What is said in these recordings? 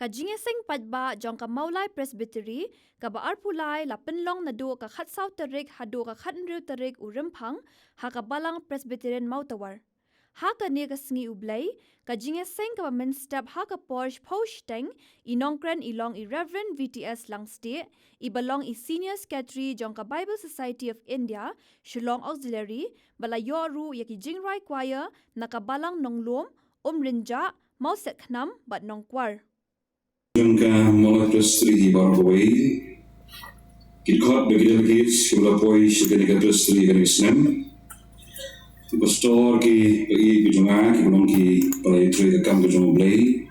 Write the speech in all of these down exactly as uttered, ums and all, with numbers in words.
Ka jingïaseng paidbah jong ka Mawlai Presbytery kaba arphew lai la pynlong naduh ka khatsaw tarik haduh ka khathynriew tarik u Rymphang ha ka Balang Presbyterian Mawtawar. Ha kane ka sngi U Blei, ka jingïaseng kaba mynstep ha ka por shiphew shiteng, i nongkren i long i Reverend V T S Langstieh, iba long i Senior Secretary jong ka Bible Society of India, Shillong Auxiliary, ba la ïoh ruh ïa ki jingrwai choir na ka Balang Nonglum, Umrynjah, Mawsiakhnam bad Nongkwar. Jong ka Mawlai Presbytery baroh kawei, ki dkhot bad ki delegates kiba la poi sha kane ka Presbytery kane ka snem, ki pastor, ki paid ki jong nga, kiba long kiba la ïatrei ka kam ka jong U Blei,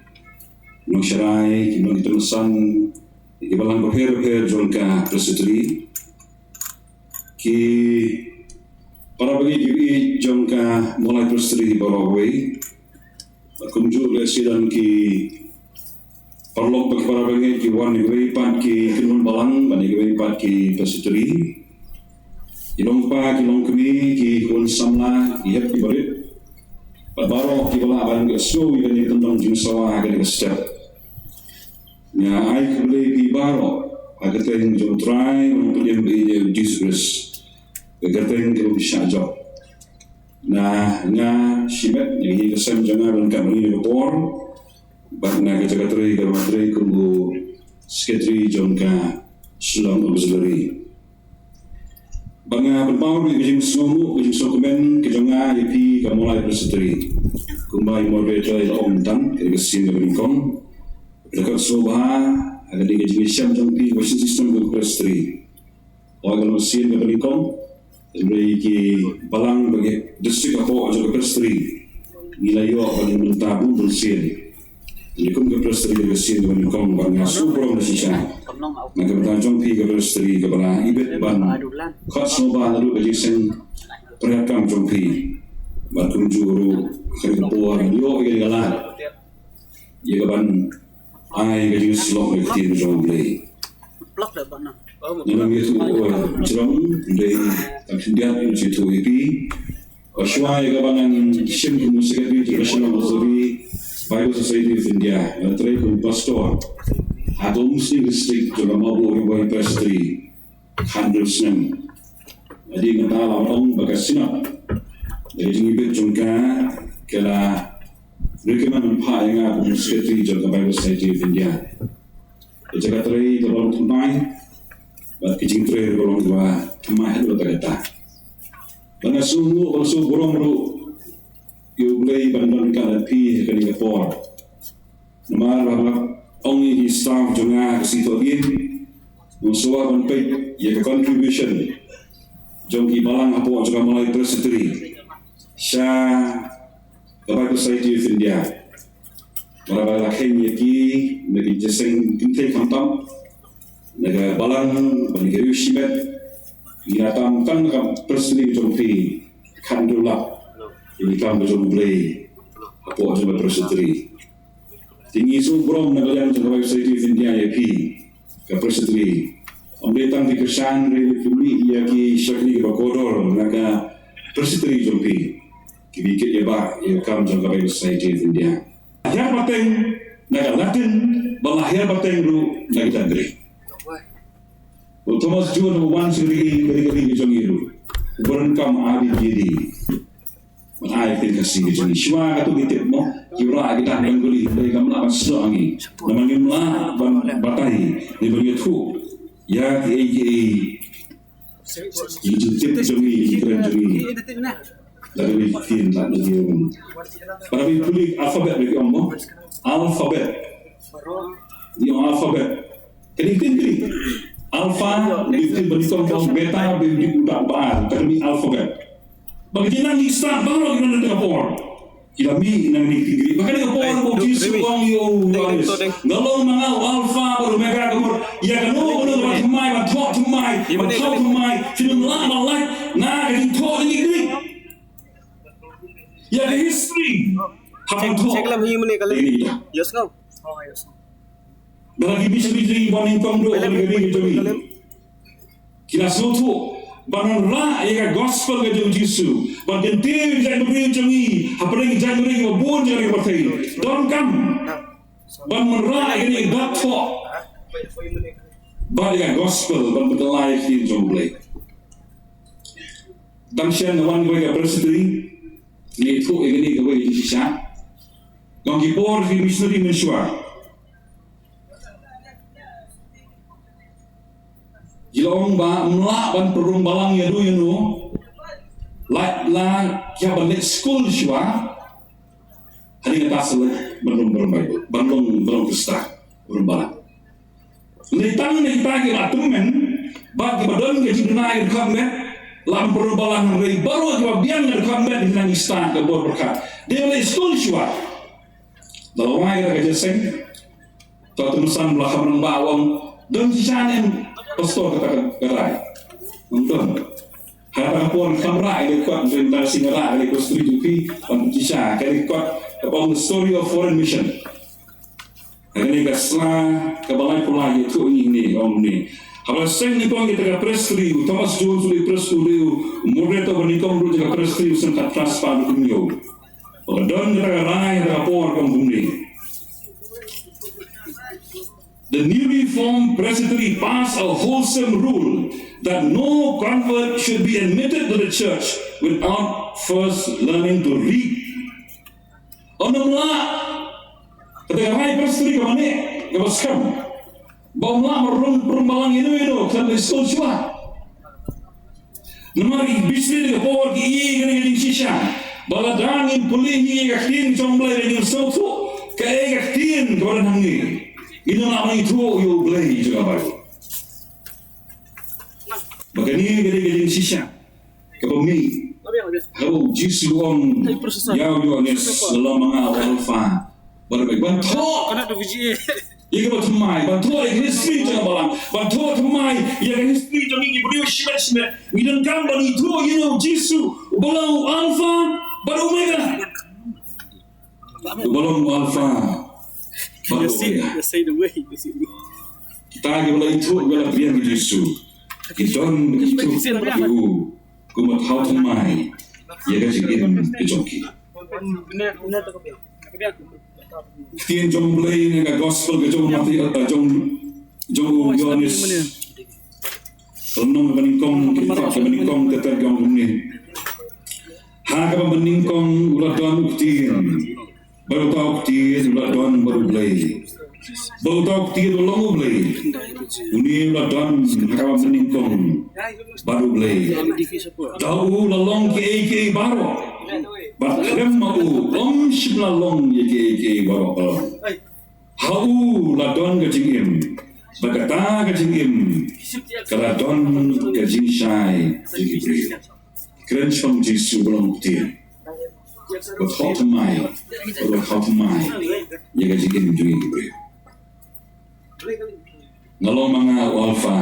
nongsharai, kiba long ki tymmen basan, ki balang bapher bapher jong ka Presbytery, ki para bangeit kiba ïeit jong ka Mawlai Presbytery baroh kawei, bad kumjuh leh shisha ki paralok bad ki para bangeit ki wan na kiwei pat ki kynhun balang bad na kiwei pat ki presbytery, ki longpa ki longkmie, ki khun samla, ki hep ki barit, bad baroh kiba lah ban ïohsngew ïa kane ka tyndong jingsawa ha kane ka step. Nga ai khublei ïa phi baroh ha ka kyrteng jong U Trai bad U Nongpynim ba ïeit, U Jisu Khrist, ka kyrteng kaba bym shah jop. Na nga shimet, na ka ïing ka sem jong nga, ban kynmaw ïa ka por bad na ka jaka trei kaba nga trei kum u Secretary jong ka Shillong Auxiliary. Bad nga pynpaw ruh ïa ka jingsngewnguh, ka jingsngewkmen ka jong nga ïa phi ka Mawlai Presbytery. Kumba i Moderator i la ong mynta, ka dei ka sien kaba nyngkong. Bad ka sngewbha ha ka dei ka jingïashem jong phi kaba shisnem ka Presbytery. Hooid, ka long sien kaba nyngkong. Hynrei ki balang bad ki district hapoh jong ka Presbytery, ngi la ïoh ban ïa mynta bun bun sien. Hynrei kum ka Presbytery ka sien kaba nyngkong, bad nga sngewburom da shisha na ka bynta jong phi ka Presbytery kaba la ibit ban khot sngewbha naduh ka jingïaseng pyrkhat kam jong phi. Bad kumjuh ruh ha kane ka por ngi ïoh ïa ka lad ïa ka ban ai ka jingïasyllok ïa ka ktien jong U Blei. Ngi nang ïathuh, uh, jrong, dei tang khyndiat ïa ka jingïathuh ïa phi. Ba shuwa ïa kaba ngan shim kum u Secretary jong ka Shillong Auxiliary Bible Society of India, nga la trei kum u pastor ha ka Umsning District jong ka Mawbuh Ri Bhoi Presbytery khathynriew snem. Hadien kata la ong ba ka Synod, da ka jingibit jong ka, ka la recommend ban phah ïa nga kum u Secretary jong ka Bible Society of India. Ka jaka trei ka long thymmai, bad ka jingtrei ka long kaba thymmai haduh katta katta. Bad nga sngewbha, bad nga sngewburom ruh ïa U Blei ban don ryngkat bad phi ha kane ka por. Namar ba nga ong ïa ki staff jong nga ha ka sngi Thohdieng, nga sngewbha ban peit ïa ka contribution jong ki balang hapoh jong ka Mawlai Presbytery sha ka Bible Society of India. Namar ba la kheiñ ïa ki na ki jingïaseng kynthei khamtam, na ka balang bad na ka ri shimet, ngi la tam tang na ka Presbytery jong phi, khathynriew lak ïa ki kam ka jong U Blei hapoh jong ka Presbytery. Te ngi sngewburom na ka liang jong ka Bible Society of India ïa phi ka Presbytery. Ym dei tang phi kyrshan, hynrei phi mih ïa ki shakri kiba kordor na ka Presbytery jong phi, kiba kit ïa ba ïa ka kam jong ka Bible Society of India. Hiar pateng na ka Latin, ba la hiar pateng ruh na ka Jaitbynriew. U Thomas Jones u wan sha ka ri, ka ri, ka ri ka jong ngi ruh, u ba donkam A B J D. Ban ai ka ktien Khasi ka jong ngi. Shuwa katto ki tip mo, ki wanrah kita ki Bengali, hynrei kam lah ban snoh ha ngi. Namar ngim lah ban batai ne ban ïathuh ïa kiei kiei ki jingtip jong ngi, ki kren jong ngi. Lada ngi ktien, lada ngi ong, lada ngi pule alphabet, ngi ong mo, alphabet. Ngi ong alphabet. Ka dei ktien Greek. Alpha, ka dei ktien ba nyngkong, beta, ba dei ba ar, ka dei alphabet. Ba ka jingnang ngi stad baroh ngi na ka por. Ki la mih na ka ktien Greek. Ba ka dei ka por ba u Jisu u ong ïa u Ïoannis, nga long ma nga u Alpha bad Omega, ka mut ïa kano kano ba thymmai, ba thoh thymmai, ba thoh thymmai, phim lah ban lait na ka jingthoh jong ki Greek. Ïa ka history ha ban thoh. Check lam hi mane ka lem. Yes, no. Ba la ki missionary ba nyngkong ruh ha ka ri ka jong ngi, ki la sngewthuh ban wanrah ïa ka gospel ka jong u Jisu, ban kyntiew ïa ka jaitbynriew jong ngi hapdeng ki jaitbynriew kiba bun jong ka ri ka pyrthei. Donkam Ban wanrah ïa kane ka dak thoh bad ïa ka gospel ban pynkylla ïa ka ktien jong U Blei. Tang shen nga wan ïa ka presbytery, ngi thoh ïa kane kawei ka jingshisha. Long ki por ki missionary mynshuwa ki la ong ba ym lah ban pynrung balang ïa no ïa no. Lait la ki hap ban leit skul shuwa. Hadien kata sa leit ban long barum Baibl, ban long, ban long Khristan, barum balang. Lei tang na kita kiba tymmen bad kiba don ka jingduna ïa ka dkhot met, la pynrung balang, hynrei baroh kiba biang ïa ka dkhot met ki nang ïa stad ka bor pyrkhat. Dei ban leit skul shuwa. Da la wai kata ka jingïaseng, to te mynsan ba la kham rangbah, u ong, don shisha ne em pastor kata ka rai? Ym don. Ha kata ka por ngam rah ïa ka kot, hynrei mynta ka sngi nga rah ïa ka story jong phi, ym shisha, ka kot kaba ong The Story of Foreign Mission. Ha kane ka sla kaba laiphew lai ïathuh ïa ngi, ong kumne: Haba la seng nyngkong ïa kata ka presbytery, u Thomas Jones u dei u presbytery, u moderator ba nyngkong ruh jong ka presbytery, u Sengkhatphra Spah Dkhumiew. Ba ka don kata ka rai ha kata ka por, ka ong kumne: The newly formed presbytery passed a wholesome rule that no convert should be admitted to the church without first learning to read. Ym lah, kata ka rai presbytery kaba neh, kaba skhem, ba ym lah ban rung, rung balang ïa no ïa no khlem leit skul shuwa. Namar ki bisri ka por ki ïohi ïa kane ka jingshisha ba lada ngim pule hi ïa ka ktien jong U Blei, ngim sngewthuh kaei ka ktien kaba don hangne, ngin ym lah ban ithuh ïa U Blei jong ka Baibl. Ba kane ka dei ka jingshisha kaba mih, haba U Jisu u ong ïa u Ïoannis, nga long ma nga u Alpha bad u Omega. Ban thoh ïa kaba thymmai, ban thoh ïa ka history jong ka balang, ban thoh thymmai ïa ka history jong ngi ki briew shimet shimet. Ngi donkam ban ithuh ïa u Jisu uba long u Alpha bad u Omega. Uba long u Alpha bad u Omega. Kita kiba la ithuh, kiba la pdiang ïa u Jisu, ki don ithuh ïa u kum u thaw thymmai ïa ka jingim ka jong ki. Ktien jong U Blei na ka gospel ka jong u Mathaios, eh, jong, jong u Ïoannis, ka lynnong kaba nyngkong, ka dkhot kaba nyngkong, ka dkhot kaba nyngkong. Ha kaba nyngkong u la don u Ktien, bad uta u Ktien u la don bad U Blei, bad uta u Ktien u long U Blei. Une u la don ha kaba nyngkong bad U Blei. Da u la long kiei kiei baroh, bad khlem ma u ym shym la long ïa kiei kiei baroh. Ha u la don ka jingim, bad kata ka jingim ka la don ka jingshai jong ki briew. Kren shaphang U Jisu uba long u Ktien, uba thoh thymmai, uba thoh thymmai ïa ka jingim jong ki briew. Nga long ma nga u Alpha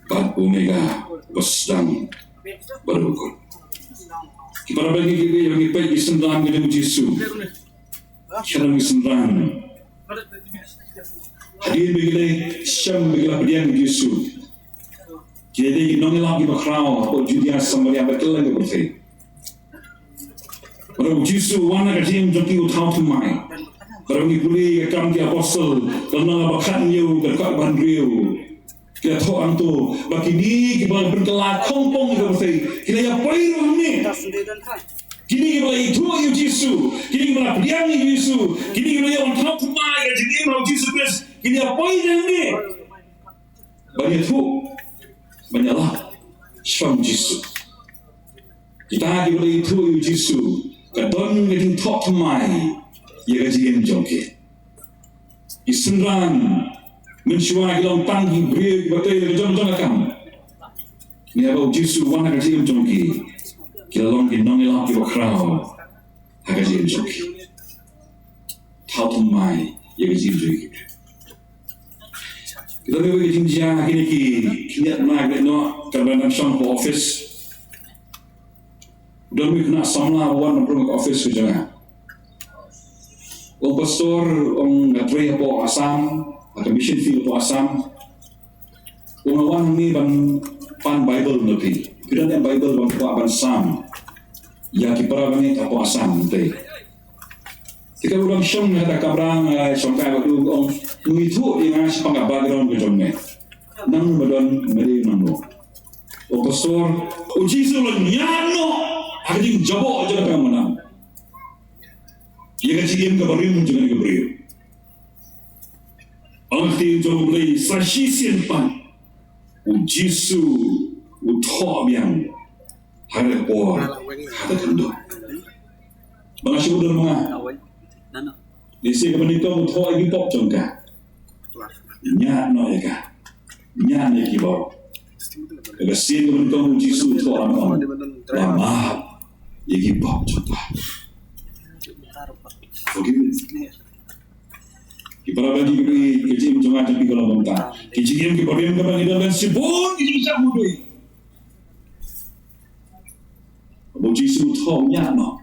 bad u Omega, uba sdang bad uba kut. Ki para bangeit, ki para bangeit, ki synran ka jong U Jisu. Khlem ki synran, hadien ba ki la shem, ba ki la pdiang ïa u Jisu, ki la dei ki nongïalap kiba khraw hapoh Judia, Samaria bad kylleng ka pyrthei. Bad u Jisu u wan ha ka jingim jong ki u thaw thymmai. Bad ngi pule ïa ka Kam ki Apostol, ka lynnong ba khathynñiew, ka dkhot ba hynriew. Ki la thoh hangto ba kine kiba la pynkylla khongpong ïa ka pyrthei ki la ïa poi ruh hangne. Kine kiba la ithuh ïa u Jisu, kine kiba la pdiang ïa u Jisu, kine kiba la ïa wan thaw thymmai ïa ka jingim ha u Jisu Khrist, ki la ïa poi hangne ban ïathuh, ban ïalap shaphang u Jisu. Kita kiba la ithuh ïa u Jisu, ka don ka jingthoh thymmai ïa ka jingim jong ki. Ki synran mynshuwa ki long tang ki briew kiba trei la ka jong jong ka kam. Hynrei haba u Jisu u wan ha ka jingim jong ki, ki la long ki nongïalap kiba khraw ha ka jingim jong ki. Thaw thymmai ïa ka jingim jong ki. Ki don kiwei ki jingjia, kine ki khyndiat bnai ba la ïaid noh, katba nga dang shong hapoh office, u don uwei u khynnah samla uba wan ban rung ha ka office ka jong nga. U ong, "Pastor," u ong, "nga trei hapoh Assam, ha ka mission field hapoh Assam." U ong, "Nga wan hangne ban pan Baibl na phi. Phi don ne em Baibl ban kwah ban sam ïa ki para bangeit hapoh Assam, te?" Te ka u dang shong ha ka kamra, nga shong kai bad u, ong, ngi thuh ïa nga shaphang ka background ka jong me. Nang ba don me dei nang no. O pastor, u Jisu u la ñiad noh ha ka jingjaboh jong ka kamra. Ïa ka jingim kaba rim jong ka briew. Ong ka ktien jong U Blei sa shisien pat u Jisu u thoh biang ha ka por ha ka khyndong. Ba nga shu don ma nga. Lehse kaba nyngkong u thoh ïa ki pop jong ka. Ñiad noh ïa ka. Ñiad noh ïa ki pop. Ka sien kaba nyngkong u Jisu u thoh, ong, la map ïa ki pop jong pha. Forgive me. Ki para bangeit, ka jingim jong nga jong phi ka long kumta. Ki jingim kiba rim kaba ngi don, don shibun ki jingshah mudui. Haba u Jisu u thoh, ñiad noh,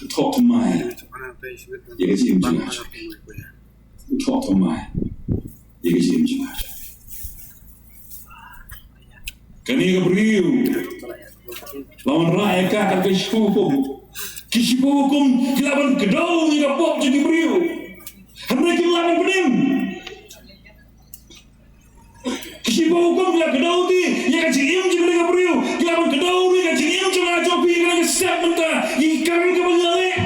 u thoh thymmai ïa ka jingim jong nga. U thoh thymmai ïa ka jingim jong nga. Kane ka briew la wanrah ïa ka kat ka shiphew hukum. Ki shiphew hukum ki lah ban kdew ïa ka pop jong ki briew. Hynrei kim lah ban pynim. Ki shiphew hukum ki la kdew ïa ka jingim jong ka briew. Ki lah ban kdew ïa ka jingim jong nga jong phi, ïa ka step mynta, ïa ka kam kaba ngi la leh.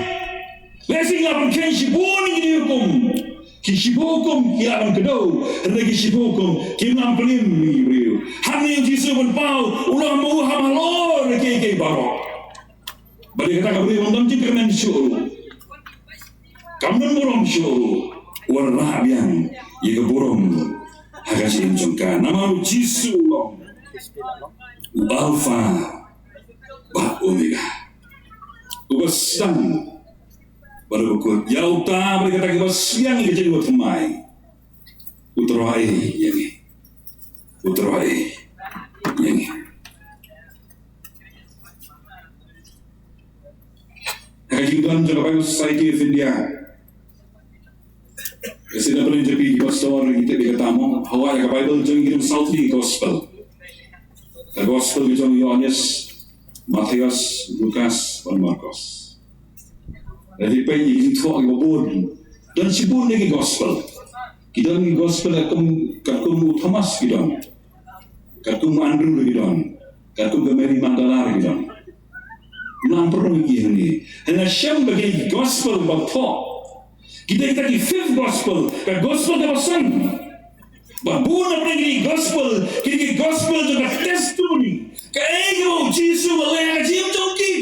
Lehse ngi lah ban kheiñ shibun ïa ki hukum. Ki shiphew hukum ki lah ban kdew, hynrei ki shiphew hukum kim lah ban pynim ïa ki briew. Hangne u Jisu u pynpaw, u la mut u hap halor ïa kiei kiei baroh. Bad ïa kata ka briew kam don jingkyrmen shuh ruh. Kam don burom shuh ruh. U wanrah biang ïa ka burom ha ka jingim jong ka. Namar u Jisu u long u Alpha bad Omega. Uba sdang bad uba kut. Ïa uta bad ïa kata kiba sliang ïa ka jingmut thymmai. U Trai ïa ngi. U Trai ïa ngi. Ha ka jingdon jong ka Bible Society of India, ka sien na pdeng jong phi ki pastor ngi tip ïa kata mo, hawa ïa ka Bible jong ngi ki don saw tylli ki gospel. Ka gospel ka jong u Ïoannis, Mathaios, Lukas bad Markos. Lada phi peit ïa ki jingthoh kiba bun, don shibun ïa ki gospel. Ki don ki gospel katkum, katkum u Thomas ki don. Katkum u Andrew ki don. Katkum ka Mary Magdalene ki don. Nang pynrung ïa ki hangne. Hynrei shem ba ki gospel ba thoh. Kita, kita ki fifth gospel, ka gospel kaba san. Ba bun na pdeng ki gospel, kita ki gospel jong ka testimony. Kaei kaba u Jisu u leh ha ka jingim jong ki.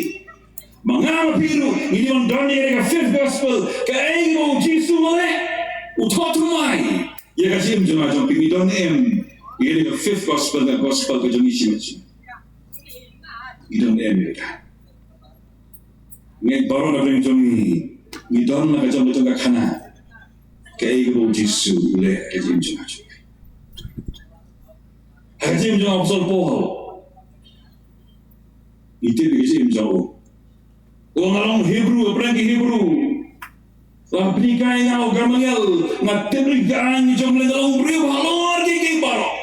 Ma nga ma phi ruh ngi dei ban don ïa ka fifth gospel. Kaei kaba u Jisu u leh, u thoh thymmai ïa ka jingim jong nga jong phi, ngi don em ïa ka fifth gospel, ka gospel ka jong ngi shimet shimet. Ngi don em ïa ka. Ngi baroh na pdeng jong ngi, ngi don la ka jong ka jong ka khana. Kaei kaba u Jisu u leh ha ka jingim jong nga jong phi. Ha ka jingim jong u Apostol Paul, ngi tip ïa ka jingim jong u. U ong nga long Hebru, hapdeng ki Hebru. La pynhikai ïa nga u Gamaliel, nga tip ïa ka aiñ jong U Blei, nga long briew halor kiei kiei baroh.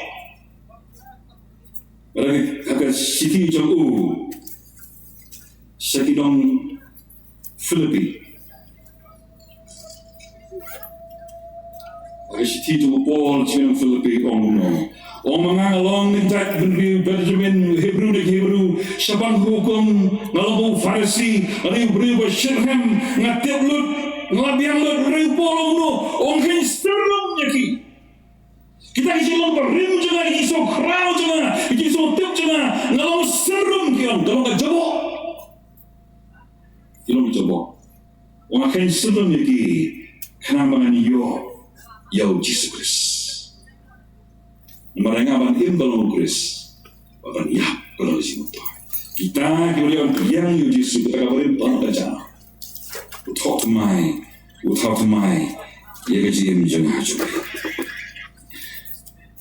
Bad ha ka shithi jong u sha ki nong Philippi. Ha ka shithi jong u Paul sha ki nong Philippi u ong kumno. U ong ma nga, nga long kyntait bynriew Benjamin, Hebru na ki Hebru, shaphang ka hukum nga long u Pharisi, nga dei u briew ba shitrhem, nga tip lut, nga la biang lut, hynrei u Paul u ong kumno, u ong kheiñ synrum ïa ki. Kita ki jinglong barim jong nga, ki jingsngewkhraw jong nga, ki jingsngewtip jong nga, nga long synrum, ki ong, ka long ka jaboh. Ki long ka jaboh. U ong nga kheiñ synrum ïa ki, khnang ba ngan ïoh ïa u Jisu Khrist. Namar ïa nga ban im ka long u Khrist, bad ban ïap ka long ka jingmyntoi. Kita kiba dei ban pdiang ïa u Jisu, kita kiba dei ban pdiang. U thoh thymmai, u thoh thymmai ïa ka jingim jong nga jong phi.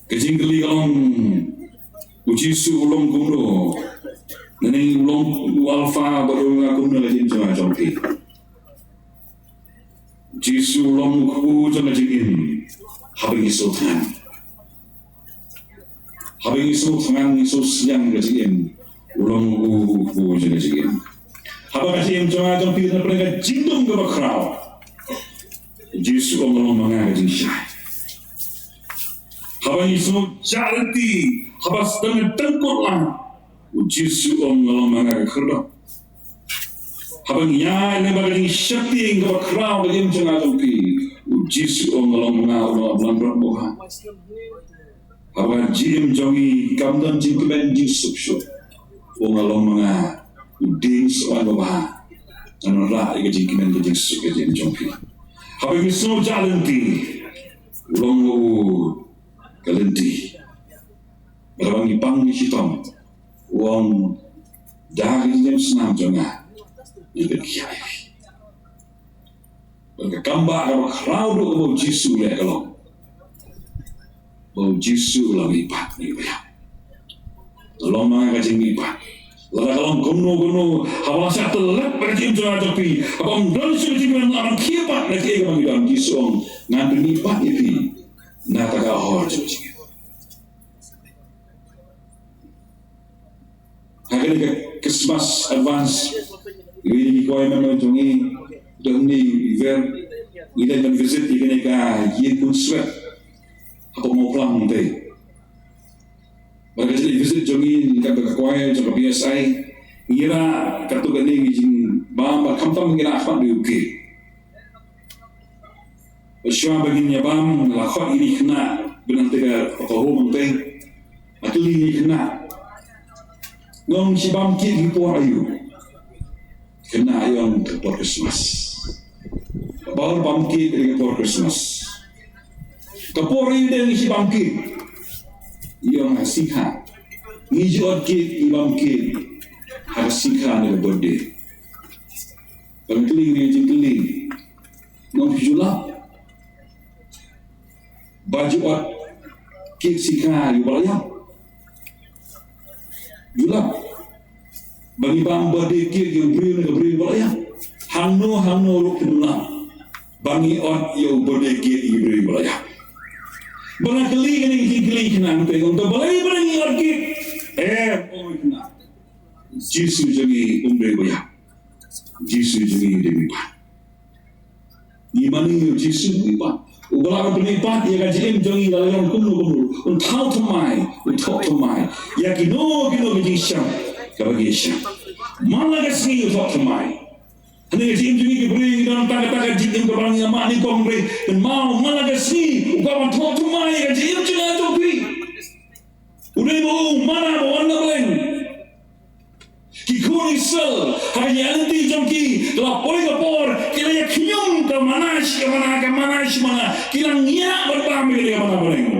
Ka jingkylli ka long, u Jisu u long kumno? Lane u long u Alpha bad u Omega kumno ha ka jingim jong nga jong phi? Jisu u long u kpu jong ka jingim. Haba ngi sngewthngan, haba ngi sngewthngan, ngi sngewsliang ka jingim, u long u kpu jong ka jingim. Haba ka jingim jong nga jong phi na pdeng ka jingdum kaba khraw, Jisu u ong, nga long ma nga ka jingshai. Haba ngi sngew jah lynti, haba sdang tyngkut lang, u Jisu u ong, nga long ma nga ka khyrdop. Haba ngi ïaid lyngba ka jingsheptieng kaba khraw ka jingim jong nga jong phi, u Jisu u ong, nga long ma nga u nongïalam brot babha. Haba ka jingim jong ngi kam don jingkmen jingsuk shuh, u ong, nga long ma nga u dieng soh babha. Ngan wanrah ïa ka jingkmen ka jingsuk ka jingim jong phi. Haba ngi sngew jah lynti, u long ma u ka lynti. Bad haba ngi pang ngi shitom, u ong, da ka jingim snam jong nga, ngan pynkhia ïa phi. Bad ka kam ba kaba khraw duh kaba u Jisu u leh ka long ba u Jisu u la mihpat na kiba ïap. Long ma nga ka jingmihpat. Lada ka long kumno kumno, haba la shah tyllep ka jingim jong nga jong phi, haba ym don shuh ka jingim, la ban khie pat na kiei kaba ngi don, u Jisu u ong, ngan pynmihpat ïa phi na kata ka hor jong ka jingim. Ha kane ka Christmas advance, ïa ki kwai member jong ngi, don ni event, ngi dei ban visit ïa kane ka ïing bunswet hapoh Mawphlang te. Bad ka jingïaid visit jong ngi, ka, ka kwai jong ka B S I, ngi ïa katto katne ki jingbam, bad khamtam ngi ïa khmat ïa u cake. Shuwa ba ngin ïa bam, la khot ïa kine ki khynnah ba nangta ka, ka home nangta. Nga kylli ïa kine ki khynnah, nga ong, phi bam cake ha ki por aïu? Khynnah ki ong, ka por Christmas. Ka por bam cake ka dei ka por Christmas. Ka por aïu de ngi phi bam cake? Ki ong, ha ka sngi kha. Ngi ju ot cake, ngi bam cake ha ka sngi kha ne ka birthday. Bad nga kylli ïa kine ki jingkylli. Nga ong, phi ju lap ba ju ot cake sngi kha ïa uba la ïap? Ju lap ba ngi bam birthday cake ïa u briew ne ka briew uba la ïap? Hangno hangno ruh phin lap ba ngi ot ïa u birthday cake ïa u briew uba la ïap? Ba nga kylli kine ki jingkylli, khynnah, te nga ong, te balei ba ngi ot cake? Em, ong khynnah, Jisu jong ngi um dei ba ïap. Jisu jong ngi u dei mihpat. Ngi mane ïa u Jisu mihpat, uba la pynmihpat ïa ka jingim jong ngi, la long kumno kumno. Un thaw thymmai, un thoh thymmai ïa kino kino ki jingshem kaba ngi shem. Man la ka sngi u thoh thymmai. Hangne ka jingim jong ngi ki briew ngi don tang kata ka jingim kaba ngi ïa mane nyngkong, hynrei kynmaw man la ka sngi u kwah ban thoh thymmai ïa ka jingim jong nga jong phi. U dei ba u mana ba wan na bneng. Ki khun Israel ha ka jingïaid lynti jong ki, la poi ka por, ki la ïa khñium ka mana shi ka mana, ka mana shi mana, ki la ngiah ban bam ïa ka mana bneng.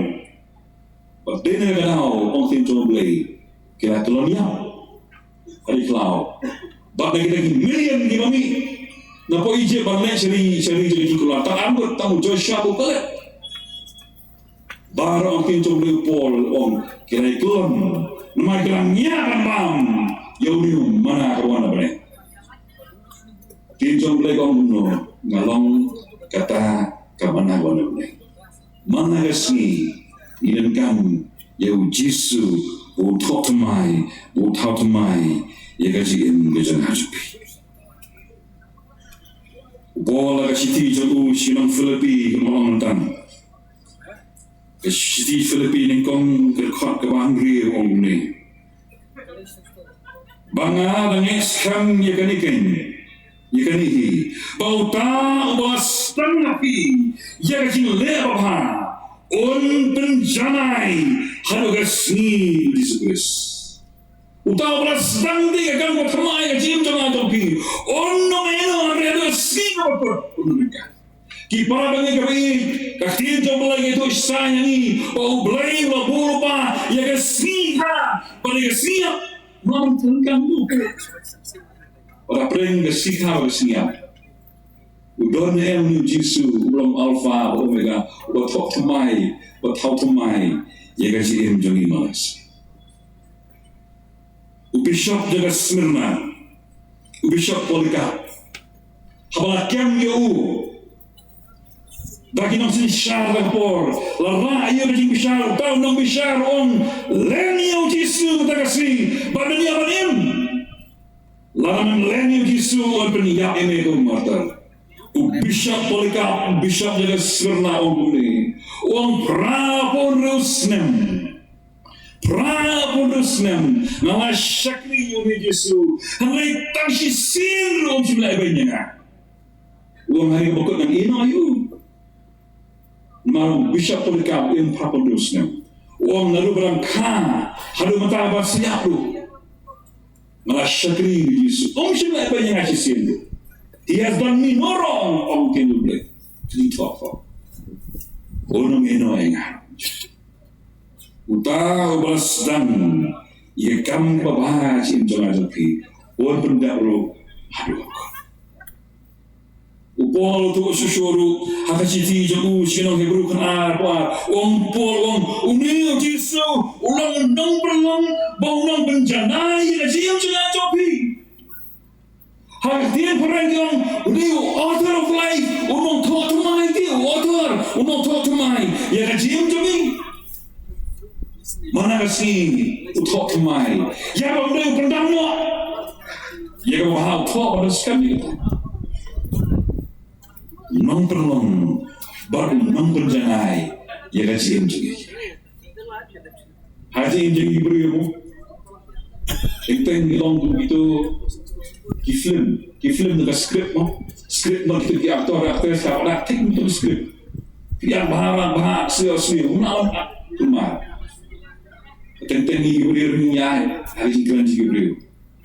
Bad dei na ka daw, ong ktien jong U Blei, ki la kyllon ïap ha ri khlaw. Bad na kita ki million kiba mih na poh Egypt ban leit sha ri, sha ri jong ki kular. Tang amut tang u Joshua bad u Caleb. Baroh, ong ktien jong U Blei, u Paul u ong, ki la ïa kyllon namar ki la ngiah ban bam ïa une u mana kaba wan na bneng. Ktien jong U Blei ka ong kumno? Nga long kata ka mana kaba wan na bneng. Man la ka sngi ngin ïa donkam ïa u Jisu ba u thoh thymmai, ba u thaw thymmai ïa ka jingim ka jong nga jong phi. U Paul ha ka shithi jong u sha ki nong Philippi, u ong kumno? Ka shithi Philippi nyngkong, ka dkhot kaba hynriew, u ong kumne: Ba nga da ngeit skhem ïa kane keiñ, ïa kane hi, ba uta uba la sdang ha phi ïa ka jingleh babha un pynjanai haduh ka sngi Jisu Khrist. Uta uba la sdang te ka kam ka thymmai ha ka jingim jong nga jong phi, un ym ïehnoh hynrei haduh ka sngi kaba kut un ym ïaid. Ki para bangeit kiba ïeit, ka ktien jong U Blei ka ïathuh shisha ïa ngi ba U Blei u la buh u Kpa ïa ka sngi kha bad ïa ka sngi ïap. Ym tang ka sngi kha bad ka sngi ïap. U don ne em une u Jisu uba long Alpha bad Omega, uba thoh thymmai, uba thaw thymmai ïa ka jingim jong ngi man la ka sngi. U bishop jong ka Smyrna, u bishop Polycarp, haba la kem ïa u da ki nongsynshar da ka por, la rah ïa u da ka jingbishar, uta u nongbishar u ong, len ïa u Jisu kata ka sngi bad men ïa ban im. Lada mem len ïa u Jisu, yn pynïap ïa me kum u martyr. U bishop Bishop Polycarp, Bishop jong ka Smyrna u ong kumne. U ong phra phew hynriew snem. Phra phew hynriew snem nga la shakri ïa une u Jisu. Hynrei tang shisien ruh um shym la ïa beiñ ïa nga. U ong ha ïing bakut ngan ïehnoh ïa u. Namar u Bishop Polycarp u ong phra phew hynriew snem. U ong naduh ba dang kha haduh mynta ba sngap ruh. Nga la shakri ïa u Jisu. Um shym la ïa beiñ ïa nga shisien ruh. He has done me no wrong, ong u Blei. Kynthok ko. Un ym ïehnoh ïa nga. Uta uba la sdang ïa ka kam kaba bha ha ka jingim jong nga jong phi, un pyndep ruh haduh bakut. U Paul u ong shuh shuh ruh ha ka shithi jong u sha ki nong Hebru khatar, u ong, u Paul u ong, une u Jisu u long u nongpynlong bad u nongpynjanai ïa ka jingim jong nga jong phi. Ha ka ktien phareng ki ong, u dei u author of life, u nongthoh thymmai, u dei u author, u nongthoh thymmai ïa ka jingim jong ngi. Mynta ka sngi u thoh thymmai ïa ba u dei u pyndam noh ïa kaba u thoh ba u skhem ïa kata. Nongpynlong bad nongpynjanai ïa ka jingim jong ngi. Ha ka jingim jong ngi ki briew mo. Teng teng ngi long kum kito ki film, ki film da ka script mo. Script mo, kito ki actor, actress ka dak thik mo ki script. Ki ïa bha bha, sniew sniew, mo na on kumar. Teng teng ngi ki briew ngi ïa ha ka jingkren jong ki briew.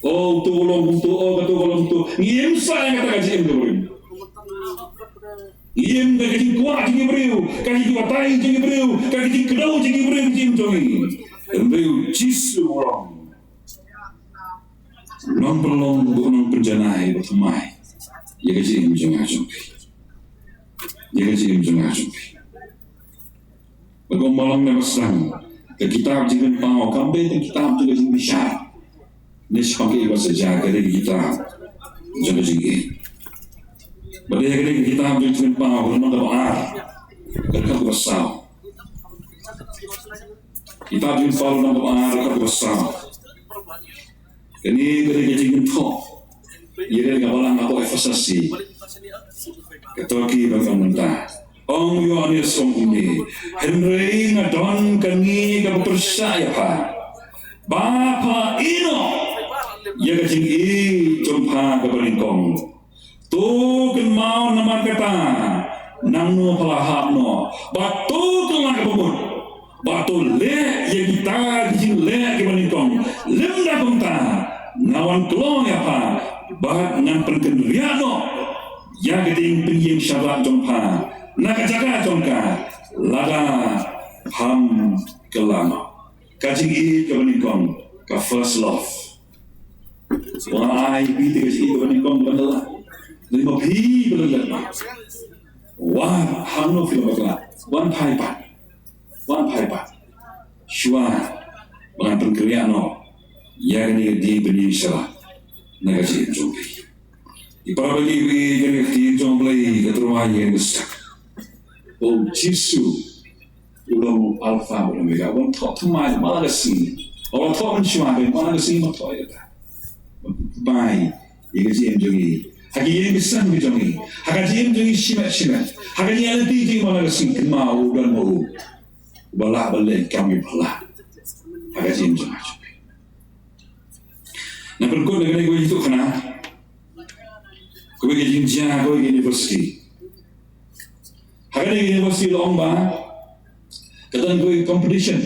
O uto u long kumto, o kato ka long kumto. Ngim sah ïa kata ka jingim ka briew. Ngim, ka jingkwah jong ki briew, ka jingbatai jong ki briew, ka jingkdew jong ki briew ka jingim jong ngi. Hynrei u Jisu u long u nongpynlong bad u nongpynjanai ba thymmai ïa ka jingim jong nga jong phi. Ïa ka jingim jong nga jong phi. Bad kumba long ne ba sdang, ka kitab Jingpynpaw kam dei tang kitab jong ka jingbishar. Ne shaphang kiei ba sa jia, ka dei ka kitab jong ka jingïeit. Bad dei ka dei ka kitab jong Jingpynpaw, ka lynnong kaba ar, ka dkhot kaba saw. Kitab Jingpynpaw lynnong kaba ar, ka dkhot kaba saw. Kane ka dei ka jingkynthoh ïa ka balang hapoh Ephesus. Kato ki ba ong mynta. Ong u Ïoannis ong kumne. Hynrei nga don kane kaba pyrshah ïa pha, ba pha ïehnoh ïa ka jingïeit jong pha kaba nyngkong. To kynmaw namar kata, nangno pha la hap noh, bad to kylla kaba mut, bad to leh ïa kita ki jingleh kiba nyngkong. Lymda kumta, nga wan kloi ïa pha, bad ngan pynkynriah noh ïa ka ding pynïeng sharak jong pha na ka jaka jong ka, lada pham kylla noh. Ka jingïeit kaba nyngkong, ka first love. Wan ai phi te ka jingïeit kaba nyngkong kaba nyngkong. Lymda phi ba la leh ma, wan, hangno phi la bakla, wan phai pat. Wan phai pat. Shuwa ba ngan pynkynriah noh ïa kane ka ding pynïeng sharak na ka jingim jong phi. Ki para bangeit, kane ka ktien jong U Blei ka tyrwa ïa ngi. U Jisu u long u Alpha bad Omega, u ba thoh thymmai man la ka sngi. U ba thoh mynshuwa, man la ka sngi, u ba thoh ïa kata. Bai ïa ka jingim jong ngi, ha ka ïing ka sem ka jong ngi, ha ka jingim jong ngi shimet shimet, ha ka jingïaid lynti jong ngi man la ka sngi, kynmaw u don ma u, u ba lah ban leh kam u ba lah ha ka jingim jong ngi. Ngan pynkut na kane kawei ka jingïathuhkhana, kawei ka jingjia, kawei ka university. Ha kane ka university la ong ba ka don kawei ka competition.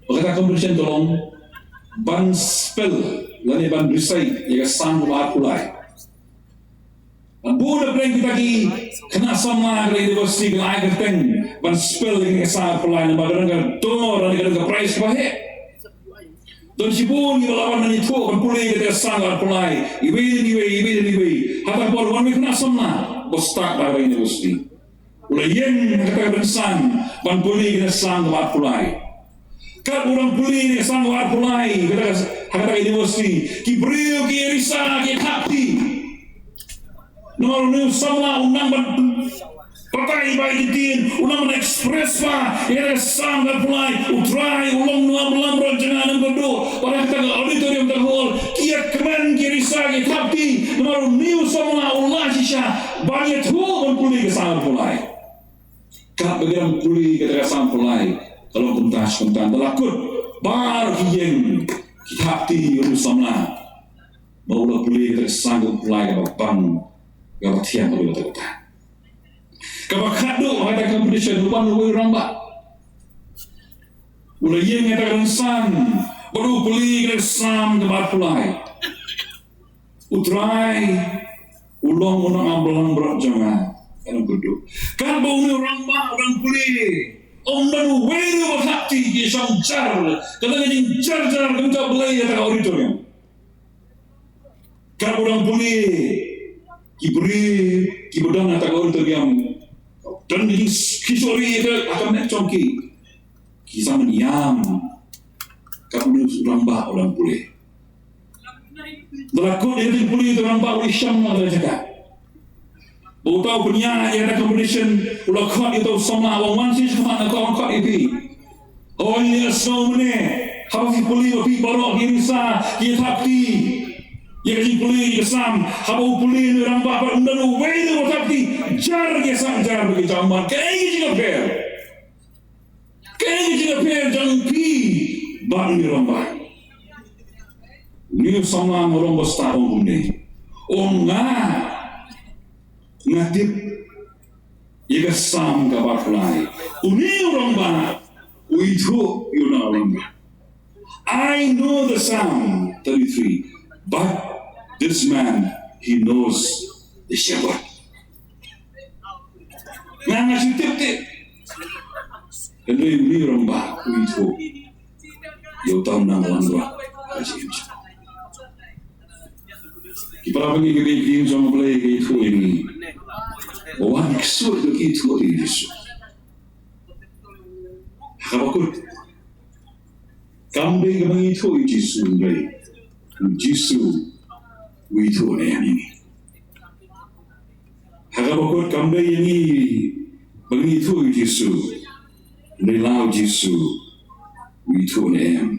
Ba kata ka competition ka long ban spell lane ban recite ïa ka Salm kaba arphew lai. Bun na pdeng kita ki khynnah samla ka university ki la ai kyrteng ban spell ïa ka Salm arphew lai, namar ka don ka dor lane ka don ka prize kaba heh. Don shibun kiba la wan ban ïathuh, ban pule ïa ka Salm arphew lai, iwei lane iwei, iwei lane iwei. Hata ka por wan kawei ka khynnah samla ba stad ha ka university. U la ïeng ha kata ka rynsan ban pule ïa ka Salm kaba arphew lai. Katba u dang pule ïa ka Salm kaba arphew lai ha kata ka, ha kata ka university, ki briew ki ïa risa, ki ïa thap kti. Namar une u samla u nang ban batai bha ïa ki ktien, u nang ban express bha ïa ka Salm kaba arphew lai. U Trai u long nongïalam, u long jong nga nongkynduh. Bad ha kata ka auditorium, kata ka hall, ki ïa kmen, ki ïa risa, ki ïa thap kti. Namar une u samla u lah shisha ban ïathuh Ba ki dang pule kata ka Salm Pulai ka long kumta shi kumta, da la kut baroh ki ïing ki thapti ïa u samla ba u la pule kata ka Salm Pulai kaba bang, kaba thiang, kaba kata kata. Kaba khatduh ha kata ka competition, u wan uwei u rangbah. U la ïeng ha kata ka rynsan bad u pule kata ka Salm kaba arphew lai. U Trai u long u nongïalam balang baroh jong nga, ka long kyrduh. Katba une u rangbah u dang pule, ym don uwei ruh uba thapti, ki shong jar, ka long ka jingjar jar, kam don Blei ha kata ka auditorium. Katba u dang pule, ki briew kiba don ha kata ka auditorium, don ki, ki sori ha ka met jong ki, ki sa mane ïam katba une u rangbah u dang pule. Da la kut ïa ka jingpule, u rangbah u ïashong na kata ka jaka. Ba uta u pynïaid ïa kata ka competition u la khot ïa uta u samla, u ong, wan sha khmat, nga kwah ban khot ïa phi. Hooid, nga sngew mynne haba phi pule ba phi baroh phi risa, phi thapti ïa ka jingpule ïa ka Salm. Haba u pule une u rangbah, ba ym don uwei ruh uba thapti, jar ki Salm, jar ki Salm, man, kaei ka jingïapher? Kaei ka jingïapher jong phi bad une u rangbah? Une u samla u long ba stad, u ong kumne, u ong, nga, nga tip ïa ka Salm kaba arphew lai. Une u rangbah u ithuh ïa une u rangbah. I know the Psalm thirty-three, but this man, he knows the shepherd. Nga, nga shu tip tip. Hynrei une u rangbah u ithuh ïa uta u nongïalam balang baroh. Ki para bangeit, ka ktien jong U Blei ka ithuh ïa ngi. Ba wat ngi ksuid ruh ki ithuh ïa u Jisu. Ha kaba kut, kam dei kaba ngi ithuh ïa u Jisu, hynrei u Jisu u ithuh ne em ïa ngi. Ha kaba kut, kam dei ïa ngi ba ngi ithuh ïa u Jisu, hynrei la u Jisu u ithuh ne em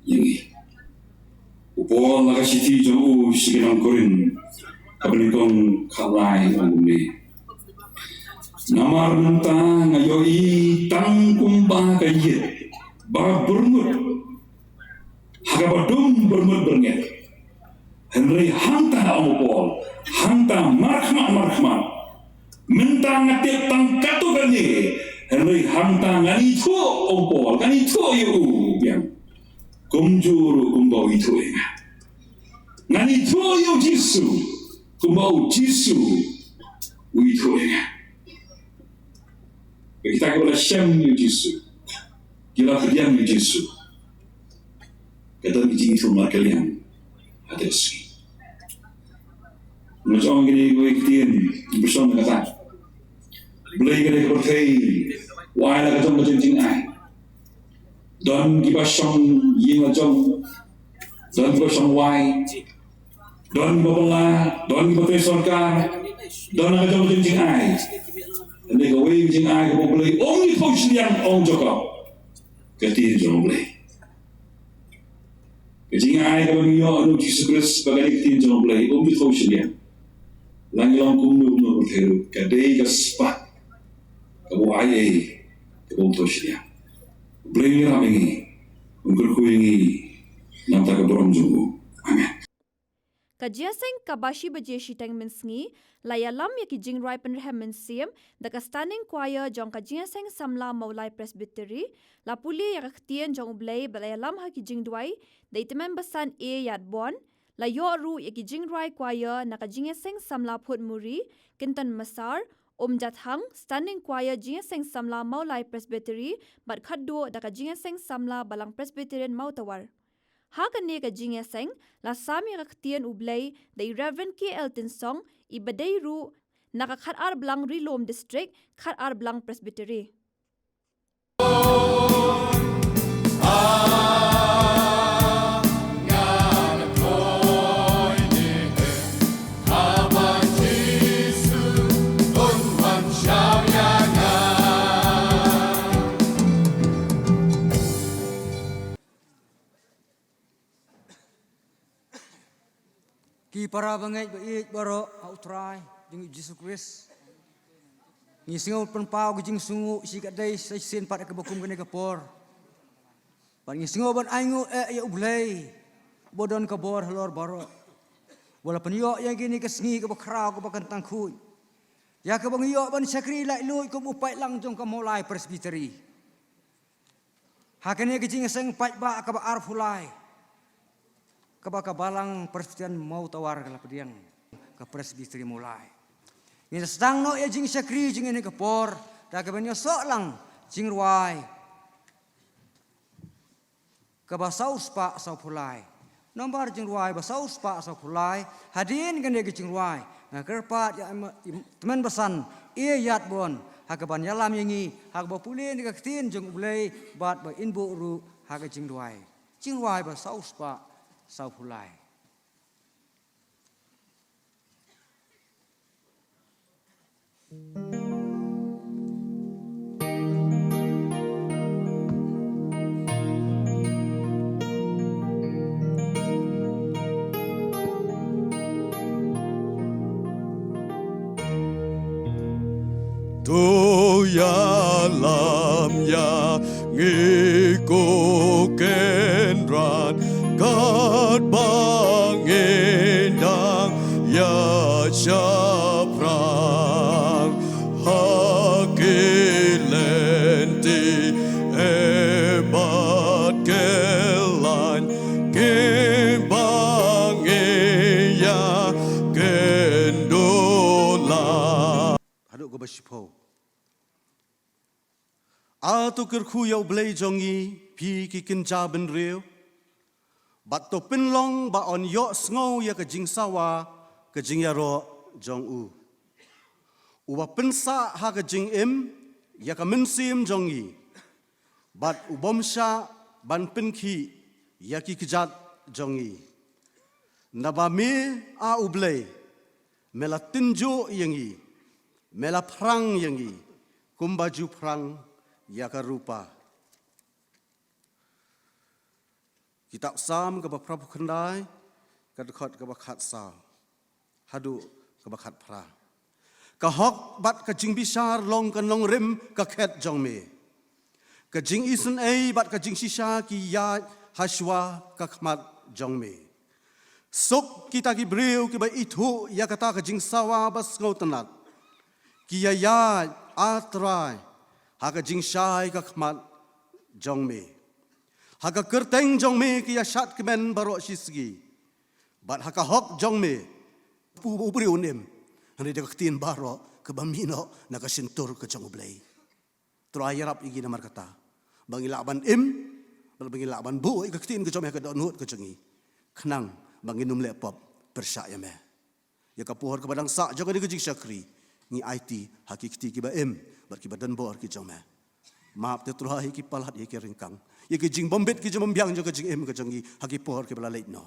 ïa ngi. U Paul ha ka shithi jong u sha ki nong Korinth, kaba nyngkong, khatlai, u ong kumne: Namar mynta nga ïohi tang kumba ka ïit ba byrngut ha kaba dum byrngut byrngem. Hynrei hangta, ong u Paul, hangta markhmat markhmat. Mynta nga tip tang katto katne, hynrei hangta ngan ithuh, ong u Paul, ngan ithuh ïa u biang kumjuh ruh kumba u ithuh ïa nga. Ngan ithuh ïa u Jisu kumba u Jisu u ithuh ïa nga. Kita kiba la shem ïa u Jisu, kiba la pdiang ïa u Jisu, ka don ka jingithuh markylliang ha kata ka sngi. Nga ong kine kiwei ki ktien kiba shong na kata. Blei ka dei ka pyrthei, u ai la ka jong ka jong jingai. Don kiba shong ïing la jong, don kiba shong wai, don kiba bylla, don kiba trei sorkar, don la ka jong ka jong jingai. Hynrei kawei ka jingai kaba U Blei um ithuh shiliang, ong Jakob, ka ktien jong U Blei. Ka jingai kaba ngi ïoh na u Jisu Khrist, ba ka dei ka ktien jong U Blei, um ithuh shiliang. La ngi long kumno kumno pyrthei ruh, ka dei ka spah kaba u ai ei kaba um ithuh shiliang. U Blei un ïarap ïa ngi, un kyrkhu ïa ngi na ka bynta ka burom jong u. Amen. Ka jingïaseng kaba shi baje shiteng mynsngi la ïalam ïa ki jingrwai pynrhem mynsiem da ka Standing Choir jong ka Jingïaseng Samla Mawlai Presbytery, la pule ïa ka ktien jong U Blei bad la ïalam ha ki jingduwai da i Tymmen Basan A Ïatbon. La ïoh ruh ïa ki jingrwai choir na ka Jingïaseng Samla Phutmuri, Kynton Massar, Umjathang, Standing Choir Jingïaseng Samla Mawlai Presbytery bad khatduh da ka Jingïaseng Samla Balang Presbyterian Mawtawar. Ha kane ka jingïaseng la sam ïa ka ktien U Blei da i Reverend K L Tynsong, iba dei ruh na ka Khatarblang Ri-lum District, Khatarblang Presbytery. Ki para bangeit ba ïeit baroh ha U Trai jong ngi U Jisu Khrist. Ngi sngew pynpaw ka jingsngew shi katdei sa shisien pat ha kaba kum kane ka por. Bad ngi sngew ban ainguh eh ïa U Blei uba don ka bor halor baroh, uba la pynïoh ïa kine ki sngi kaba khraw kaba kyntang khuid, ïa kaba ngi ïoh ban shakri laitluid kum u paidlang jong ka Mawlai Presbytery. Ha kane ka jingïaseng paidbah kaba arphew lai, kaba ka Balang Presbyterian Mawtawar ka la pdiang, ka Presbytery Mawlai. Ngin sdang noh ïa jingshakri jong ngi ha kane ka por da kaba ngin ïasoh lang jingrwai kaba saw spah saw phew lai. Nombar jingrwai ba saw spah saw phew lai. Hadien kane ka jingrwai, nga kyrpad ïa i, i, tymmen basan, ïa ïaid bun ha kaban ïalam ïa ngi ha kaba pule na ka ktien jong U Blei bad ba in buh ruh ha ka jingduwai. Jingrwai ba saw spah saw phew lai. To ïalam ïa ngi ko Kynrad, katba ngi dang ïa shaphrang ha ki lynti eh bad ki lain kiba ngi ïakynduh lang. Haduh kaba shiphew. A to kyrkhu ïa U Blei jong ngi, phi ki kynja bynriew, bad to pynlong ba yn ïohsngew ïa ka jingsawa ka jingïaroh jong u. Uba pynsah ha ka jingim ïa ka mynsiem jong ngi, bad u bym shah ban pynkhih ïa ki kjat jong ngi. Naba me, a U Blei, me la tynjuh ïa ngi, me la phrang ïa ngi kumba ju phrang ïa ka rupa. Kitab Salm kaba phra phew khyndai, ka dkhot kaba khatsaw haduh kaba khatphra. Ka hok bad ka jingbishar long ka nongrim ka khet jong me. Ka jingisynei bad ka jingshisha ki ïaid ha shuwa ka khmat jong me. Suk kita ki briew kiba ithuh ïa kata ka jingsawa ba sngewtynnat, ki ïaid, A Trai, ha ka jingshai ka khmat jong me. Ha ka kyrteng jong me ki ïashad kmen baroh shisngi, bad ha ka hok jong me u, u briew un im. Hynrei da ka ktien baroh kaba mih noh na ka shyntur ka jong U Blei. Trai ïarap ïa ngi namar kata, ba ngin lah ban im, ba ngin lah ban buh ïa ka ktien ka jong me ha ka dohnud ka jong ngi, khnang ba ngin ym leh pop pyrshah ïa me. Ïa ka por kaba dang sah jong kane ka jingshakri, ngi aiti ha ki kti kiba im bad kiba don bor ki jong me. Map te Trai ïa ki palat, ïa ki ryngkang, ïa ki jingbymbit ki jingbymbiang jong ka jingim ka jong ngi ha ki por kiba la leit noh.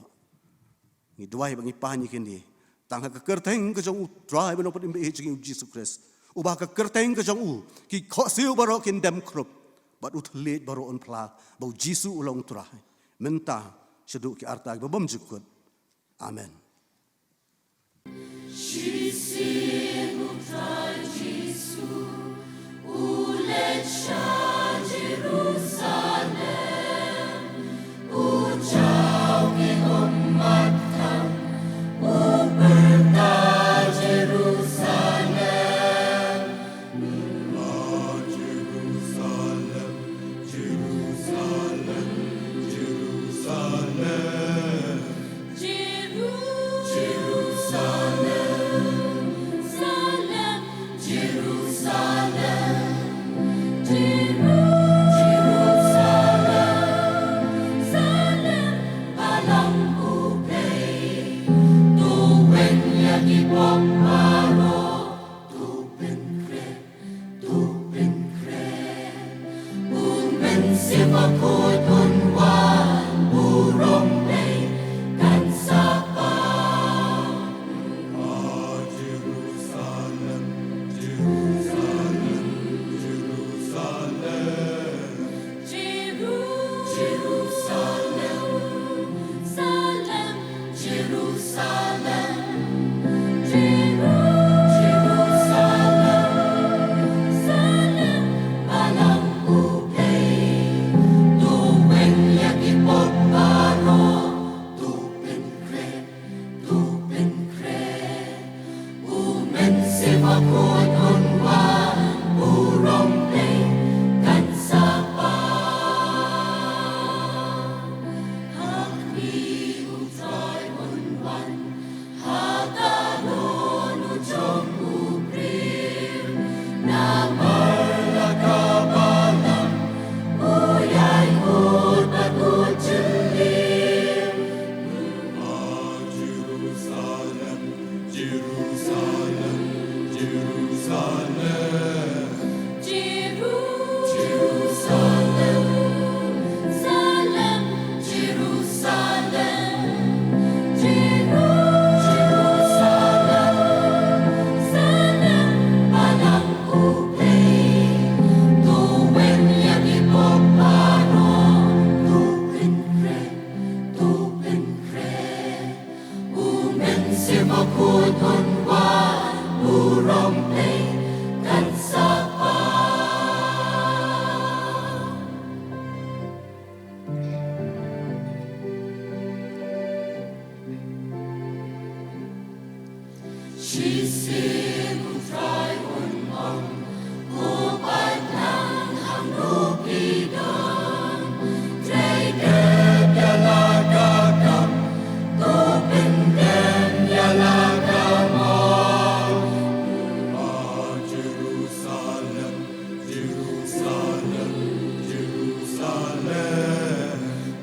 Ngi duwai ba ngi pan ïa kine tang ha ka kyrteng ka jong U Trai ba nongpynim ba ïeit jong ngi U Jisu Khrist, uba ha ka kyrteng ka jong u ki khohsiew baroh kin dem khrup, bad u thylliej baroh un phla ba U Jisu u long U Trai, mynta shaduh ki arta kiba bymjukut. Amen. Shisien U Trai Jisu u leit sha Jerusalem, u jaw ki ummat kham, u pyrta Jerusalem, Jerusalem, Jerusalem, Jerusalem. Shisien U Trai un ong, ko paidlang hangno phi don? Trei dep ïa la ka kam, to pyndem ïa la ka mon. Ah, Jerusalem, Jerusalem, Jerusalem.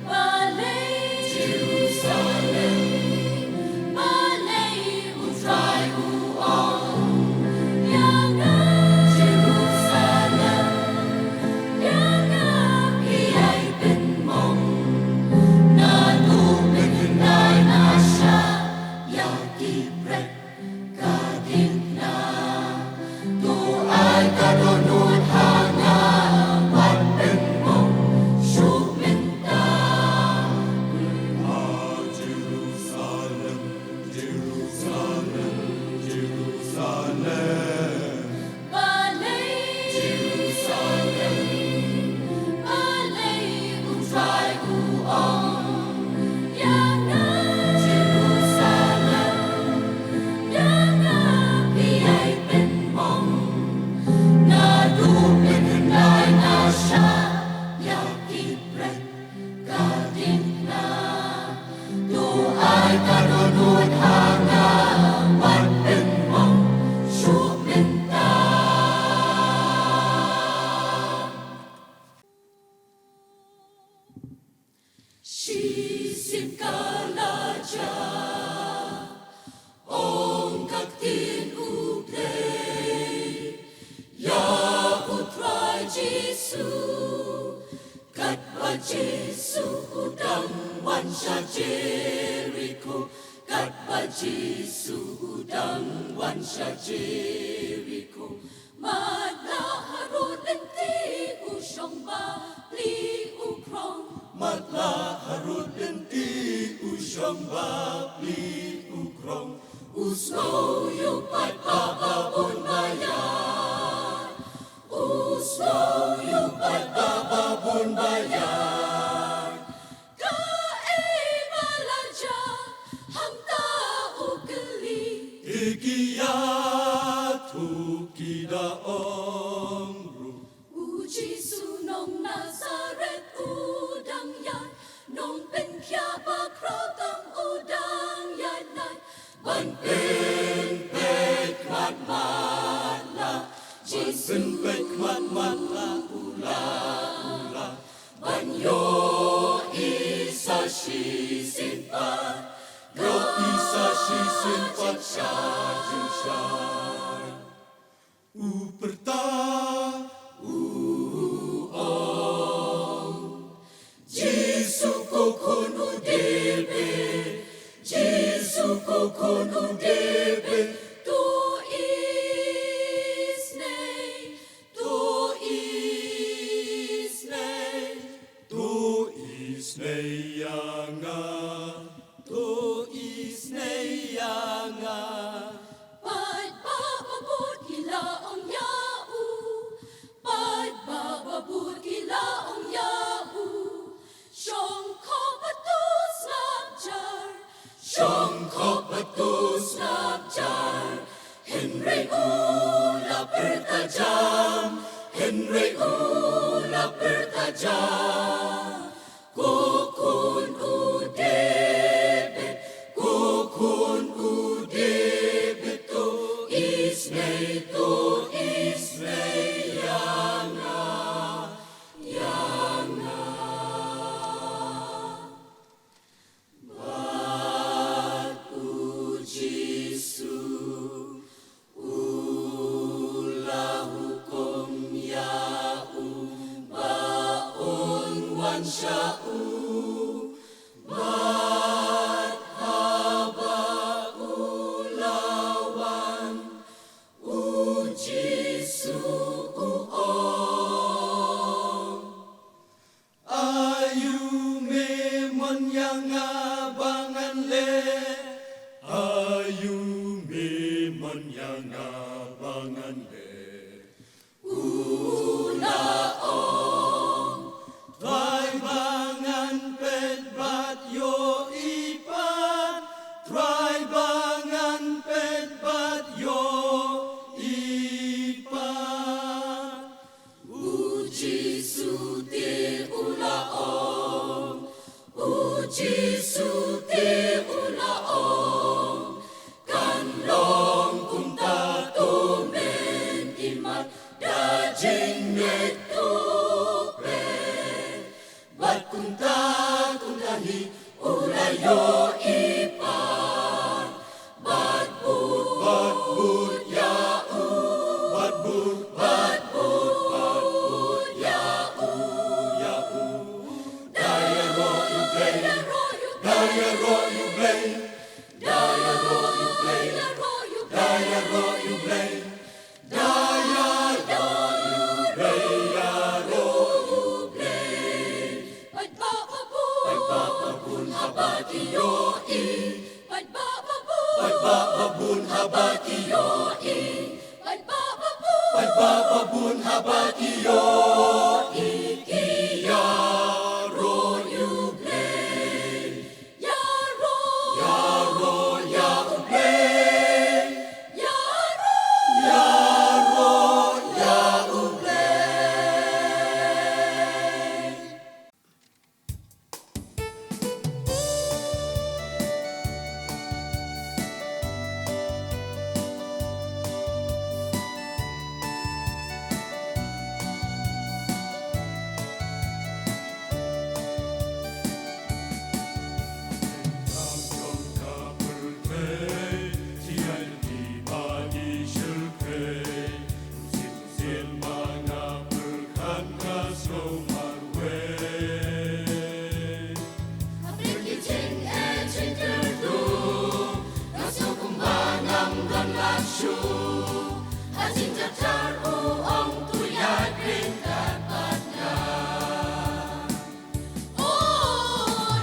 Balei Jerusalem, balei U Trai u ong ïa nga? Jerusalem, ïa nga phi ai pynmong, naduh mynhyndai nga shah ïa ki bret ka ding na. To ai ka dohnud ha nga, wat pynmong shuh mynta. Ah, Jerusalem, Jerusalem, Jerusalem. Balei Jerusalem, balei U Trai u ong ïa nga? Jerusalem, ïa nga phi ai pynmong, naduh mynhyndai nga shah ïa ki bret ka ding na. To ai ka dohnud ha nga, wat pynmong shuh mynta. Shisien ka la jia, ong ka ktien U Blei ïa U Trai Jisu. Katba Jisu u dang wan sha Jeriko, katba Jisu u dang wan sha Jeriko, matlah harud lynti u shong bapli u krong. Matlah harud lynti u shong bapli u krong. U sngew ïa u paidbah babun baïar. U sngew ïa u paidbah babun baïar. Kaei ba la jia hangta u kylli. Te ki ïathuh ki da ong ruh, U Jisu nong Nasaret u dang ïaid, nongpynkhiah bakhraw tam u dang ïaid lait. Ban pynpeit khmat matlah, Jisu ban pynpeit khmat matlah u la, u la ban ïohi sa shisien pat, ïohi sa shisien pat sha jingshai. U pyrta, u ong, Jisu ko khun u David, Jisu ko khun u David, to isynei, to isynei, to isynei ïa nga, to isynei ïa nga. Paidbah babud ki la ong ïa u, paidbah babud ki la ong ïa u. Shongkop pat to sngap jar, shongkop pat to sngap jar. Hynrei u la pyrta jam, hynrei u la pyrta jam. Ko khun u David, ko khun u David, to isynei, to isynei ïa nga, ïa nga. Bad u Jisu u la hukum ïa u ba un wan sha u. Bad haba u la wan, u Jisu u ong, aïu me mon ïa nga ba ngan leh? Aïu me mon ïa nga ba ngan leh? U la ong, trai ba ngan peit bad ïohi pat, trai ba ngan peit bad Jisu te u la ong, kan long kumta to men imat da jingngeit to peit. Bad kumta, kumta hi u la ïohi pat. Bad bud, bad bud ïa u. Bad bud, bad bud, bad bud ïa u, ïa u. Da ïaroh ïa U Blei, da ïaroh ïa U Blei. Da ïaroh ïa U Blei, da ïaroh ïa U Blei. Da ïaroh ïa U Blei, ïaroh ïa U Blei. Paidbah babun, paidbah babun haba ki ïohi. Paidbah babun, paidbah babun haba ki ïohi. Paidbah babun, paidbah babun haba ki ïohi, ki ïaroh ïa U Blei. Ïaroh, ïaroh ïa U Blei. Ïaroh, ïaroh ïa U Blei. O,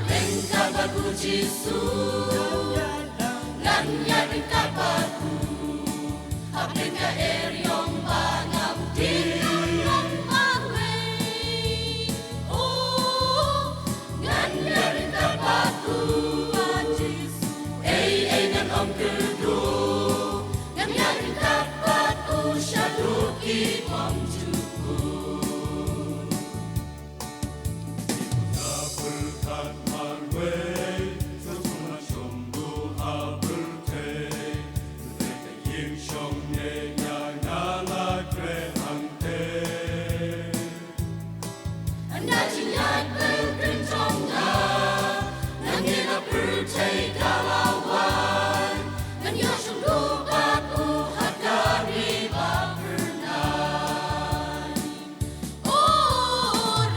ryngkat bad U Jisu ngan ïaryngkat bad u. Hapdeng ka eriong ba ngam tip marwei. O, ngan ïaryngkat bad u. Ei ei ngan ym kyrduh, ngan ïaryngkat bad u shaduh ki bymjukut. Ynda jingïaid pyrkhat jong nga, nga ngeit ha pyrthei ka la wan. Ngan ïoh shongkuh bad u ha ka ri ba phyrnai. O,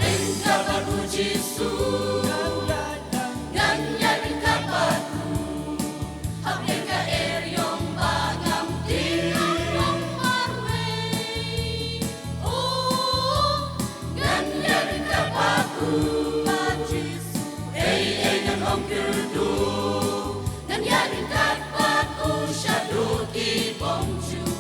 ryngkat bad U Jisu ngan ïaryngkat bad u. Hapdeng ka eriong ba ngam tip marwei. O, ngan ïaryngkat bad u. Ei ei ngan ym kyrduh, ngan ïaryngkat bad u shaduh ki bymjukut.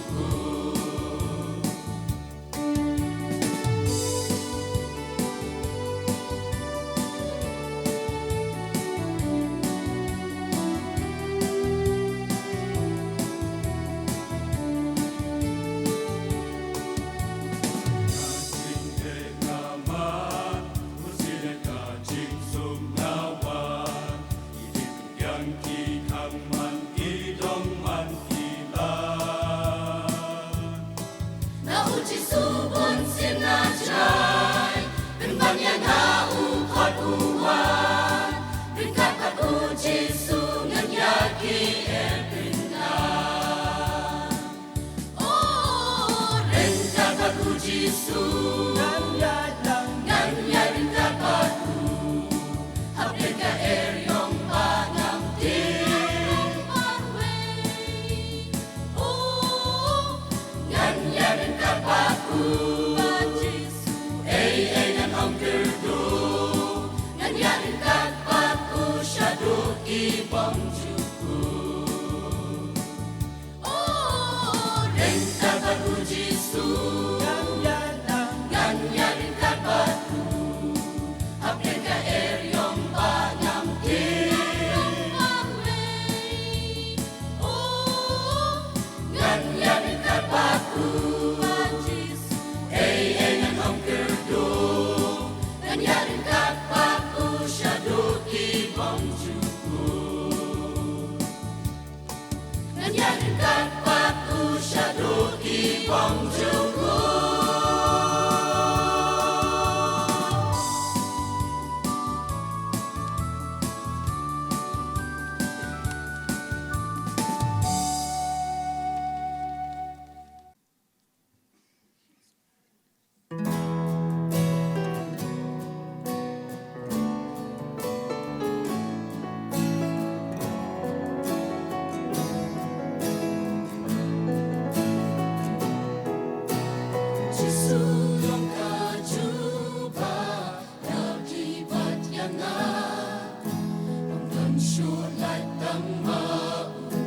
Shuh lait tang ma u,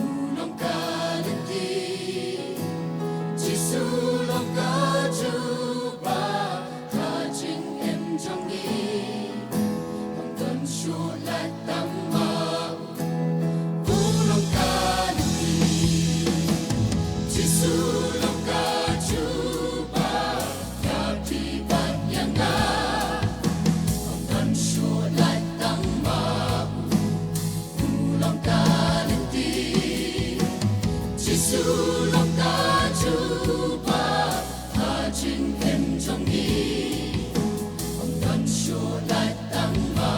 u long ka lynti. Jisu long ka jubab ha jingim jong ngi. Ym don shuh lait tang ma u, u long ka lynti. Jisu long ka jubab ïa phi bad ïa nga. Ym don shuh lait tang ma u, u long ka lynti. Jisu long ka jubab ha jingim jong ngi. Ym don shuh lait tang ma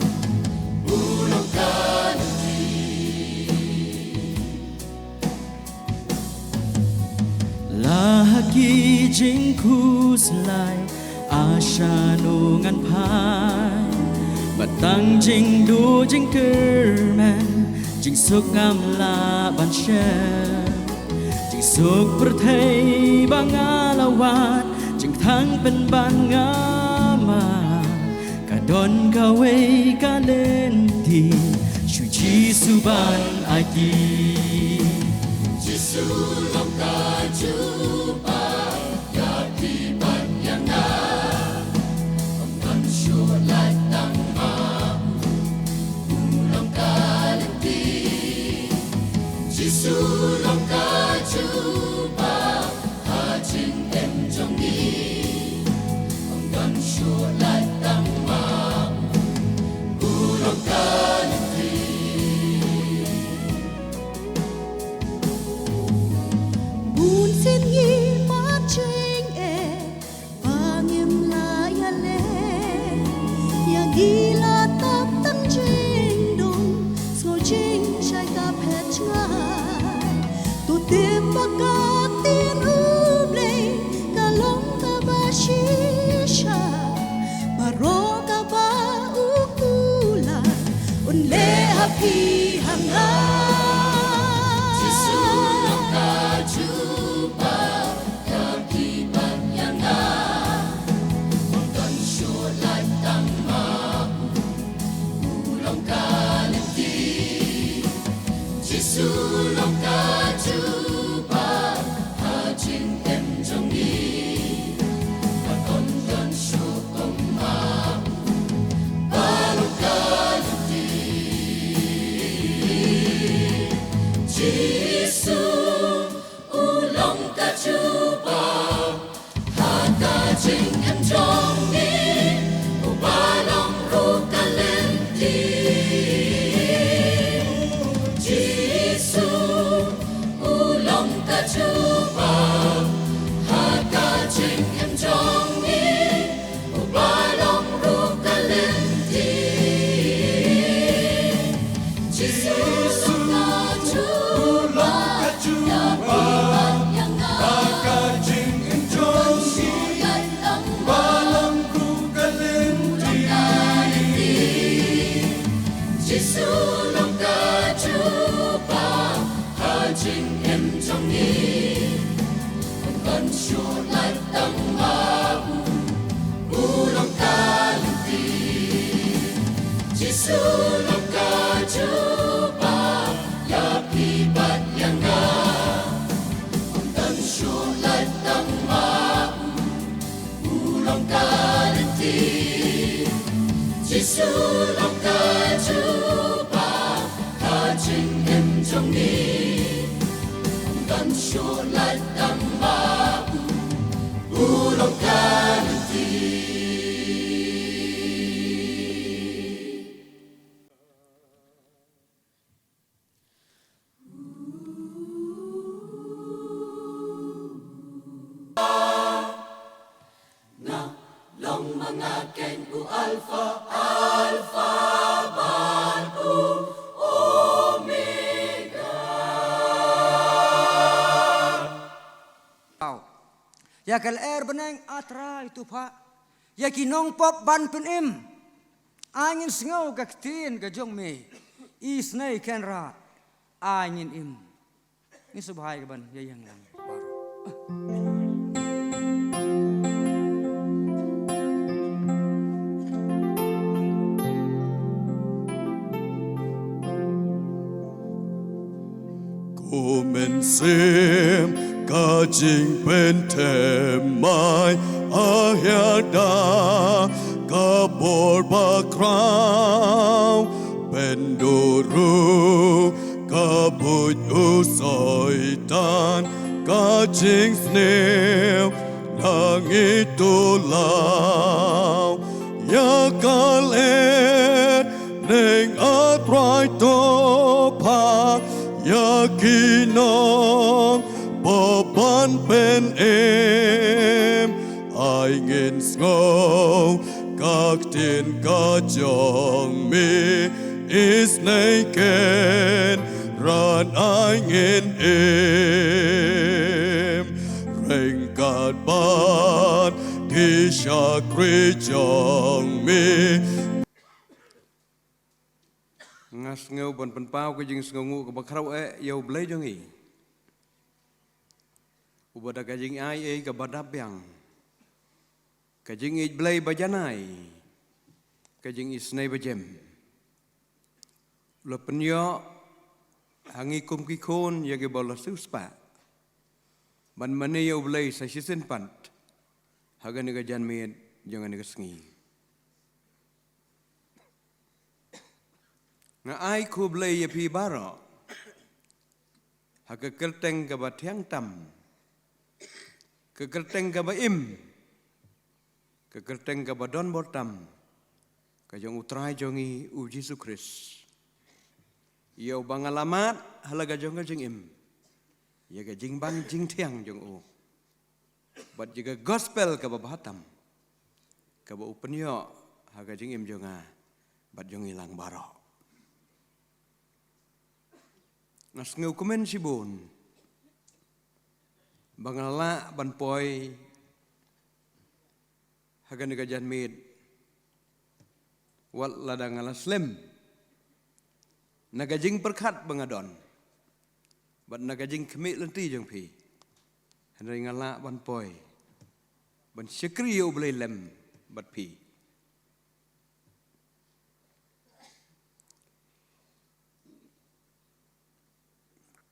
u, u long ka lynti. La ha ki jingkhuslai, a shano ngan phai? Ba tang jingduh jingkyrmen, jingsuk ngam lah ban shem. Jingsuk pyrthei ba nga la wad, jingtang pynban nga mad. Ka don kawei ka lynti, shu Jisu ban aiti. Jisu long ka jubab ïa phi bad ïa nga. Ym don shuh lait tang ma u, u long ka lynti. Jisu long ka jubab ha jingim jong ngi. Ym don shuh lait tang ma u, u long ka lynti. Bun sien ngi mad jingeh ba ngim lah ïaleh. Ïa ngi la tap tang jingdum, sngew jingshai ka phet jngai. To tip ba ka ktien U Blei ka long kaba shisha. Baroh kaba u kular un leh ha phi ha nga. Jisu long ka jubab ïa phi bad ïa nga. Ym don shuh lait tang ma u, u long ka lynti. Jisu long ka jubab ha jingim jong ngi. Ba ym don shuh kum ma u, ba long ka lynti. Jisu u long ka jubab ha ka jingim jong ngi, uba long ruh ka lynti. Jisu u long ka jubab ha ka jingim jong ngi, uba long ruh ka lynti. Jisu u long ka jubab ha ka jingim jong ngi, uba long ruh ka lynti. Jisu u long ka jubab ha jingim jong ngi. Ym don shuh lait tang ma u, u long ka lynti. Jisu u long ka jubab ïa phi bad ïa nga. Ym don shuh lait tang ma u, u long ka lynti. Jisu u long ka jubab ha jingim jong ngi. Ym don shuh lait tang ma u, u long ka lynti. Nga long ma nga keiñ u Alpha, Alpha bad u Omega. Ïa ka lyer bneng, A Trai, to phah ïa ki nongpop ban pynim. Ai ngin sngew ka ktien ka jong me. Isynei kynrad, ai ngin im. Ngin sngewbha ïa ka ban ïa ïeng lang. Bun mynsiem ka jingpynthymmai, ha hiar da ka bor bakhraw. Pynduh ruh ka buit u Soitan, ka jingsniew na ngi to law. Ïa ka lyngneng, A Trai, to phah ïa ki nongpaw ban pynim. Ai ngin sngew ka ktien ka jong mi, isynei kynran ai ngin im ryngkat bad ki shakri jong mi. Nga sngew ban pynpaw ka jingsngewnguh kaba khraw eh ïa U Blei jong ngi, uba da ka jingai ei kaba dap biang, ka jingïeit Blei ba janai, ka jingisynei ba jem, u la pynïoh ha ngi kum ki khun ïa kiba u la siewspah ban mane ïa U Blei sa shisien pat ha kane ka janmiet jong kane ka sngi. Nga ai khublei ïa phi baroh ha ka kyrteng kaba thiang tam, ka kyrteng kaba im, ka kyrteng kaba don bor tam, ka jong U Trai jong ngi U Jisu Khrist, ïa uba nga la mad ha la ka jong ka jingim ïa ka jingbang jingthiang jong u, bad ïa ka gospel kaba bha tam kaba u pynïoh ha ka jingim jong nga bad jong ngi lang baroh. Nga sngewkmen shibun ba nga lah ban poi ha kane ka janmiet, wat lada nga la slem na ka jingpyrkhat ba nga don bad na ka jingkhmih lynti jong phi, hynrei nga lah ban poi ban shakri ïa U Blei lem bad phi.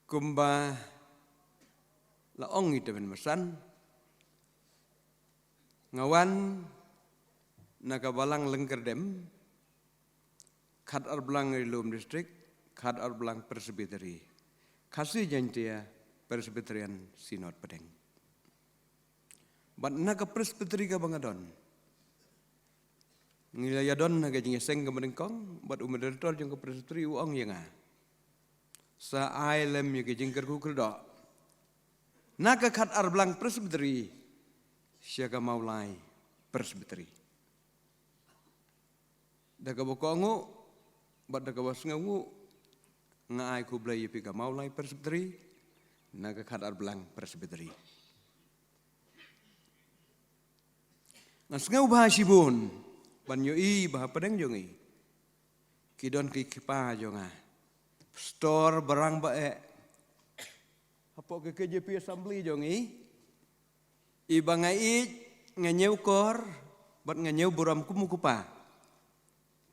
Kumba la ong i Tymmen Basan, nga wan na ka Balang Lyngkyrdem, Khatar Blang Ri Lum District, Khatar Blang Presbytery, Khasi Jaintia Presbyterian Synod Pdeng. Bad na ka Presbytery kaba nga don, ngi la ïadon ha ka jingïaseng kaba nyngkong, bad u moderator jong ka Presbytery u ong ïa nga, sa ai lem ïa ka jingkyrkhu kyrdoh na ka Khatar Blang Presbytery sha ka Mawlai Presbytery. Da kaba kohnguh bad da kaba sngewnguh, nga ai khublei ïa phi ka Mawlai Presbytery, na ka Khatar Blang Presbytery. Nga sngewbha shibun ban ïohi ba hapdeng jong ngi ki don ki kpa jong nga, pastor ba rangbah eh hapoh ka K J P Assembly jong ngi, iba nga ïeit, nga ñiewkor bad nga ñiewburom kum u kpa,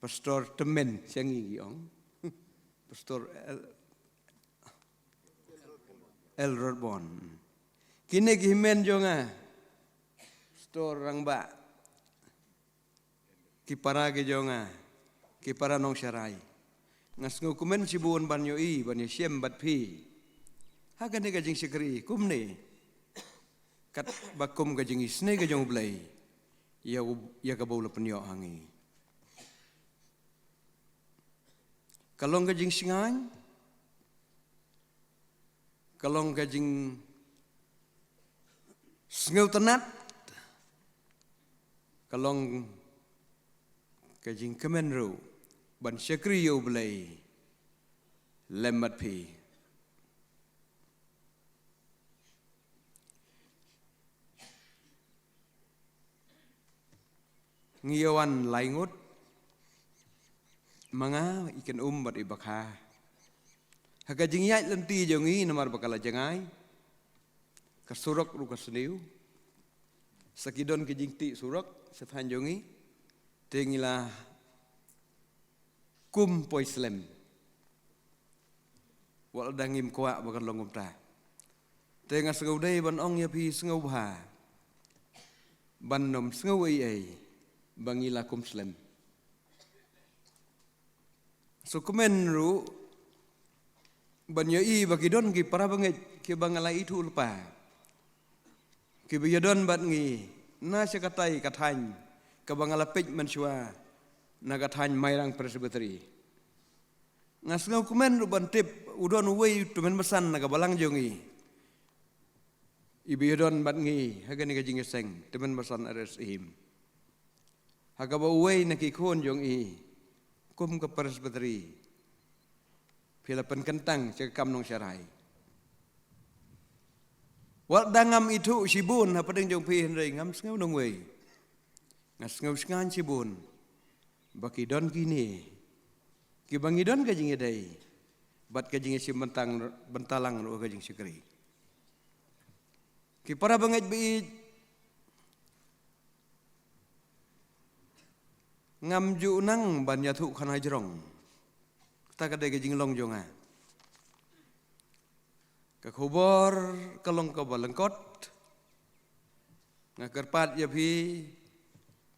Pastor Tymmen, sha ngi ki ong Pastor L-, Elrorbon. Kine ki hynmen jong nga, pastor rangbah, ki para ki jong nga, ki para nongsharai. Nga sngewkmen shibun ban ïohi, ban ïashem bad phi ha kane ka jingshakri kumne, katba kum ka jingisynei ka jong U Blei ïa u, ïa kaba u la pynïoh ha ngi. Ka long ka jingshngaiñ, ka long ka jingsngewtynnat, ka long ka jingkmen ruh ban shakri ïa U Blei lem bad phi. Ngi ïa wan lai ngut, ma nga, i Kynum bad i Bakha. Ha ka jingïaid lynti jong ngi namar ba ka la jngai, ka surok ruh ka sniew. Sa ki don ki jingtih surok sha thaiñ jong ngi, te ngi la kum poi slem. Wat la dang ngim kwah ba kan long kumta. Te nga sngewdei ban ong ïa phi sngewbha ban ym sngew ei ei ba ngi la kum slem. Sngewkmen ruh ban ïohi ba ki don ki para bangeit kiba nga la ithuh lypa, kiba ïadon bad ngi na sha katai ka thaiñ kaba nga la peit mynshuwa, na ka thaiñ Mairang Presbytery. Nga sngewkmen ruh ban tip u don uwei u tymmen basan na ka balang jong ngi iba ïadon bad ngi ha kane ka jingïaseng tymmen basan R S M, ha kaba uwei na ki khun jong i kum ka Presbytery phi la pynkyntang sha ka kam nongsharai. Wat la dang ngam ithuh shibun hapdeng jong phi, hynrei ngam sngew nongwei. Nga sngew shngaiñ shibun ba ki don kine kiba ngi don ka jingïadei bad ka jingïashim bynta, bynta lang ruh ka jingshakri. Ki para bangeit ba ïeit, ngam ju nang ban ïathuh khana jrong. Kata ka dei ka jinglong jong nga. Ka khubor ka long kaba lyngkot. Nga kyrpad ïa phi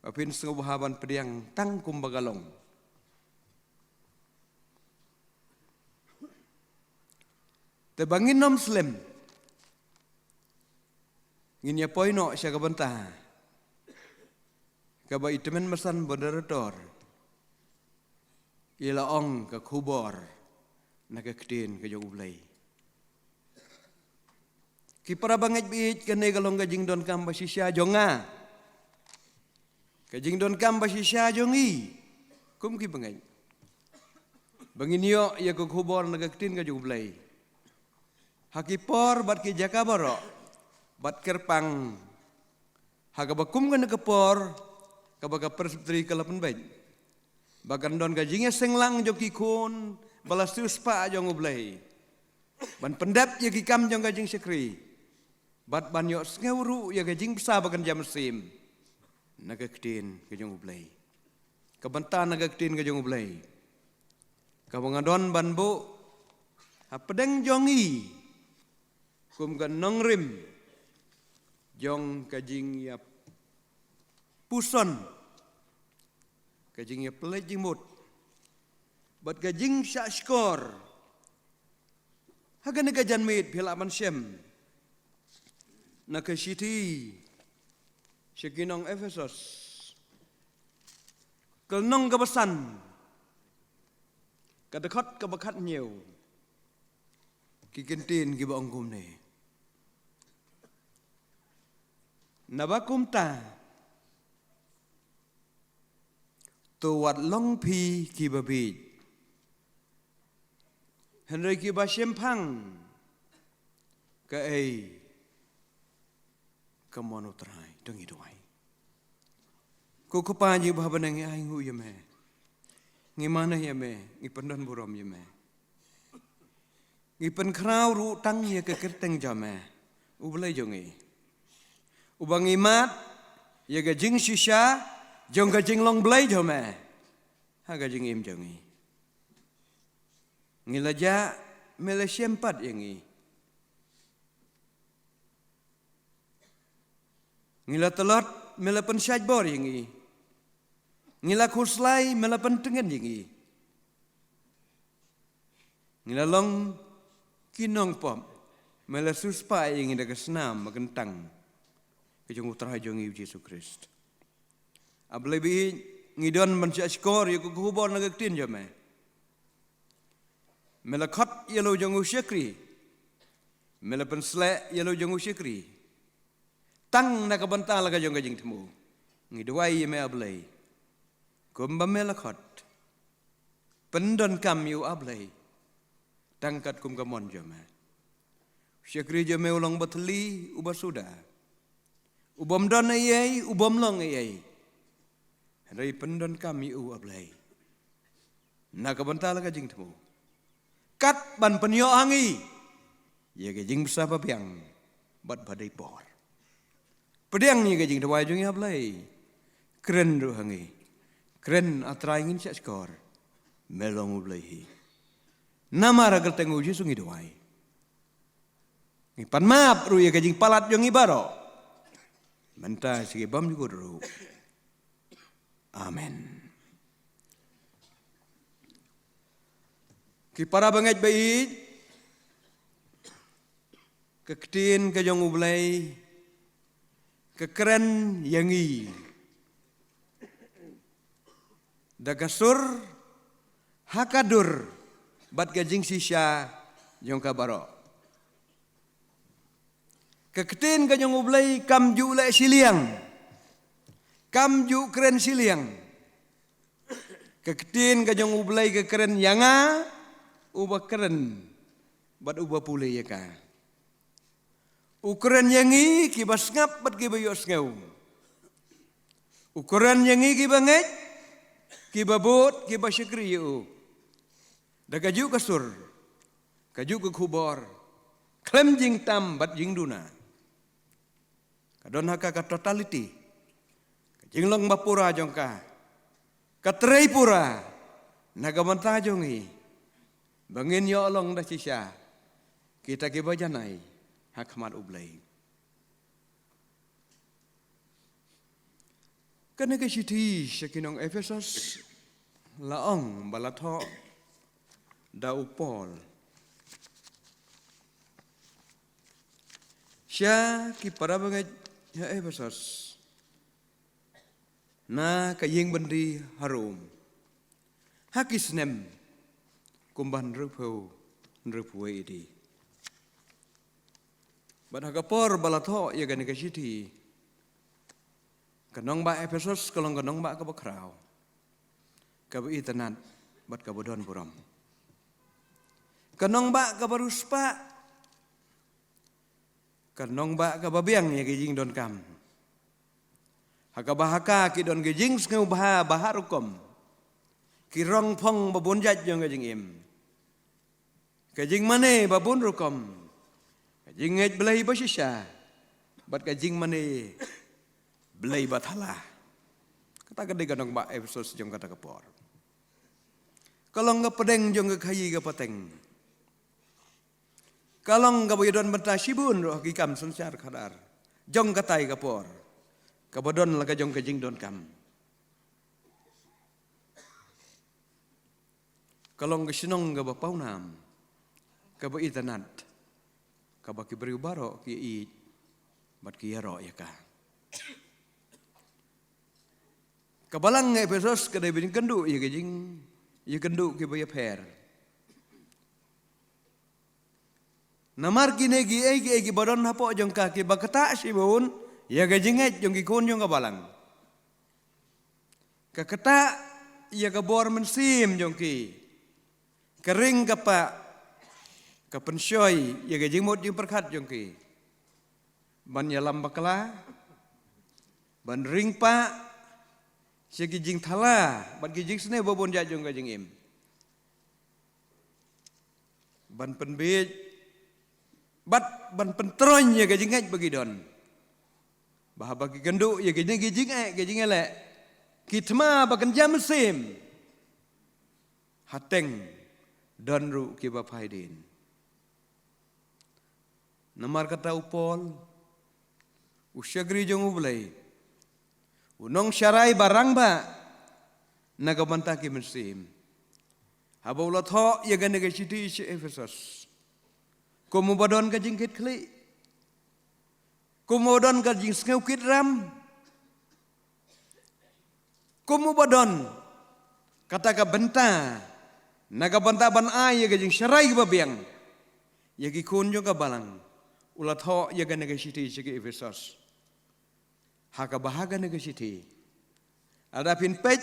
ba phin sngewbha ban pdiang tang kumba ka long. Te ba ngin ym slem, ngin ïa poi noh sha ka bynta kaba i tymmen basan moderator i la ong, ka khubor na ka ktien ka jong U Blei. Ki para bangeit ba ïeit, kane ka long ka jingdonkam ba shisha jong nga, ka jingdonkam ba shisha jong i kum ki bangeit, ba ngin ïoh ïa ka khubor na ka ktien ka jong U Blei ha ki por bad ki jaka baroh, bad kyrpang ha kaba kum kane ka por kaba ka Presbytery ka la pynbeit, ba kan don ka jingïaseng lang jong ki khun ba la siewspah jong U Blei ban pyndep ïa ki kam jong ka jingshakri bad ban ïohsngew ruh ïa ka jingbsa ba kan jam mynsiem na ka ktien ka jong U Blei. Ka bynta na ka ktien ka jong U Blei kaba nga don ban buh hapdeng jong i kum ka nongrim jong ka jingïapuson, ka jingïapynleit jingmut bad ka jingshahshkor. Ha kane ka janmiet phi lah ban shem na ka shithi sha ki nong Ephesos, ka lynnong kaba san, ka dkhot kaba khathynñiew, ki kyntien kiba ong kumne: Naba kumta, to wat long phi kiba bieit, hynrei kiba shemphang. Kaei ka mon U Trai? To ngin duwai. Ko Kpa jong ngi ba ha bneng, ngi ainguh ïa me, ngi mane ïa me, ngi pyndon burom ïa me. Ngi pynkhraw ruh tang ïa ka kyrteng jong me, U Blei jong ngi, uba ngi mad ïa ka jingshisha jong ka jinglong Blei jong me ha ka jingim jong ngi. Ngi la jah, me la shem pat ïa ngi. Ngi la tlot, me la pynshait bor ïa ngi. Ngi la khuslai, me la pyntngen ïa ngi. Ngi la long ki nongpop, me la siewspah ïa ngi da ka snam ba kyntang ka jong U Trai jong ngi U Jisu Khrist. A Blei ba ïeit, ngi don ban shahshkor ïa ka khubor na ka ktien jong me. Me la khot ïa la u jong u shakri, me la pynsleh ïa la u jong u shakri tang na ka bynta la ka jong ka jingthmu. Ngi duwai ïa me, A Blei, kumba me la khot, pyndonkam ïa u, A Blei, tang katkum ka mon jong me. U shakri jong me u long ba thylli, uba suda, u bym don ei ei, u bym long ei ei, hynrei pyndonkam ïa u, A Blei, na ka bynta la ka jingthmu, kat ban pynïoh ha ngi ïa ka jingbsa ba biang bad ba dei por. Pdiang ïa ka jingduwai jong ngi, A Blei. Kren ruh ha ngi. Kren, A Trai, ngin shahshkor. Me long U Blei hi. Namar ha ka kyrteng U Jisu ngi duwai. Ngi pan map ruh ïa ka jingpalat jong ngi baroh. Mynta sha ki bymjukut ruh. Amen. Ki para bangeit ba ïeit, ka ktien ka jong U Blei ka kren ïa ngi da ka sur, ha ka dur bad ka jingshisha jong ka baroh. Ka ktien ka jong U Blei kam ju leh shiliang, kam ju kren shiliang. Ka ktien ka jong U Blei ka kren ïa nga, uba kren bad uba pule ïa ka. U kren ïa ngi kiba sngap bad kiba ïohsngew. U kren ïa ngi kiba ngeit, kiba bud, kiba shakri ïa u. Da kajuh ka sur, kajuh ka khubor, khlem jingtam bad jingduna. Ka don ha ka ka totality, ka jinglong ba pura jong ka, ka trei pura na ka bynta jong ngi, ba ngin ïoh long da shisha kita kiba janai ha khmat U Blei. Kane ka shithi sha ki nong Ephesos la ong ba la thoh da u Paul sha ki para bangeit ha Ephesos, na ka ïing byndi ha Rom, ha ki snem kumba hynriewphew, hynriewphew wei A D. Bad ha ka por ba la thoh ïa kane ka shithi, ka nongbah Ephesos ka long ka nongbah kaba khraw, kaba itynnad bad kaba don burom, ka nongbah kaba riewspah, ka nongbah kaba biang ïa ki jingdonkam. Ha kaba ha ka ki don ki jingsngewbha ba ha rukom, ki rong phong ba bun jait jong ka jingim, ka jingmane ba bun rukom, ka jingngeit Blei ba shisha, bad ka jingmane Blei ba thala. Kata ka dei ka nongbah Ephesos jong kata ka por. Ka long ka pdeng jong ka khaïi ka pateng. Ka long kaba ïadon bynta shibun ruh ha ki kam synshar khadar jong katai ka por, kaba don la ka jong ka jingdonkam. Ka long ka shnong kaba pawnam, kaba itynnad, kaba ki briew baroh ki ïeit bad ki ïaroh ïa ka. Ka balang Ephesos ka dei ba jingkynduh ïa ka jing, ïakynduh kiba ïapher. Namar kine kiei kiei kiba don hapoh jong ka kiba ktah shibun ïa ka jingngeit jong ki khun jong ka balang. Ka ktah ïa ka bor mynsiem jong ki. Ka ring ka pah, ka pynshoi ïa ka jingmut jingpyrkhat jong ki. Ban ïalam bakla, ban ring pah sha ki jingthala bad ki jingsniew ba bun jait jong ka jingim. Ban pynbiej bad ban pyntroiñ ïa ka jingngeit ba ki don. Ba haba ki kynduh ïa kine ki jingeh, ki jingeh leh, ki thma ba kynja mynsiem. Hateng don ruh kiba phai dien. Namar kata u Paul, u shakri jong U Blei, u nongsharai ba rangbah na ka bynta ki mynsiem, haba u la thoh ïa kane ka shithi sha Ephesos, kum uba don ka jingkitkhlieh, kum uba don ka jingsngewkitram, kum uba don kata ka bynta, na ka bynta ban ai ïa ka jingsharai kaba biang ïa ki khun jong ka balang, u la thoh ïa kane ka shithi sha ki Ephesos. Ha kaba ha kane ka shithi, lada phin peit,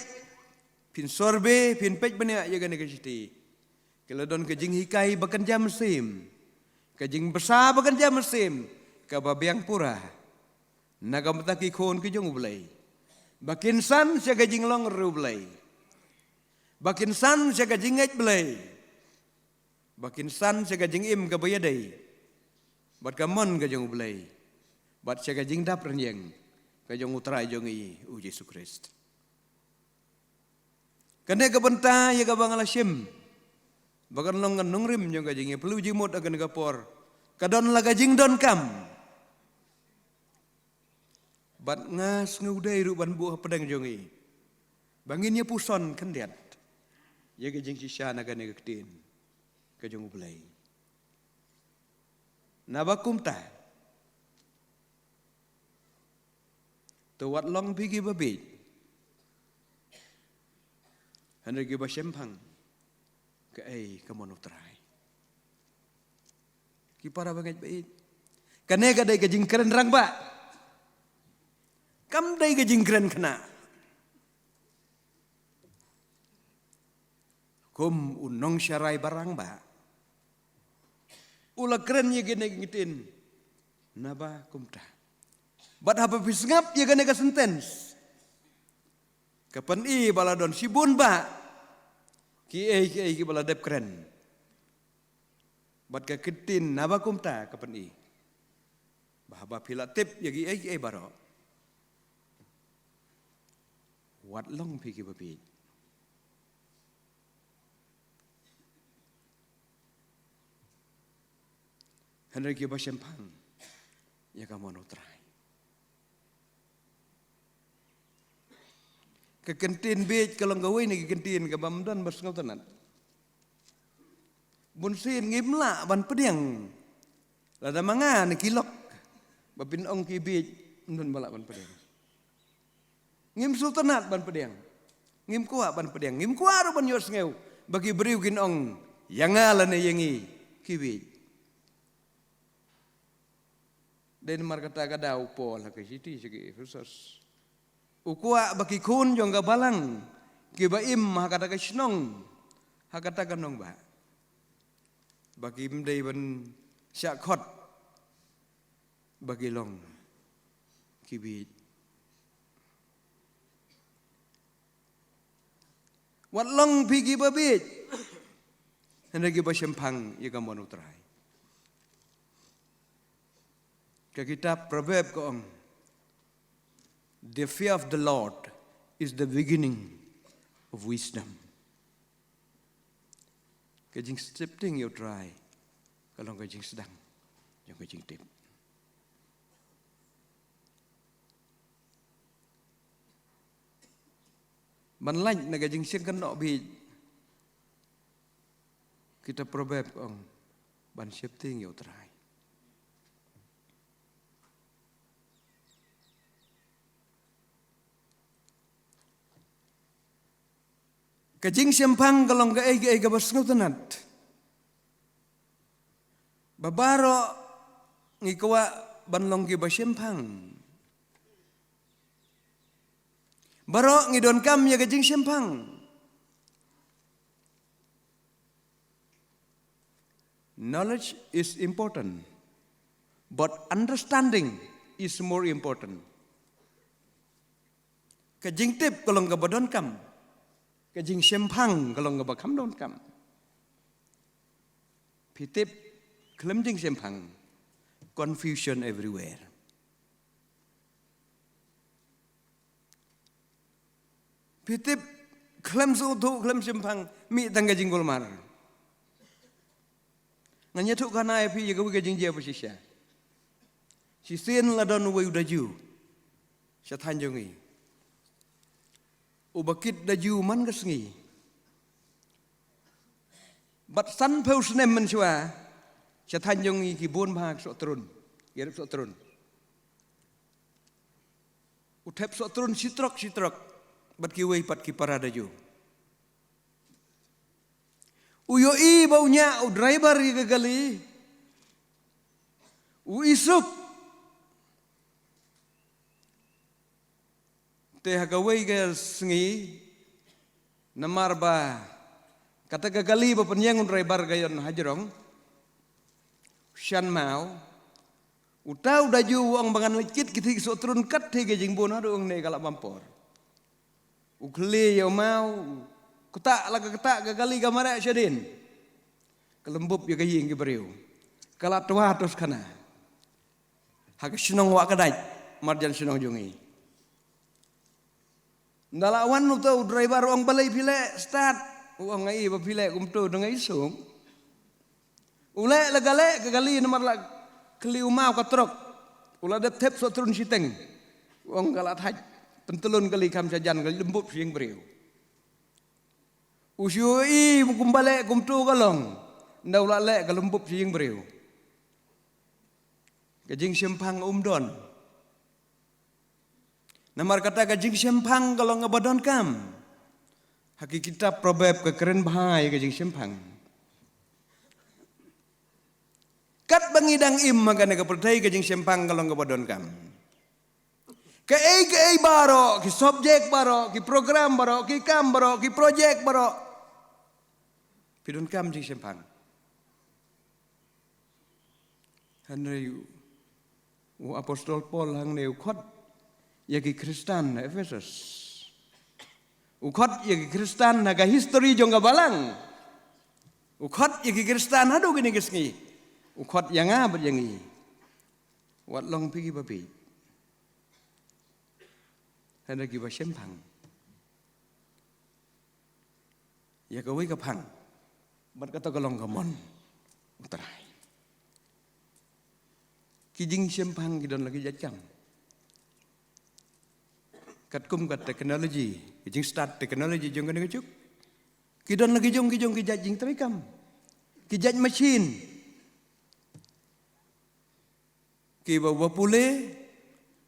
phin survey, phin peit bniah ïa kane ka shithi, ki la don ka jinghikai ba kynja mynsiem, ka jingbsa ba kynja mynsiem, kaba biang pura na ka bynta ki khun ki jong U Blei, ba kin san sha ka jinglong riewblei, ba kin san sha ka jingngeit Blei, ba kin san sha ka jingim kaba ïadei bad ka mon ka jong U Blei, bad sha ka jingdap rynïeng ka jong U Trai jong ngi U Jisu Khrist. Kane ka bynta ïa kaba nga la shim ba kan long ka nongrim jong ka jingïaphylliew jingmut ha kane ka por, ka don la ka jingdonkam. Bad nga sngewdei ruh ban buh hapdeng jong ngi ba ngin ïa puson khyndiat ïa ka jingshisha na kane ka ktien ka jong U Blei. Naba kumta, to wat long phi kiba bieit, hynrei kiba shemphang, kaei ka mon U Trai. Ki para bangeit baieit, kane ka dei ka jingkren rangbah, kam dei ka jingkren khynnah. Kum u nongsharai barangbah, u la kren ïa kine ki ktien, naba kumta. Bad haba phi sngap ïa kane ka sentence, ka pyni ba la don shibun bah kiei kiei kiba la dep kren. Bad ka ktien naba kumta ka pyni ba haba phi la tip ïa kiei kiei baroh, wat long phi kiba bieit, hynrei kiba shemphang ïa ka mon U Trai. Ka ktien bieit ka long kawei na ki ktien kaba ym don ba sngewtynnat. Bunsien ngim lah ban pdiang, lada ma nga na ki lok ba phin ong ki bieit, ym don ba lah ban pdiang. Ngim sngewtynnat ban pdiang, ngim kwah ban pdiang, ngim kwah ruh ban ïohsngew ba ki briew kin ong ïa nga lane ïa ngi ki bieit. Dei namar kata ka daw u Paul ha ka shithi sha ki Ephesos, u kwah ba ki khun jong ka balang kiba im ha kata ka shnong, ha kata ka nongbah, ba kim dei ban shah khot ba ki long ki bieit. Wat long phi kiba bieit, hynrei kiba shemphang ïa ka mon U Trai. Ka kitab Proverb ka ong, "The fear of the Lord is the beginning of wisdom." Ka jingsheptieng ïa U Trai ka long ka jingsdang jong ka jingtip. Ban lait na ka jingsheng kynnoh bieit, kitab Proverb ka ong ban sheptieng ïa U Trai. Ka jingshemphang ka long kaei kaei kaba sngewtynnat. Ba baroh ngi kwah ban long kiba shemphang. Baroh ngi donkam ïa ka jingshemphang. Knowledge is important, but understanding is more important. Ka jingtip ka long kaba donkam, ka jingshemphang ka long kaba kham donkam. Phi tip, khlem jingshemphang, confusion everywhere. Phi tip, khlem sngewthuh, khlem shemphang, mih tang ka jingkulmar. Ngan ïathuh khana ïa phi ïa kawei ka jingjia ba shisha. Shisien la don uwei u daju sha thaiñ jong ngi, uba kit daju man ka sngi. Bad sanphew snem mynshuwa, sha thaiñ jong ngi ki bun bha ki sohtrun, ki rep sohtrun. U thep sohtrun shitrok shitrok, bad kiwei pat ki para daju. U ïohi ba u ñiah u driver ïa ka kali, u isuk. Te ha kawei ka sngi, namar ba kata ka kali ba pynïeng u driver ka ïon hajrong, shan maw, uta u daju u ong ba ngan leit kit kiti ki sohtrun kat te ka jingbun haduh ong ne ka la bam por. U khlieh ïa u maw, u ktah la ka ktah ka kali ka mareh shadien. Ka lymbup ïa ka ïing ki briew. Ka la twa tos khana ha ka shnong Wah Kdait, marjan shnong jong ngi. Nda la wan uta u driver u ong balei phi leh start. U ong, nga i ba phi leh kumto, dang nga i suk. U leh la ka leh ka kali namar la khlieh u maw ka trok. U la dep thep sohtrun shiteng. U ong, ka la thait. Pyntlun kali kham shajan, ka leh lum bup sha ïing briew. U shu i kumba leh kumto ka long. Nda u la leh ka lum bup sha ïing briew. Ka jingshemphang um don. Namar kata ka jingshemphang ka long kaba donkam. Ha ki kitab Proverb ka kren bha ïa ka jingshemphang. Katba ngi dang im ha kane ka pyrthei, ka jingshemphang ka long kaba donkam. Kaei kaei baroh, ki subject baroh, ki program baroh, ki kam baroh, ki project baroh, phi donkam jingshemphang. Hynrei u, u apostol Paul hangne u khot ïa ki Khristan na Ephesus. U khot ïa ki Khristan na ka history jong ka balang. U khot ïa ki Khristan haduh kine ki sngi. U khot ïa nga bad ïa ngi. Wat long phi kiba bieit. Hynrei kiba shemphang ïa kawei ka phang. Bad kata ka long ka mon U Trai. Ki jingshemphang ki don la ki jait kam. Katkum ka technology, ki jingstad technology jong kane ka juk, ki don la ki jong ki jong ki jait jingtrei kam. Ki jait machine. Kiba, uba pule,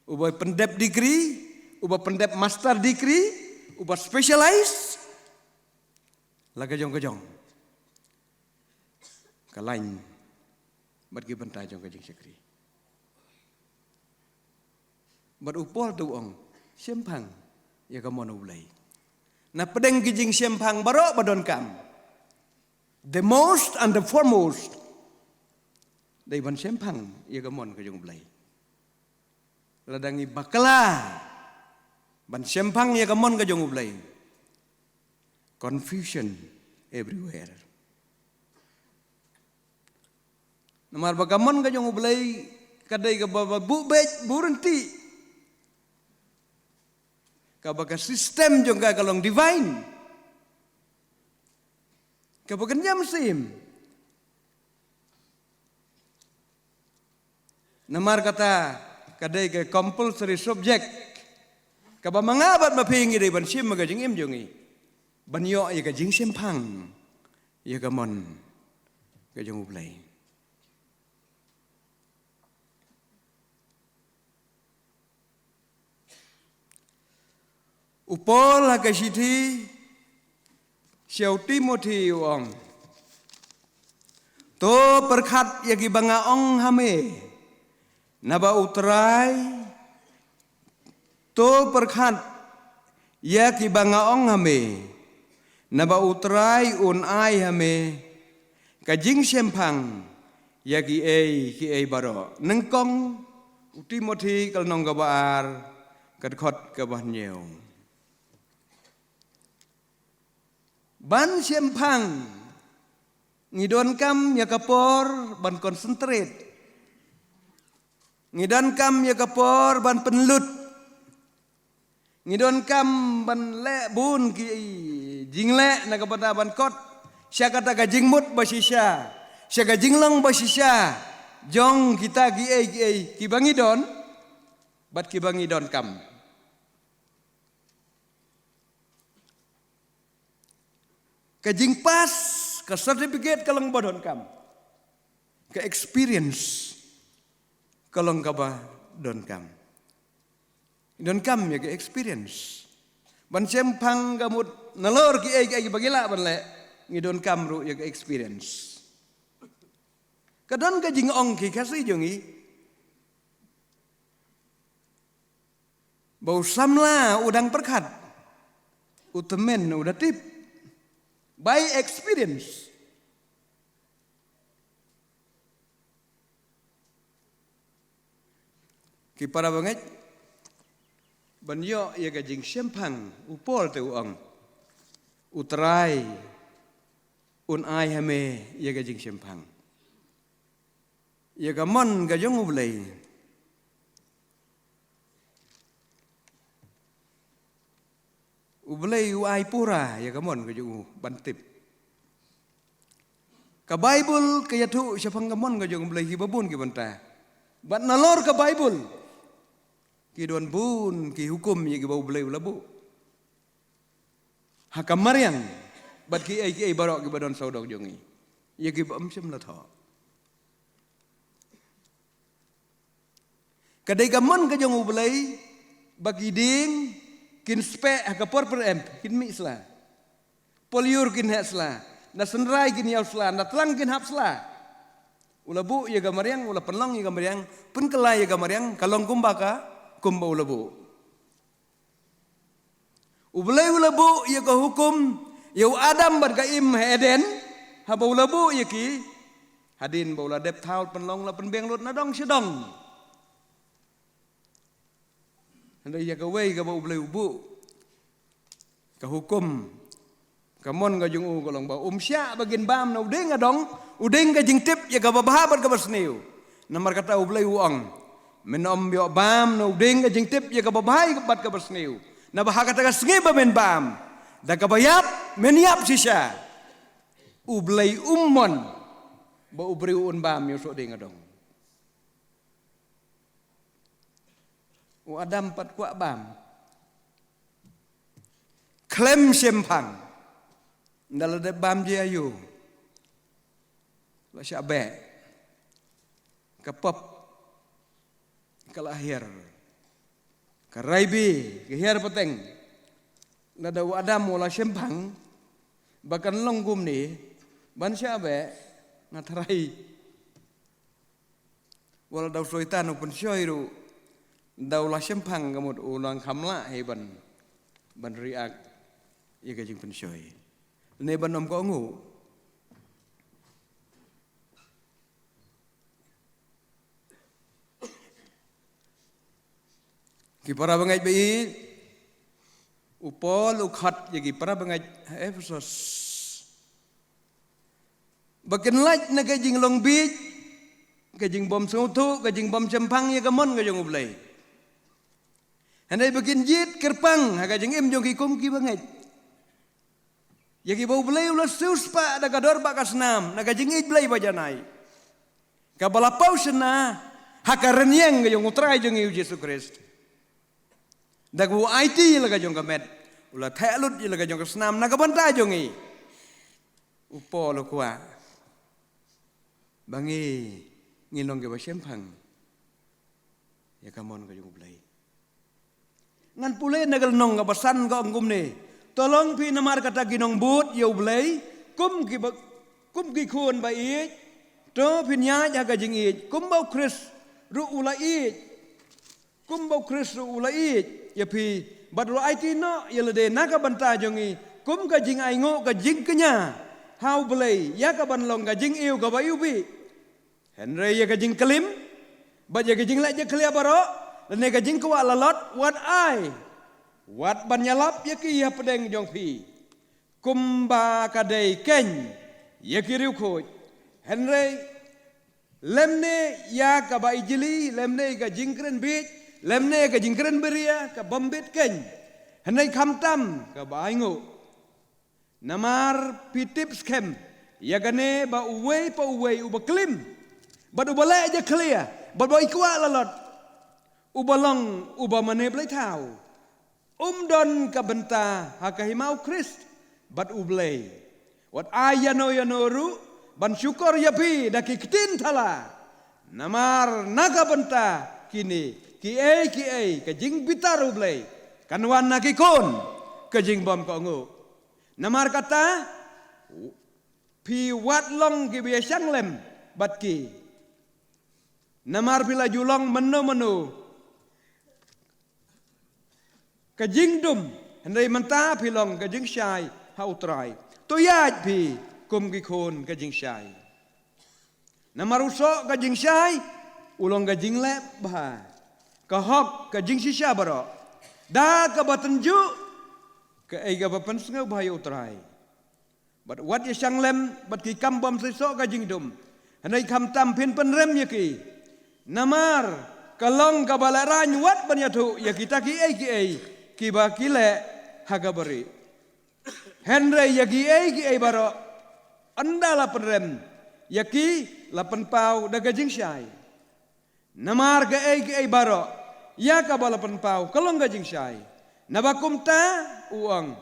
uba pyndep degree, uba pyndep master degree, uba specialize la ka jong ka jong ka lain bad ki bynta jong ka jingshakri. Bad u Paul te u ong, shemphang ïa ka mon U Blei. Na pdeng ki jingshemphang baroh ba donkam, the most and the foremost, dei ban shemphang ïa ka mon ka jong U Blei. Lada ngi bakla ban shemphang ïa ka mon ka jong U Blei, confusion everywhere. Namar ba ka mon ka jong U Blei ka dei kaba, ba buh beit buh rynti, kaba ka system jong ka ka long divine, kaba kan jam sim. Namar kata ka dei ka compulsory subject kaba ma nga bad ma phi ngi dei ban shim ha ka jingim jong ngi, ban ïoh ïa ka jingshemphang ïa ka mon ka jong U Blei. U Paul ha ka shithi sha u Timothi u ong, to pyrkhat ïa ki ba nga ong ha me, naba U Trai, to pyrkhat ïa ki ba nga ong ha me, naba U Trai un ai ha me ka jingshemphang ïa kiei kiei baroh. Nyngkong u Timothi ka lynnong kaba ar, ka dkhot kaba hynñiew. Ban shemphang ngi donkam ïa ka por ban concentrate. Ngi donkam ïa ka por ban pynlut. Ngi donkam ban leh bun ki jingleh na ka bynta ban kot sha kata ka jingmut ba shisha, sha ka jinglong ba shisha jong kita kiei kiei kiba ngi don bad kiba ngi donkam. Ka jingpass, ka certificate ka long ba donkam. Ka experience ka long kaba donkam. Donkam ïa ka experience. Ban shemphang ka mut nalor kiei kiei ba ngi lah ban leh, ngi donkam ruh ïa ka experience. Ka don ka jingong ki Khasi jong ngi, ba u samla u dang pyrkhat, u tymmen u da tip. By experience. Ki para bangeit, ban ïoh ïa ka jingshemphang, u Paul te u ong, U Trai un ai ha me ïa ka jingshemphang ïa ka mon ka jong U Blei. U Blei u ai pura ïa ka mon ka jong u ban tip. Ka Baibl ka ïathuh shaphang ka mon ka jong U Blei hi babun ki bynta. Bad nalor ka Baibl ki don bun ki hukum ïa kiba U Blei u la buh ha ka mariang, bad kiei kiei baroh kiba don sawdong jong ngi, ïa kiba ym shym la thoh. Ka dei ka mon ka jong U Blei ba ki dieng kin speh ha ka por pyrem, kin mih sla. Polyur kin heh sla, na synrai kin ïaw sla, na tlang kin hap sla. U la buh ïa ka mariang, u la pynlong ïa ka mariang, pynkylla ïa ka mariang, ka long kumba ka, kumba u la buh. U Blei u la buh ïa ka hukum ïa u Adam bad ka Im ha Eden, haba u la buh ïa ki, hadien ba u la dep thaw pynlong, la pynbiang lut na dong sha dong. Hynrei ïa kawei kaba U Blei u buh, ka hukum, ka mon ka jong u ka long ba ym shah ba kin bam na u dieng ka dong, u dieng ka jingtip ïa kaba bha bad kaba sniew. Namar kata U Blei u ong, men ym ïoh bam na u dieng ka jingtip ïa kaba bha bad kaba sniew. Naba ha kata ka sngi ba men bam, da kaba ïap men ïap shisha. U Blei um mon ba u briew un bam ïa u soh dieng ka dong. U Adam pat kwah bam. Khlem shemphang. Nda la dep bam ji ayu, la shah beh. Ka pop ka la hiar. Ka raibi ka hiar pateng. Lada u Adam u la shemphang ba kan long kumne, ban shah beh, nga tharai. Wat la da u Soitan u pynshoi ruh, da u la shemphang ka mut u nang kham lah hi ban, ban react ïa ka jingpynshoi. Ne ban ym kohnguh. Ki para bangeit ba ïeit, u Paul u khot ïa ki para bangeit ha Ephesos ba kin lait na ka jinglong bieit, ka jingbym sngewthuh, ka jingbym shemphang ïa ka mon ka jong U Blei. Hynrei ba kin jied kyrpang ha ka jingim jong ki kum ki bangeit. Ïa kiba U Blei u la siewspah da ka dor bad ka snam, na ka jingïeit Blei ba janai, kaba la paw shynna ha ka rynïeng ka jong U Trai jong ngi U Jisu Khrist. Da kaba u aiti ïa la ka jong ka met, u la theh lut ïa la ka jong ka snam na ka bynta jong ngi. U Paul u kwah ba ngi, ngin long kiba shemphang ïa ka mon ka jong U Blei. Ngan pule na ka lynnong kaba san ka ong kumne. To long phi namar kata ki nongbud ïa U Blei, kum ki ba, kum ki khun ba ïeit. To phin ïaid ha ka jingïeit, kumba U Khrist ruh u la ïeit. Kumba U Khrist ruh u la ïeit ïa phi, bad u la aiti noh ïa lade na ka bynta jong ngi, kum ka jingainguh ka jingkñia ha U Blei, ïa ka ban long ka jingïew kaba iwbih. Hynrei ïa ka jingklim, bad ïa ka jingleh jakhlia baroh, lane ka jingkwah lalot, wat ai, wat ban ïalap ïa ki hapdeng jong phi, kumba ka dei keiñ ïa ki riewkhuid. Hynrei lymne ïa kaba ijli, lymne ka jingkren bieit, lymne ka jingkren biria, ka bym bit keiñ. Hynrei khamtam kaba ainguh. Namar phi tip skhem ïa kane ba uwei pa uwei uba klim, bad uba leh jakhlia, bad uba kwah lalot, uba long uba mane blei thaw, um don ka bynta ha ka hima U Khrist bad U Blei. Wat ai ïano ïano ruh ban shukor ïa phi da ki ktien thala. Namar na ka bynta kine kiei kiei ka jingbitar U Blei kan wan na ki khun ka jingbymkohnguh. Namar kata, phi wat long kiba ïashang lem bad ki. Namar phi la ju long mynno mynno ka jingdum, hynrei mynta phi long ka jingshai ha U Trai. To ïaid phi kum ki khun ka jingshai. Namar u soh ka jingshai u long ka jingleh bha, ka hok, ka jingshisha baroh, da kaba tynjuh kaei kaba pynsngewbha ïa U Trai. Bad wat ïashang lem bad ki kam bym seisoh ka jingdum, hynrei khamtam phin pynrem ïa ki. Namar ka long kaba lehraiñ wat ban ïathuh ïa kita kiei kiei kiba ki leh ha ka bari. Hynrei ïa kiei kiei baroh, ynda la pynrem ïa ki, la pynpaw da ka jingshai. Namar kaei kaei baroh ïa kaba la pynpaw ka long ka jingshai. Naba kumta u ong,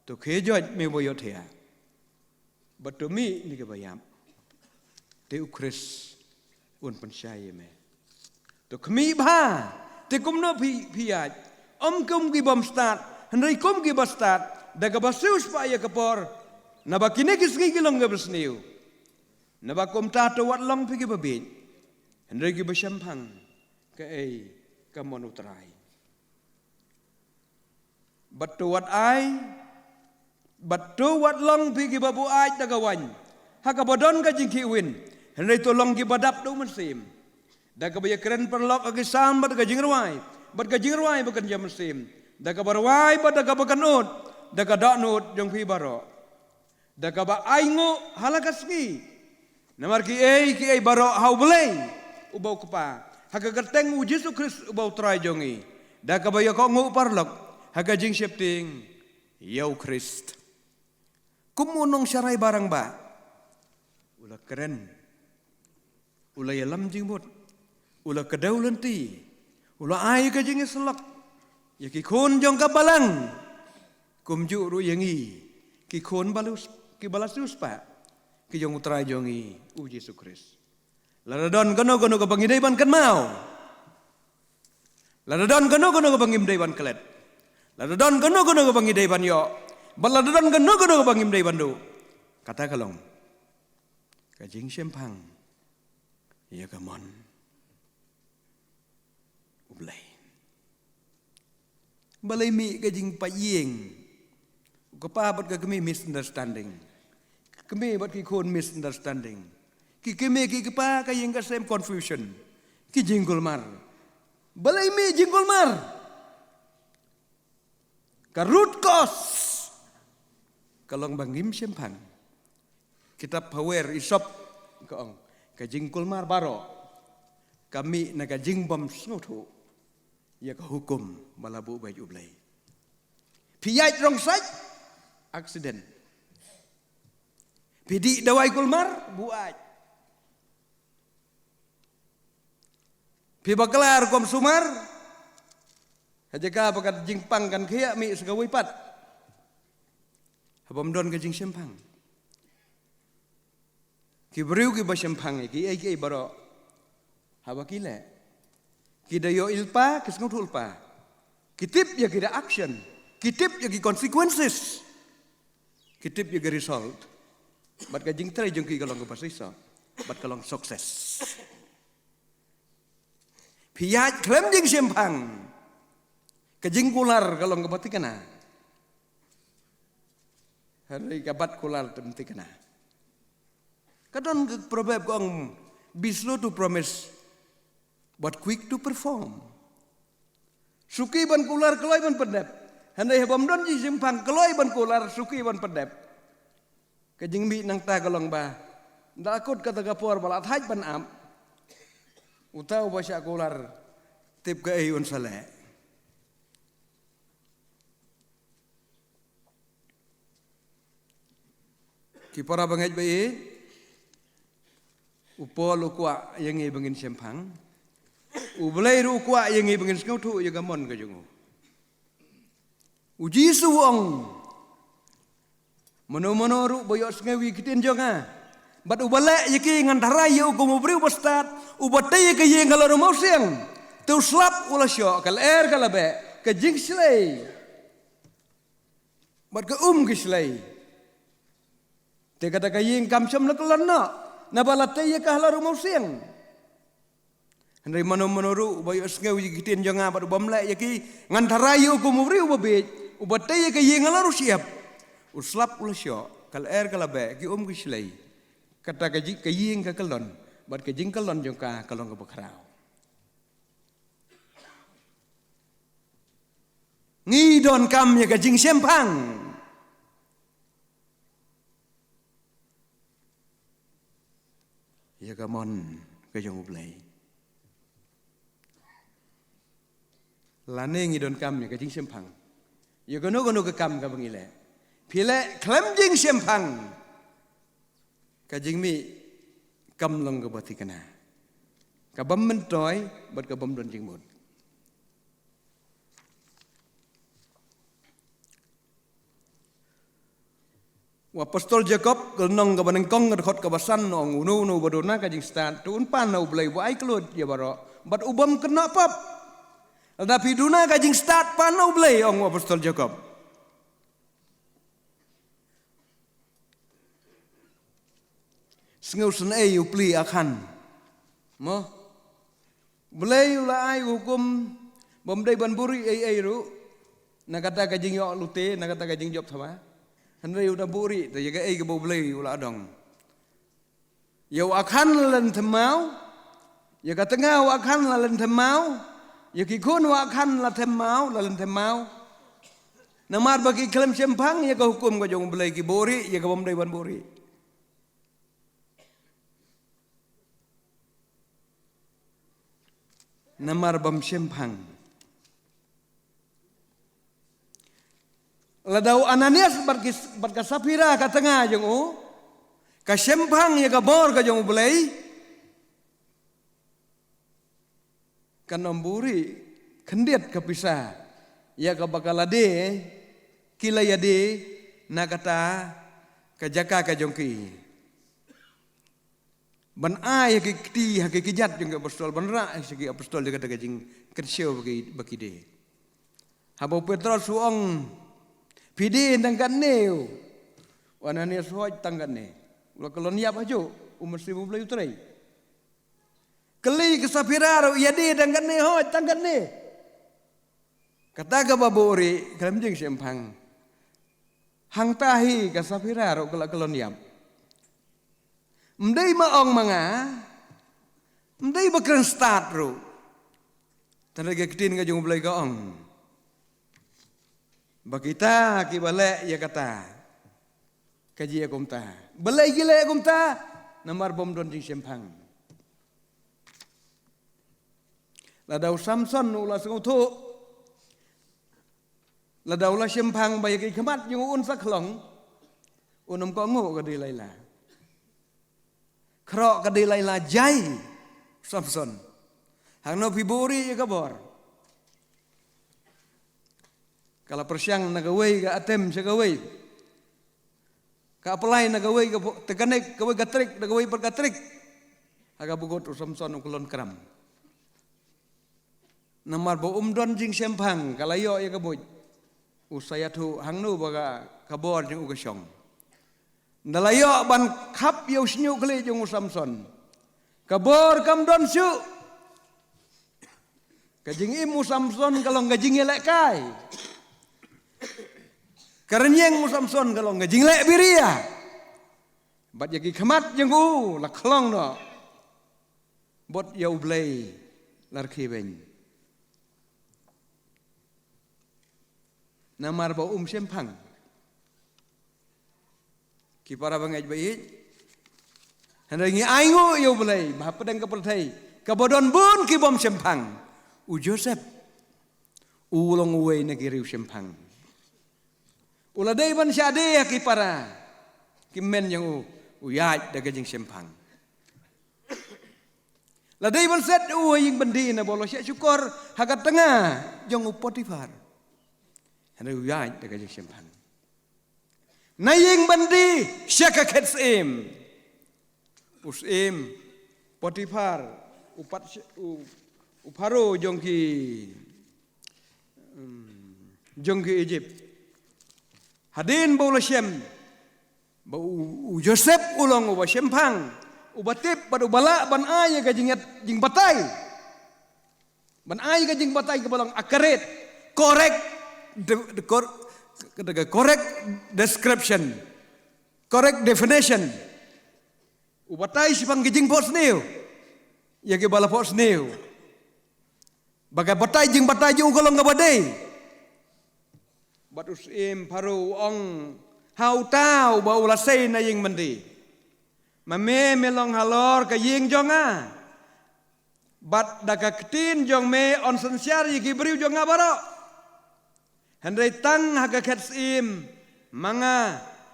to khie joit me ba ïohthiah, bad to mih na kiba ïap, te u Khrist un pynshai ïa me. To khmih bha, te kumno phi, phi ïaid? Ym kum ki bym stad, hynrei kum kiba stad, da kaba siew spah ïa ka por. Naba kine ki sngi ki long kiba sniew. Naba kumta to wat long phi kiba bieit, hynrei kiba shemphang kaei ka mon U Trai. Bad to wat ai, bad to wat long phi kiba buaid da ka waiñ, ha kaba don ka jingkhih win, hynrei to long kiba dap da U Mynsiem. Da kaba ïakren paralok ha ki salm bad ka jingrwai, bad ka jingrwai ba kynja mynsiem, da kaba rwai bad da kaba kynnoh, da ka dohnud jong phi baroh. Da kaba ainguh ha la ka sngi namar kiei kiei baroh ha U Blei uba U Kpa, ha ka kyrteng U Jisu Khrist uba U Trai jong ngi. Da kaba ïakohnguh paralok ha ka jingsheptieng ïa U Khrist. Kum u nongsharai barangbah, u la kren, u la ïalam jingmut, u la kdew lynti, u la ai ka jingïasyllok ïa ki khun jong ka balang. Kumjuh ruh ïa ngi, ki khun ba la s-, kiba la siew spah, ki jong U Trai jong ngi U Jisu Khrist. Lada don kano kano kaba ngi dei ban kynmaw, lada don kano kano kaba ngim dei ban klet, lada don kano kano kaba ngi dei ban ïoh, bad lada don kano kano kaba ngim dei ban duh, kata ka long ka jingshemphang ïa ka mon U Blei. Balei mih ka jingpait ïing? U kpa bad ka kmie misunderstanding. Ka kmie bad ki khun misunderstanding. Ki kmie ki kpa ka ïing ka sem confusion. Ki jingkulmar. Balei mih jingkulmar? Ka root cause ka long ba ngim shemphang. Kitab Phawer Isop ka ong, ka jingkulmar baroh ka mih na ka jingbym sngewthuh ïa ka hukum ba la buh beit U Blei. Phi ïaid rong sait, accident. Phi dih dawai kulmar, buaid. Phi bakla rukom sumar, ha jaka ba ka jingpang kan khia, mih sa kawei pat. Haba ym don ka jingshemphang. Ki briew kiba shemphang ïa kiei kiei baroh, haba ki leh, ki da ïohi lypa, ki sngewthuh lypa. Ki tip ïa ki reaction, ki tip ïa ki consequences, ki tip ïa ki result. Bad ka jingtrei jong ki ka long kaba shisha, bad ka long success. Phi ïaid khlem jingshemphang, ka jingkular ka long kaba thikna. Hynrei ka bat kular te ym thikna. Ka don ka proverb ka ong, be slow to promise, but quick to perform. Suki ban kular, kloi ban pyndep. Hynrei haba ym don jingshemphang, kloi ban kular, suki ban pyndep. Ka jingmih nangta ka long ba, da kut kata ka por ba la thait ban ap, uta uba shah kular, tip kaei un sa leh. Ki para bangeit ba ïeit, u Paul u kwah ïa ngi ba ngin shemphang. U Blei ruh u kwah ïa ngi ba ngin sngewthuh ïa ka mon ka jong u. U Jisu u ong, mano mano ruh ba ïohsngew ïa ki ktien jong nga, bad uba leh ïa ki, ngan tharai ïa u kum u briew ba stad, uba tei ïa ka ïing halor u mawsiang. Te u slap u la shoh, ka lyer ka la beh, ka jingshlei bad ka um ki shlei. Te kata ka ïing kam shym la kyllon noh, naba la tei ïa ka halor u mawsiang. Hynrei mano mano ruh uba ïohsngew ïa ki ktien jong nga bad u bym leh ïa ki, ngan tharai ïa u kum u briew uba bieit, uba tei ïa ka ïing halor u shyiap. U slap u la shoh, ka lyer ka la beh, ki um ki shlei. Kata ka ji-, ka ïing ka kyllon, bad ka jingkyllon jong ka ka long kaba khraw. Ngi donkam ïa ka jingshemphang ïa ka mon ka jong U Blei. Lane ngi donkam ïa ka jingshemphang Ïa kano kano ka kam kaba ngi leh, phi leh khlem jingshemphang, ka jingmih kam long kaba thikna, kaba myntoi bad kaba ym don jingmut. U apostol Jakob, ka lynnong kaba nyngkong, ka dkhot kaba san, ong, uno uno uba duna ka jingstad, to un pan na U Blei uba ai kylluid ïa baroh bad u bym kynnoh pop. Lada phi duna ka jingstad, pan na U Blei, ong u apostol Jakob. Sngewsynei u pli Akhan. Mo? Blei u la ai u hukum bym dei ban buhrieh ei ei ruh, na kata ka jingïoh lute, na kata ka jingjop thma. Hynrei u da buhrieh, te ïa kaei kaba U Blei u la dong. Ïa u Akhan la lynthem maw, ïa ka tnga u Akhan la lynthem maw, ïa ki khun u Akhan la them maw, la lynthem maw. Namar ba ki khlem shemphang ïa ka hukum ka jong U Blei, ki buhrieh ïa kaba ym dei ban buhrieh. Namar bym shemphang. Lada u Ananias bad ki, bad ka Saphira ka tnga jong u, ka shemphang ïa ka bor ka jong U Blei, kan ym buhrieh khyndiat ka pisa ïa kaba ka lade, ki la ïade na kata ka jaka ka jong ki, ban ai ha ki kti, ha ki kjat jong ki apostol, ban rah sha ki apostol da kata ka jingkynshew ba ki, ba ki die. Haba u Petros u ong, phi die tang katne, u Ananias, hooid tang katne. U la kyllon ïap hajuh, u mynsiem U Blei u trei. Kylli ka Saphira ruh, ïa die tang katne, hooid tang katne. Kata kaba buhrieh, khlem jingshemphang. Hangta hi ka Saphira ruh ka la kyllon ïap. Ym dei ma ong ma nga, ym dei ba kren stad ruh. Tang da ka ktien ka jong U Blei ka ong ba kita kiba leh ïa kata, ka jia kumta. Balei ki leh kumta? Namar bym don jingshemphang. Lada u Samson u la sngewthuh, lada u la shemphang ba ïa ki khmat jong u un sa khlong, un ym kohnguh ka Delilah. Khroh ka Delilah jai u Samson. Hangno phi buhrieh ïa ka bor? Ka la pyrshang na kawei ka atem sha kawei. Ka apply na kawei ka technique, kawei ka trick, na kawei pat ka trick. Ha kaba kut u Samson u kyllon kram. Namar ba um don jingshemphang, ka la ïoh ïa ka buit. U sa ïathuh hangno ba ka, ka bor jong u ka shong. Ynda la ïoh ban khap ïa u shñiuh khlieh jong u Samson, ka bor kam don shuh. Ka jingim u Samson ka long ka jingïalehkai. Ka rynïeng u Samson ka long ka jingleh biria. Bad ïa ki khmat jong u la khlong noh. Bad ïa U Blei la rkhie beiñ. Namar ba um shemphang. Ki para bangeit ba ïeit, hynrei ngi ainguh ïa U Blei ba hapdeng ka pyrthei kaba don bun ki bym shemphang, u Joseph u long uwei na ki riewshemphang. U la dei ban shah die ha ki para, ki men jong u, u ïaid da ka jingshemphang. La dei ban set u ha ïing byndi naba u la shah shukor ha ka tnga jong u Potiphar. Hynrei u ïaid da ka jingshemphang. Na ïing byndi sha ka khet syiem. U syiem Potiphar, u pat sh-, u, u Pharaoh jong ki, um, jong ki Egypt. Hadien ba u la shem ba u, u Joseph u long uba shemphang, uba tip bad uba lah ban ai ïa ka jingïat, jingbatai. Ban ai ka jingbatai kaba long accurate, correct, the, the cor-, the correct description, correct definition. U batai shaphang ka jingphohsniew ïa kiba la phohsniew. Ba ka batai, jingbatai jong u ka long kaba dei. Bad u syiem Pharaoh u ong ha uta uba u la sei na ïing byndi, ma me me long halor ka ïing jong nga. Bad da ka ktien jong me yn synshar ïa ki briew jong nga baroh. Hynrei tang ha ka khet syiem ma nga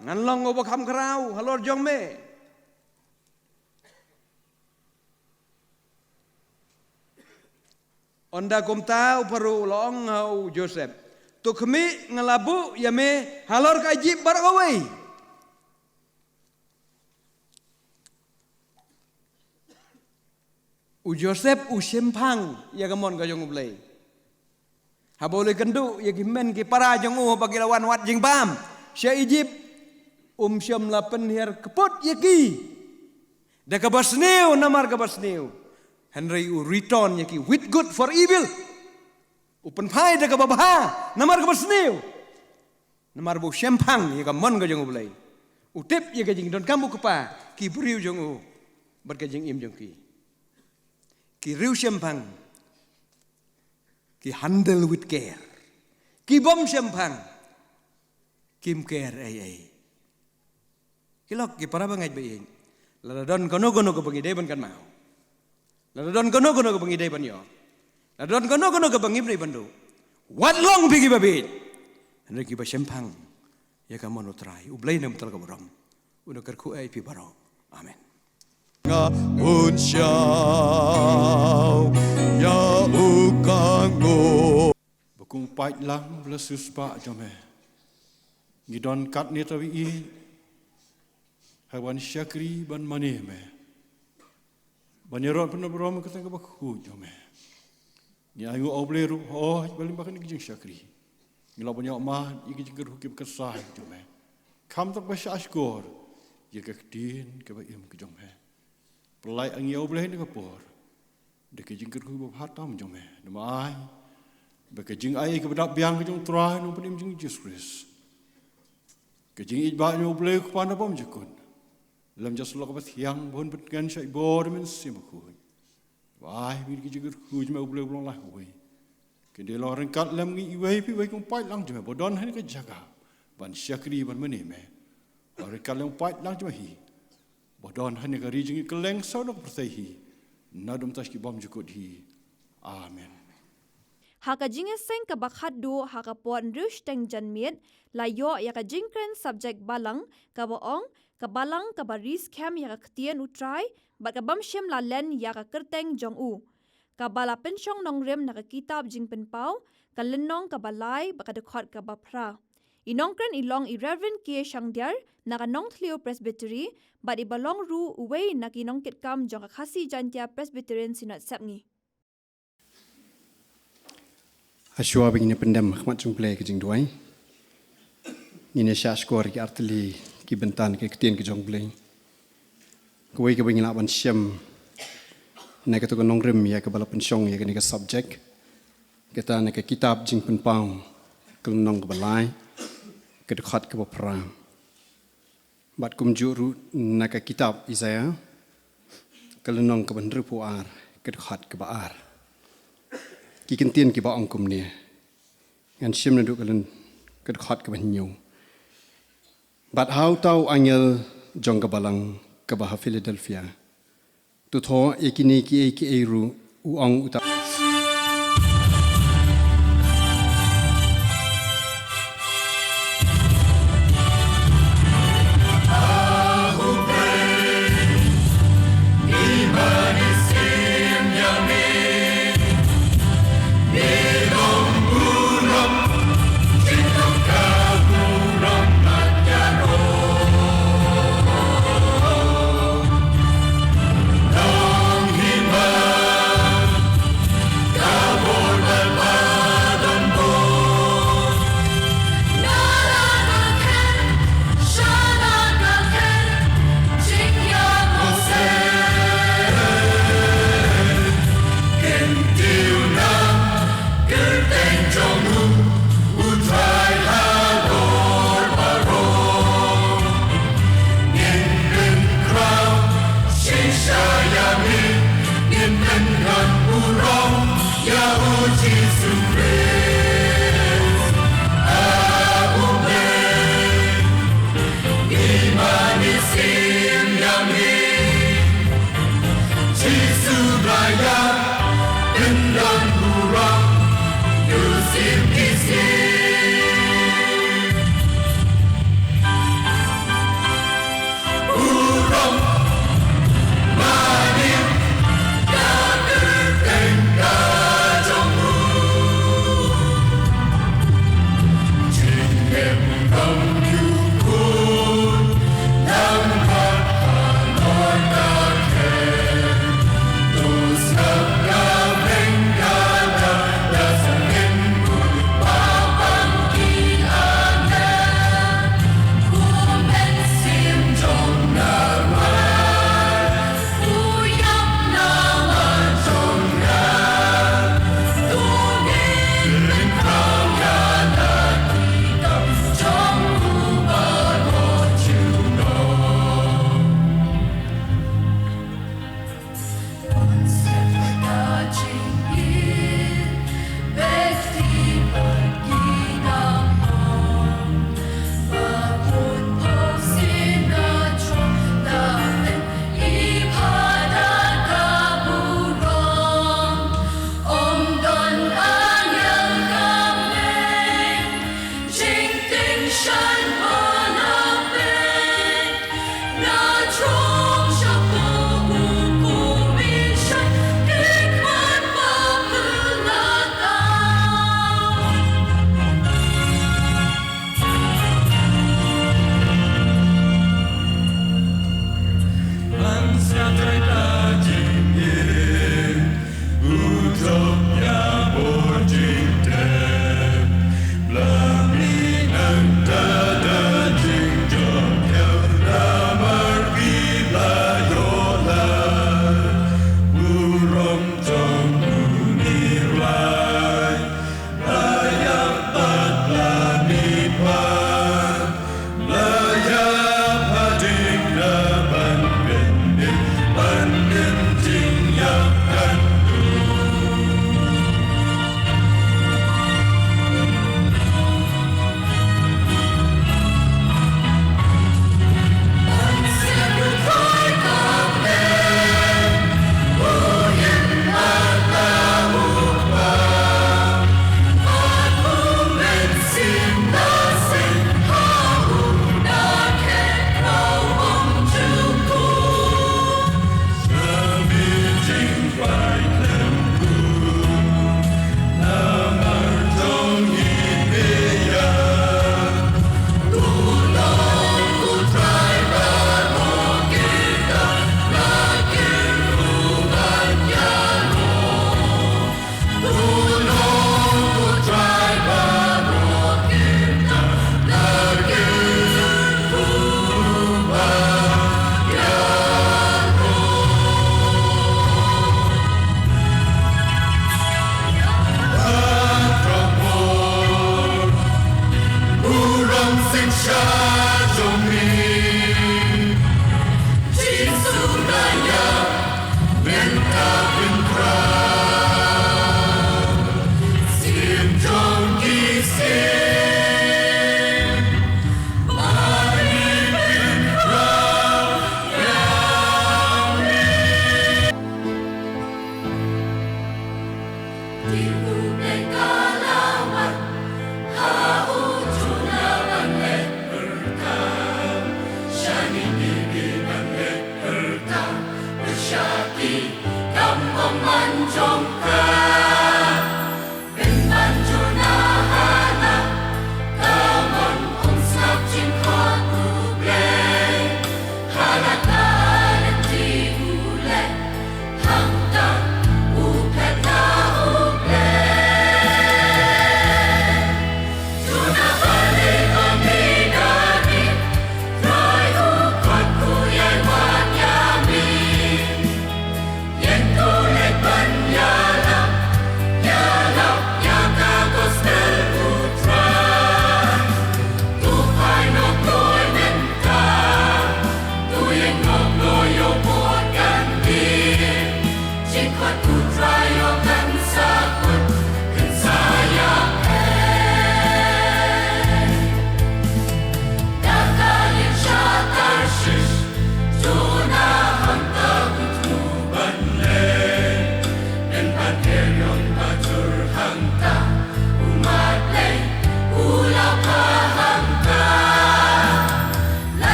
ngan long uba kham khraw halor jong me. Ynda kumta u Pharaoh u la ong ha u Joseph, "To khmih, nga la buh ïa me halor ka Ijipt baroh kawei." U Joseph u shemphang ïa ka mon ka jong U Blei. Haba u la ïakynduh ïa ki hynmen ki para jong u ba ki la wan wad jingbam sha Ijipt, um shym la pynhiar kput ïa ki da kaba sniew namar kaba sniew. Hynrei u return ïa ki with good for evil. U pynphai da kaba bha namar kaba sniew. Namar ba u shemphang ïa ka mon ka jong U Blei. U tip ïa ka jingdonkam u kpa, ki briew jong u bad ka jingim jong ki. Ki riew shemphang ki handle with care. Ki bym shemphang kim care ei ei. Ki lok ki para bangeit ba ïeit, lada don kano kano kaba ngi dei ban kynmaw, lada don kano kano kaba ngi dei ban ïoh, lada don kano kano kaba ngi dei ban duh, wat long phi kiba bieit, hynrei kiba shemphang ïa ka mon U Trai. U Blei na bynta ka burom un kyrkhu ïa phi baroh. Amen. Nga un shah ïa u kangoo. Ba kum u paidlang ba la siewspah jong me, ngi don katne tawieit ha ban shakri ban mane me, ban ïaroh pynburom ïa ka kyrteng kaba khuid jong me. Ngi ainguh, A Blei, ruh hooid ba lyngba kane ka jingshakri ngi lah ban ïoh mad ïa ka jingkyrkhu kaba kyrshan jong me. Kham tam ba shahshkor ïa ka ktien kaba im ka jong me. Pynlait ïa ngi, A Blei, ha kane ka por da ka jingkyrkhu ba bha tam jong me. Namar ai ba ka jingai kaba dap biang ka jong U Trai Nongpynim jong ngi Jisu Khrist, ka jingïeit ba jong U Blei U Kpa uba bymjukut, lem jong U Soh Kaba Thiang, ba hun pyntngen sha i bor Mynsiem Bakhuid, ba ai ba ka jingkyrkhu jong me, A Blei, ba long lai kawei, kan dei long ryngkat lem ngi iwei pa iwei kum u paidlang jong me ba don ha kane ka jaka ban shakri ban mane me. Ryngkat lem u paidlang jong me hi ba don ha kane ka ri jong ngi kylleng saw na ka pyrthei hi, na ka bynta ki bymjukut hi. Amen. Ha ka jingïaseng kaba khatduh ha ka por hynriew shiteng janmiet, la ïoh ïa ka jingkren subject balang kaba ong, Ka Balang kaba Ri Skhem ïa ka Ktien U Trai bad ka bym shym la len ïa ka kyrteng jong u, kaba la pynshong nongrim na ka kitab Jingpynpaw, ka lynnong kaba lai bad ka dkhot kaba phra. I nongkren i long i Reverend K Shangdiar na ka Nongthliew Presbytery bad iba long ruh uwei na ki nongkitkam jong ka Khasi Jaintia Presbyterian Synod Sepngi. Hashwa ba ngin ïa pyndem ha khmat jong U Blei ka jingduwai, ngin ïa shahshkor ïa ki artylli ki bynta na ka ktien ka jong U Blei. Kawei kaba ngin lah ban shem na kata ka nongrim ïa kaba la pynshong ïa kane ka subject, kata na ka kitab Jingpynpaw, ka lynnong kaba lai, ka dkhot kaba phra. Bad kumjuh ruh na ka kitab Isaiah, ka lynnong kaba hynriewphew ar, ka dkhot kaba ar. Ki kyntien kiba ong kumne. Ngan shem naduh ka lyn-, ka dkhot kaba hynñiew. Bad ha uta u angel jong ka balang kaba ha Philadelphia, to thoh ïa kine kiei kiei ruh u ong uta.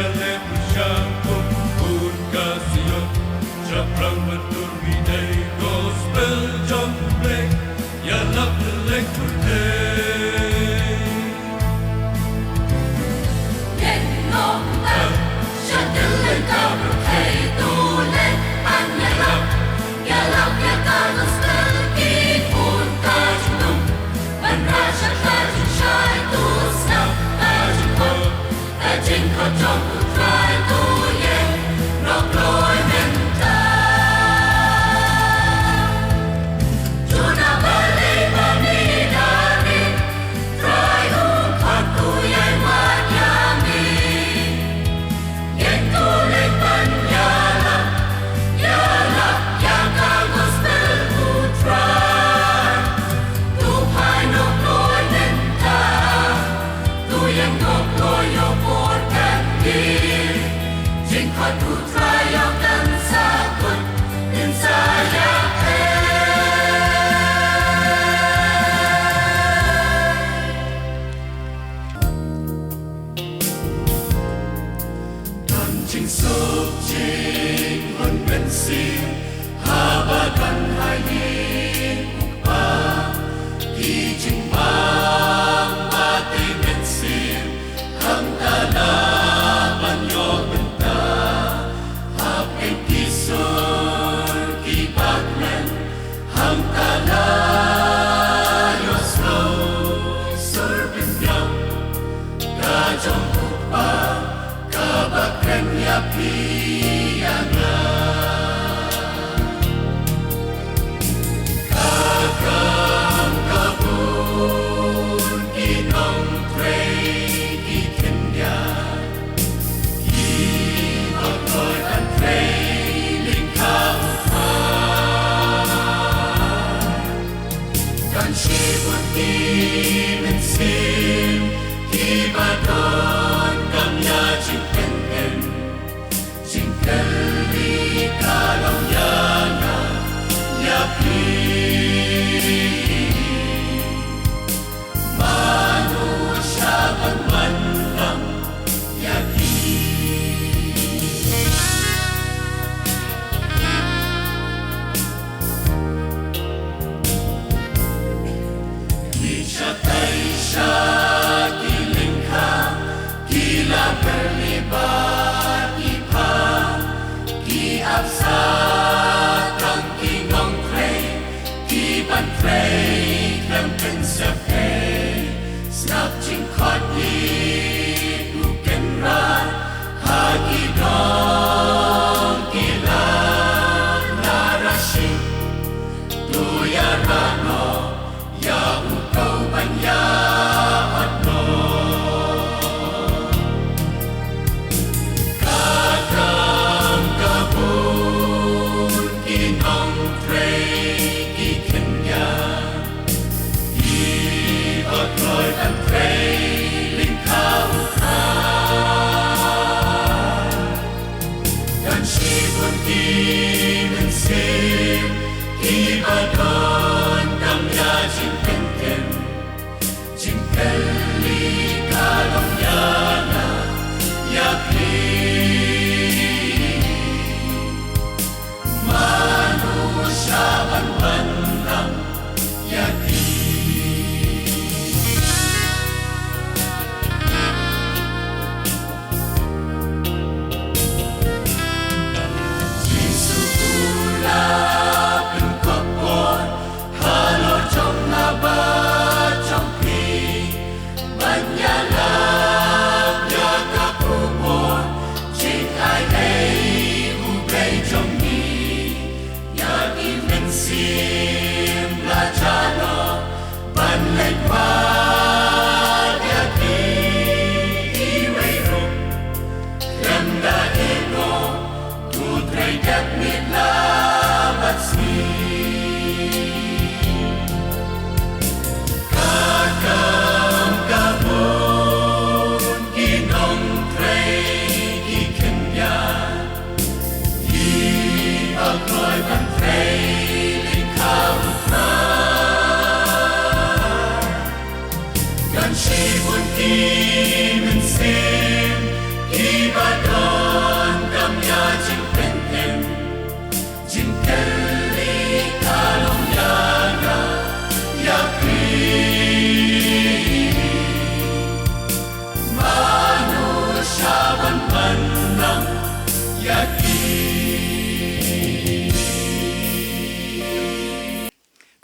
Leh u shangkum bun ka Zion, shaphrang ban tur ngi dei gospel jong U Blei, ïalap leh pyrthei. Ïeng noh sha kylleng ka pyrthei, to leh ban ïalap, ïalap ïa ka gospel, ki khun ka jinglong, ban rah sha ka jingshai, to sngap ka jingkhot. Ka jingkhot jong U Trai to ïeng, to kloi mynta. Juna balei ba ngi da rit, Trai u khot u ïai wad ïa ngi. Ïeng to leh ban ïalap, ïalap ïa ka gospel U Trai. To phai noh kloi mynta. To ïeng noh kloi ïa u por kan ïa. Jingkhot U Trai ïoh kan sa kut, ngin sa ïa eh. Don jingsuk jinghun mynsiem haba don ha ïing u kpa, ki jingbam ba tei mynsiem hangta la ban ïoh bynta. Hapdeng ki sur kiba kmen hangta la ïohsngew sur pynbiang ka jong U Kpa kaba kren ïa phi ïa nga.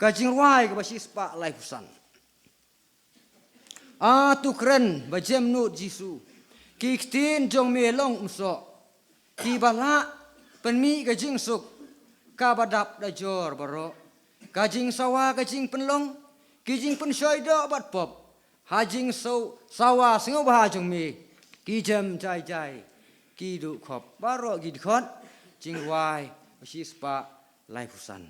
Ka jingrwai kaba shispah laiphew san. A tu kren ba jem nud Jisu, ki ktien jong me long umsoh, kiba lah pynmih ka jingsuk, kaba dap da jor baroh. Ka jingsawa ka jingpynlong, ki jingpynshoi doh bad pop, ha jingsaw- sawa sngewbha jong me, ki jem jai jai, ki duh khop. Baroh ki dkhot, jingrwai ba shispah laiphew san.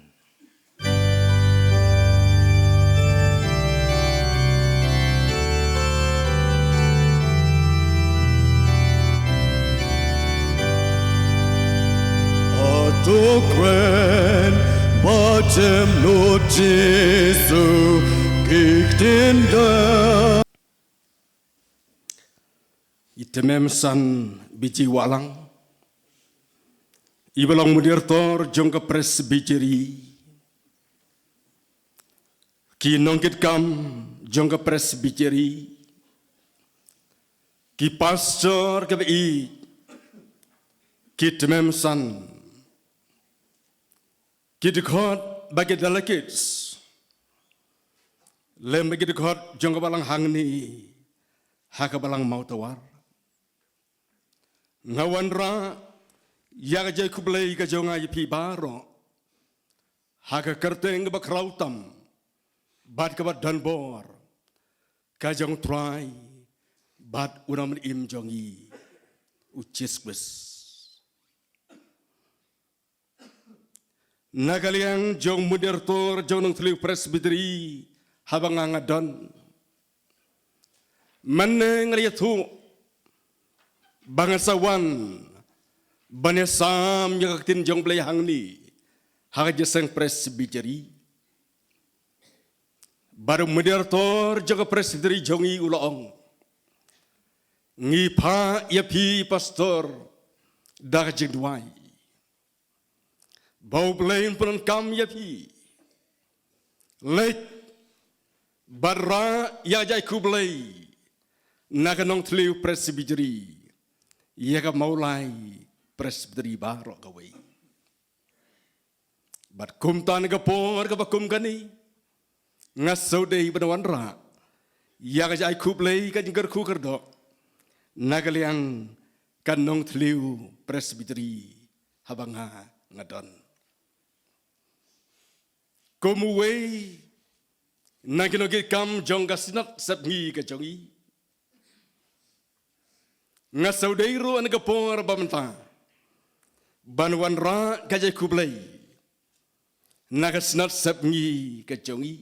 A tu kren ba jem nud Jisu, ki ktien da. I Tymmen San Biji Wahlang, iba long Moderator jong ka Presbytery, ki nongkitkam jong ka Presbytery, ki pastor kiba ïeit, ki tymmen san, ki dkhot bad ki delegates, lem bad ki dkhot jong ka balang hangne ha ka balang Mawtawar. Nga wanrah ïa ka jingkhublei ka jong nga ïa phi baroh ha ka kyrteng kaba khraw tam bad kaba don bor ka jong U Trai bad U Nongpynim jong ngi, U Jisu Khrist. Na ka liang jong Moderator jong Nongthliew Presbytery, haba nga nga don, mynne nga la ïathuh ba ngan sa wan ban ïasam ïa ka ktien jong U Blei hangne ha ka jingïaseng Presbytery. Bad u Moderator jong ka Presbytery jong ngi u la ong, ngi phah ïa phi pastor da ka jingduwai ba U Blei un pyndonkam ïa phi. Leit bad rah ïa ka jingkhublei na ka Nongthliew Presbytery, ïa ka Mawlai Presbytery baroh kawei. Bad kumta na ka por kaba kum kane, nga sngewdei ban wanrah ïa ka jingkhublei, ka jingkyrkhu kyrdoh na ka liang ka Nongthliew Presbytery haba nga nga don. Kum uwei na ki nongkitkam jong ka Synod Sepngi ka jong ngi, nga sngewdei ruh na ka por ba mynta ban wanrah ka jingkhublei na ka Synod Sepngi ka jong ngi.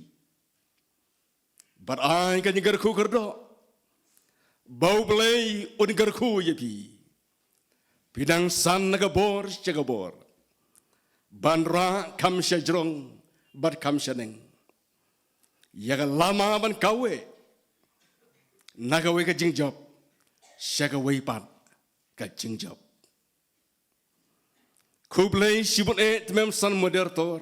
Bad ai ka jingkyrkhu kyrdoh ba U Blei un kyrkhu ïa phi, phi nang san na ka bor sha ka bor, ban rah kham shajrong bad kham shaneng ïa ka lama ban kawei na kawei ka jingjop sha kawei pat ka jingjop. Khublei shibun eh tymmen san Moderator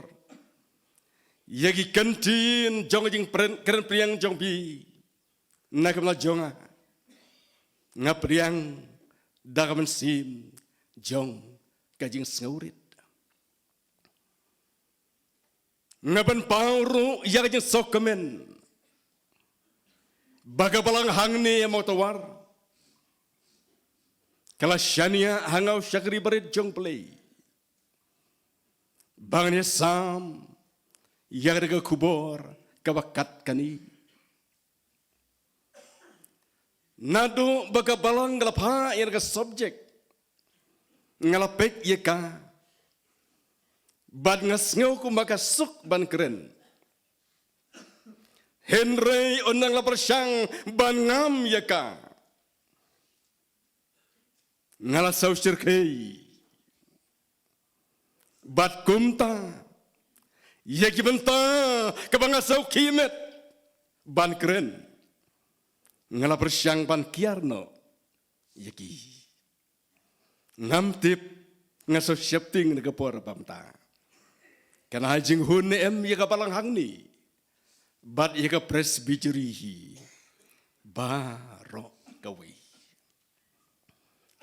ïa ki kyntien jong ka jingpren- kren pdiang jong phi na ka bynta jong nga. Nga pdiang da ka mynsiem jong ka jingsngewrit. Nga pynpaw ruh ïa ka jingsngewkmen ba ka balang hangne ha Mawtawar ka la shaniah ha nga u shakri barit jong U Blei ba ngan ïasam ïa kane ka khubor kaba kat kane. Naduh ba ka balang ka la phah ïa ka subject, nga la peit ïa ka bad nga sngew kumba ka suk ban kren. Hynrei ynda nga la pyrshang ban ngam ïa ka, nga la sngewshyrkhei. Bad kumta, ïa ki bynta kaba nga sngewkhih met ban kren, nga la pyrshang ban kiar noh ïa ki. Ngam tip nga sngew sheptieng na ka por ba mynta kan ai jinghun ne em ïa ka balang hangne bad ïa ka Presbytery hi baroh kawei.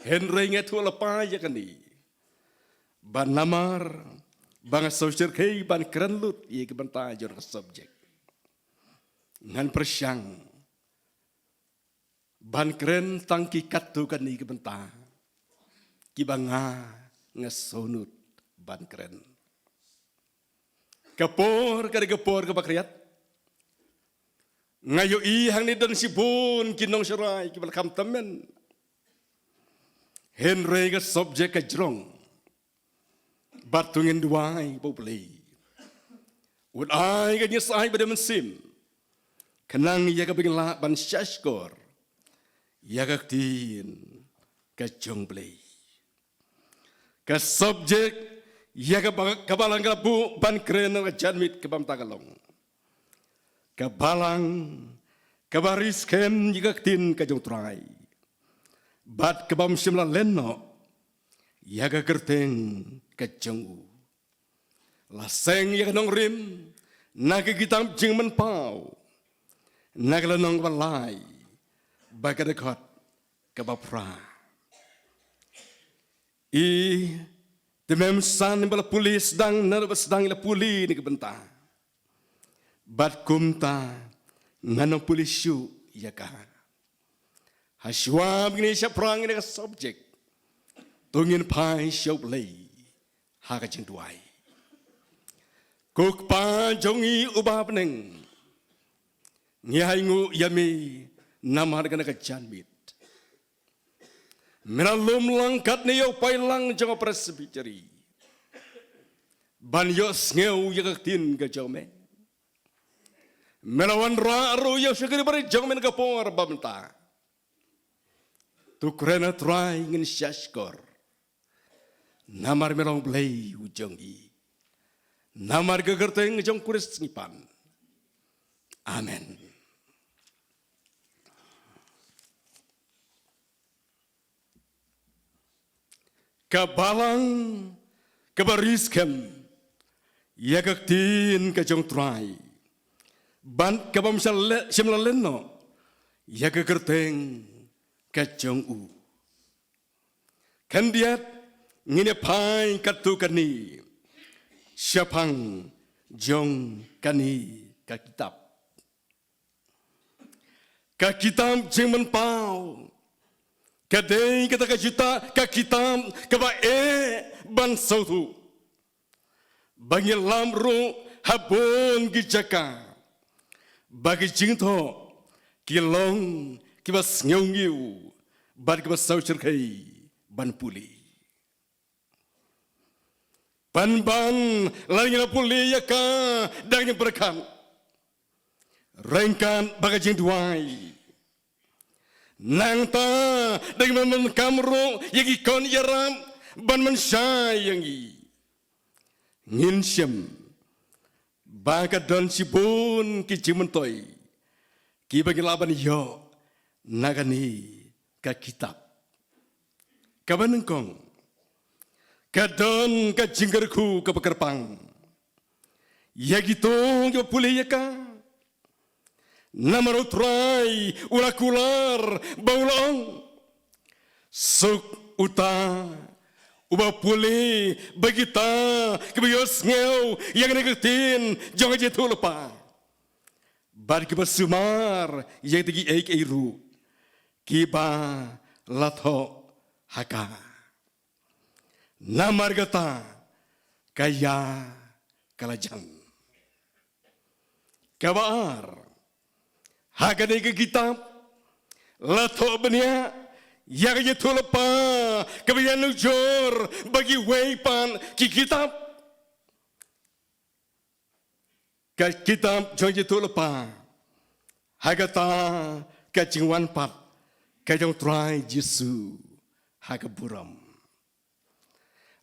Hynrei nga ïathuh lypa ïa kane ba namar ba nga sngewsyrkhei ban kren lut ïa ki bynta jong ka subject. Ngan pyrshang ban kren tang ki katto katne ki bynta kiba nga nga sngewnud ban kren. Ka por ka dei ka por kaba khriat. Nga ïohi hangne don shibun ki nongsharai kiba la kham tymmen. Hynrei ka subject ka jrong. Bad to ngin duwai ba U Blei un ai ka jingïasai ba dei mynsiem, khnang ïa kaba ngin lah ban shahshkor ïa ka ktien ka jong U Blei. Ka subject ïa kaba, ka balang ka la buh ban kren ha ka janmiet kaba mynta ka long: Ka balang kaba ri skhem ïa ka ktien ka jong U Trai, bad kabym shym la len noh ïa ka kyrteng ka jong u. La seng ïa ka nongrim na ka kitab Jingmynpaw, na ka lynnong kaba lai bad ka dkhot kaba phra. I, te mem san ba la pule sdang, naduh ba sdang la pule ïa kane ka bynta. Bad kumta ngan ym pule shuh ïa ka. Hashwa ba ngin ïa shaphrang ïa ka subject, to ngin phai sha U Blei ha ka jingduwai. Ko Kpa jong ngi uba ha bneng, ngi ainguh ïa me namar kane ka janmiet. Me la lum lang katne ïa u paidlang jong ka Presbytery ban ïohsngew ïa ka ktien ka jong me. Me la wanrah ruh ïa u shakri barit jong me ha ka por ba mynta. To kren, ah Trai, ngin shahshkor namar me long U Blei u jong ngi. Namar ka kyrteng jong U Khrist ngi pan. Amen. Ka balang kaba ri skhem ïa ka ktien ka jong U Trai, bad kabym shym la len noh ïa ka kyrteng ka jong u. Khyndiat ngin ïa phai katto katne shaphang jong kane ka kitab. Ka kitab Jingmynpaw ka dei kata ka juh ka kitab kaba eh ban sngewthuh. Ba ngi lap ruh ha bun ki jaka ba ki jingthoh ki long kiba sngew ngiew bad kiba sngewsyrkhei ban pule. Ban ban la ngin ïa pule ïa ka, dang ngin pyrkhat ryngkat bad ka jingduwai. Nangta dang ngin pyndonkam ruh ïa ki khun ïarap ban pynshai ïa ngi. Ngin shem ba ka don shibun ki jingmyntoi kiba ngi lah ban ïoh na kane ka kitab. Kaba nyngkong, ka don ka jingkyrkhu kaba kyrpang ïa kito kiba pule ïa ka. Namar U Trai u la kular bad u la ong, suk uta uba pule bad kita kiba ïohsngew ïa kane ka ktien jong ka jingïathuhlypa bad kiba sumar ïa kita kiei kiei ruh kiba la thoh ha ka. Namar kata ka ïa ka la jan. Kaba ar, ha kane ka kitab la thoh bniah ïa ka jingïathuhlypa kaba ïanujor bad kiwei pat ki kitab. Ka kitab jong ka jingïathuhlypa, ha kata ka jingwan pat ka jong U Trai Jisu ha ka burom.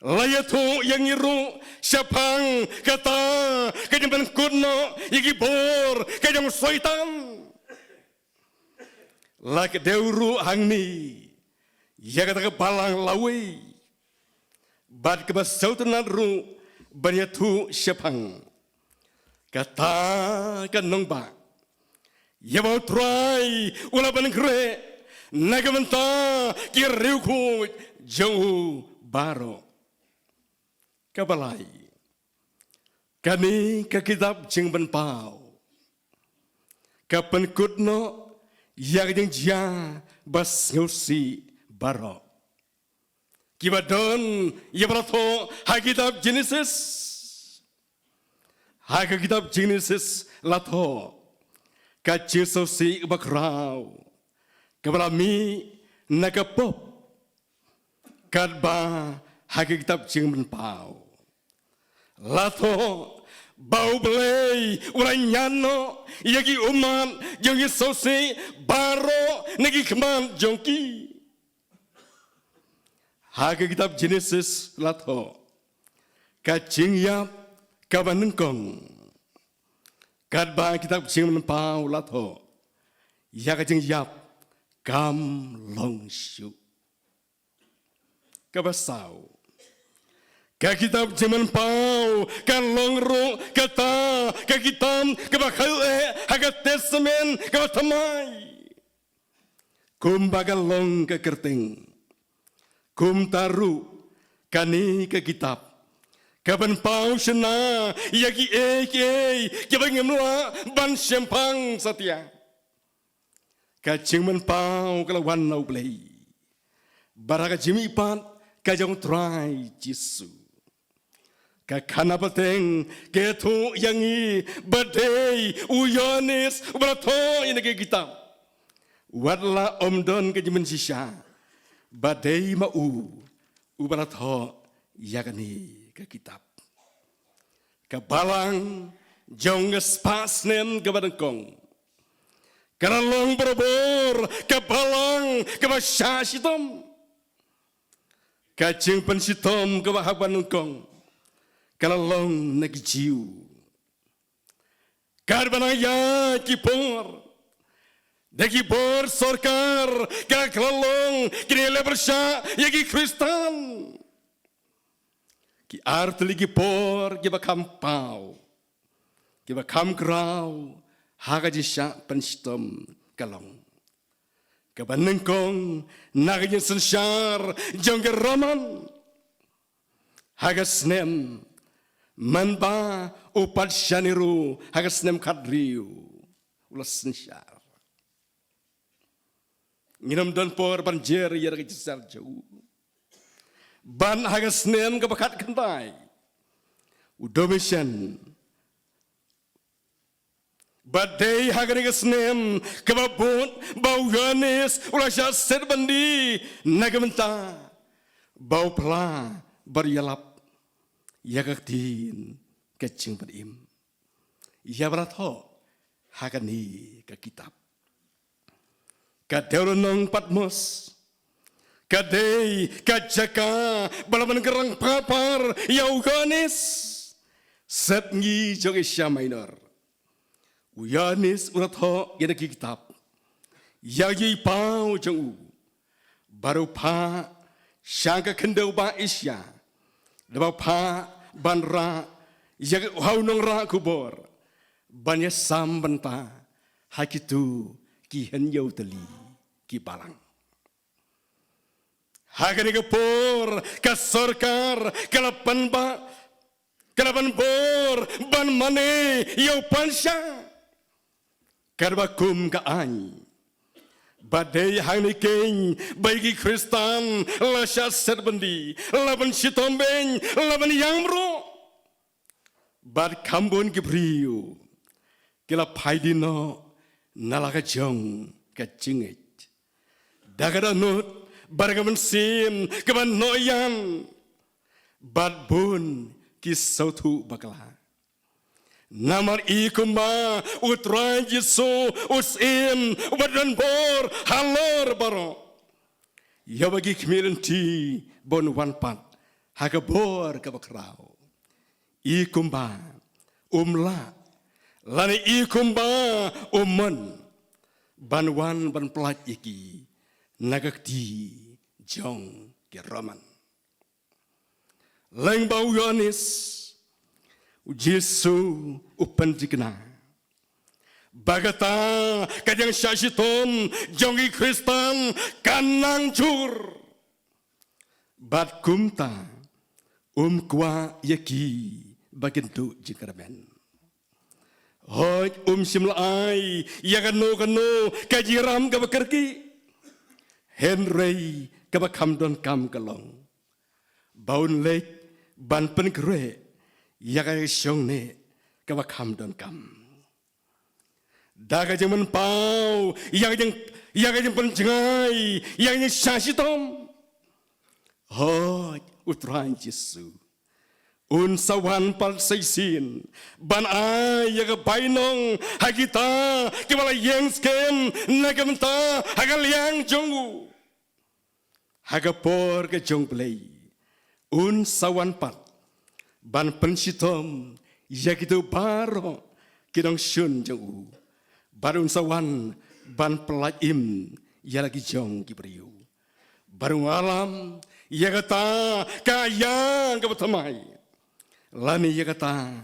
La ïathuh ïa ngi ruh shaphang kata ka jingpynkut noh ïa ki bor ka jong u Soitan. La kdew ruh hangne ïa kata ka balang lawei bad kaba sngewtynnat ruh ban ïathuh shaphang kata ka nongbah ïa ba U Trai u la pynkhreh na ka bynta ki riewkhuid jong u baroh. Kaba lai, Kane ka kitab Jingpynpaw ka pynkut noh ïa ka jingjia ba sngewsih baroh kiba don ïa ba la thoh ha kitab Jenesis. Ha ka kitab Jenesis la thoh ka jingsngewsih ba khraw kaba la mih na ka pop. Katba ha ka kitab Jingpynpaw la thoh ba U Blei u la ñiad noh ïa ki ummat jong ki sngewsih baroh na ki khmat jong ki. Ha ka kitab Jenesis la thoh ka jingïap kaba nyngkong. Katba kitab Jingpynpaw la thoh ïa ka jingïap kam long shuh. Kaba saw, ka kitab Jingpynpaw ka long ruh kata ka kitab kaba khaïi eh ha ka Testament kaba thymmai. Kumba ka long ka kyrteng, kumta ruh kane ka kitab ka pynpaw shynna ïa kiei kiei kiba ngim lah ban shemphang satia. Ka jingpynpaw ka la wan na U Blei bad ha ka jingmihpat ka jong U Trai Jisu. Ka khana pateng ka ïathuh ïa ngi ba dei u Ïoannis uba la thoh ïa kane ka kitab. Wat la ym don ka jingpynshisha ba dei ma u uba la thoh ïa kane ka kitab. Ka balang jong ka spah snem kaba nyngkong ka la long barabor ka balang kaba shah shitom. Ka jingpynshitom kaba hap ba nyngkong ka la long na ki Jiw. Katba nang ïaid ki por da ki bor sorkar ka la long kine leh pyrshah ïa ki Khristan. Ki artylli ki por kiba kham paw kiba kham khraw ha ka jingshah pynshitom ka long kaba nyngkong na ka jingsynshar jong ki Roman. Ha ka snem mynba u Patsha Nero ha ka snem khathynriew u la synshar. Ngim don por ban jer ïa ka jingsynshar jong u. Bad ha ka snem kaba khatkhyndai u Domitian. Bad dei ha kane ka snem kaba bud ba u Ïoannis u la shah set byndi na ka bynta ba u phla bad ïalap ïa ka ktien ka jingpynim ïa ba la thoh ha kane ka kitab. Ka dewlynnong Patmos ka dei ka jaka ba la ban kyrpang pharpar ïa u Ïoannis. Sepngi jong Asia Minor u Ïoannis u la thoh ïa kane ka kitab ïa ka jingpaw jong u. Bad u phah sha ka khyndew bah Asia da ba phah ban rah ïa u nongrah khubor ban ïasam bynta ha kito ki hynñiew tylli ki balang. Ha kane ka por ka sorkar ka la pynbha ka la pynbor ban mane ïa u Patsha. Katba kum ka aiñ ba dei hangne keiñ ba ïa ki Khristan la shah set byndi, la ban shitom beiñ, la ban ïam ruh. Bad kham bun ki briew ki la phai dien noh na la ka jong ka jingngeit da ka dohnud bad ka mynsiem kaba noh ïam. Bad bun ki sngewthuh bakla. Namar i kumba u Trai Jisu u Syiem uba don bor halor baroh ïa ba ki khmih lynti ban wan pat ha ka bor kaba khraw. I kumba um lah lane i kumba um mon ban wan ban pyllait ïa ki na ka kti jong ki Roman. Lyngba u Ïoannis u Jisu u pynthikna ba kata ka jingshah shitom jong ki Khristan kan nang jur. Bad kumta um kwah ïa ki ba kin duh jingkyrmen. Hooid, um shym la ai ïa kano kano ka jingïalam kaba kyrkieh, hynrei kaba kham donkam ka long ba un leit ban pynkhreh ïa ka shong neh kaba kham donkam. Da ka jingpynpaw ïa ka jing, ïa ka jingpynjngai ïa ka jingshah shitom, hooid, U Trai Jisu un sa wan pat sa shisien ban ai ïa ka bainong ha kita kiba la ïeng skhem na ka bynta ha ka liang jong u. Ha ka por ka jong U Blei un sa wan pat ban pynshitom ïa kito baroh ki nongshun jong u, bad un sa wan ban pyllait im ïa la ki jong ki briew. Bad un ïalam ïa kata ka ïing kaba thymmai, lane ïa kata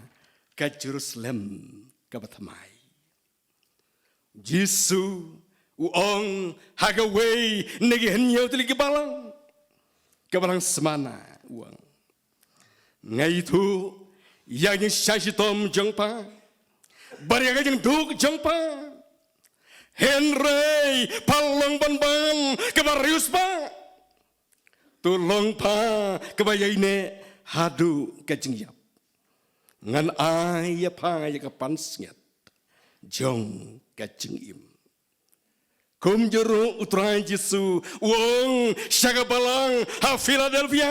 ka Jerusalem kaba thymmai. Jisu u ong ha kawei na ki hynñiew tylli ki balang, ka balang Smyrna, u ong: Nga ithuh ïa ka jingshah shitom jong pha bad ïa ka jingduk jong pha, hynrei pha long ban ban kaba riewspah. To long pha kaba ïaineh haduh ka jingïap. Ngan ai ïa pha ïa ka pansngiat jong ka jingim. Kumjuh ruh U Trai Jisu u ong sha ka balang ha Philadelphia: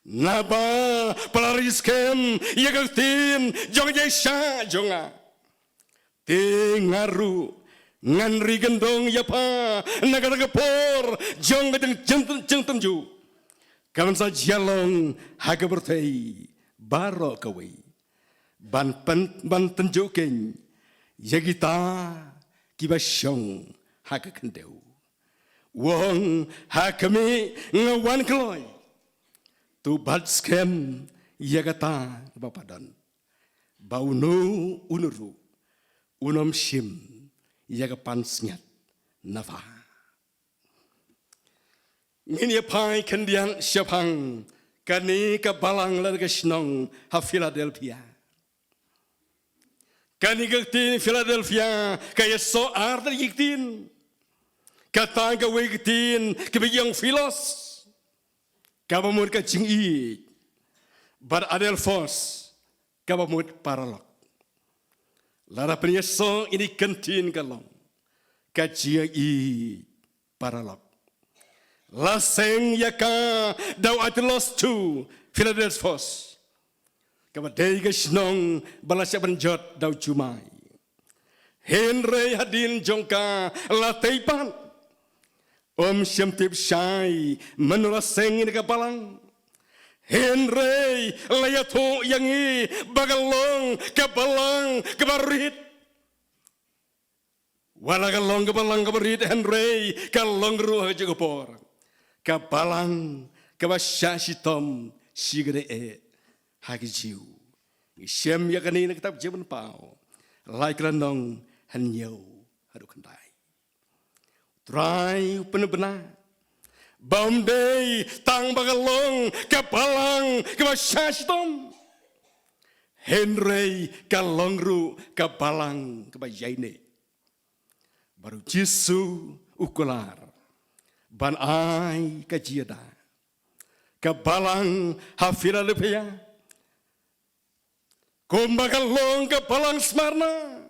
Naba pha la ri skhem ïa ka ktien jong ka jingshah jong nga, te nga ruh ngan ri kyndong ïa pha na kata ka por jong ka jing, jing, jingtynjuh, kaban sa jia long ha ka pyrthei baroh kawei, ban pyn, ban tynjuh keiñ ïa kita kiba shong ha ka khyndew. U ong ha khmih, nga wan kloi. To bat skhem ïa kata kaba pha don, ba uno uno ruh un ym shim ïa ka pansngiat na pha. Ngin ïa phai khyndiat shaphang kane ka balang lane ka shnong ha Philadelphia. Kane ka ktien Philadelphia ka ïasoh ar tylli ki ktien. Kata kawei ka ktien kaba ïeng Philos, kaba mut ka jingïeit, bad Adelphos, kaba mut paralok. Lada pynïasoh ïa kine ki ktien ka long ka jingïeit paralok. La seng ïa ka da u Adelphos to Philadelphos, kaba dei ka shnong ba la shah ban jot da u jumai. Hynrei hadien jong ka la tei pat, ym shym tip shai mano la seng ïa ka balang. Hynrei la ïathuh ïa ngi ba ka long ka balang kaba rit. Wat la ka long ka balang kaba rit, hynrei ka long ruh ha kajuh ka por ka balang kaba shah shitom shikatdei eh ha ki Jiw. Ngi shem ïa kane na ka kitab Jingpynpaw, lai ka lynnong hynñiew haduh khyndai. U Trai u pynbna ba ym dei tang ba ka long ka balang kaba shah shitom, hynrei ka long ruh ka balang kaba ïaineh. Bad u Jisu u kular ban ai ka jingïada. Ka balang ha Philadelphia, kumba ka long ka balang Smyrna,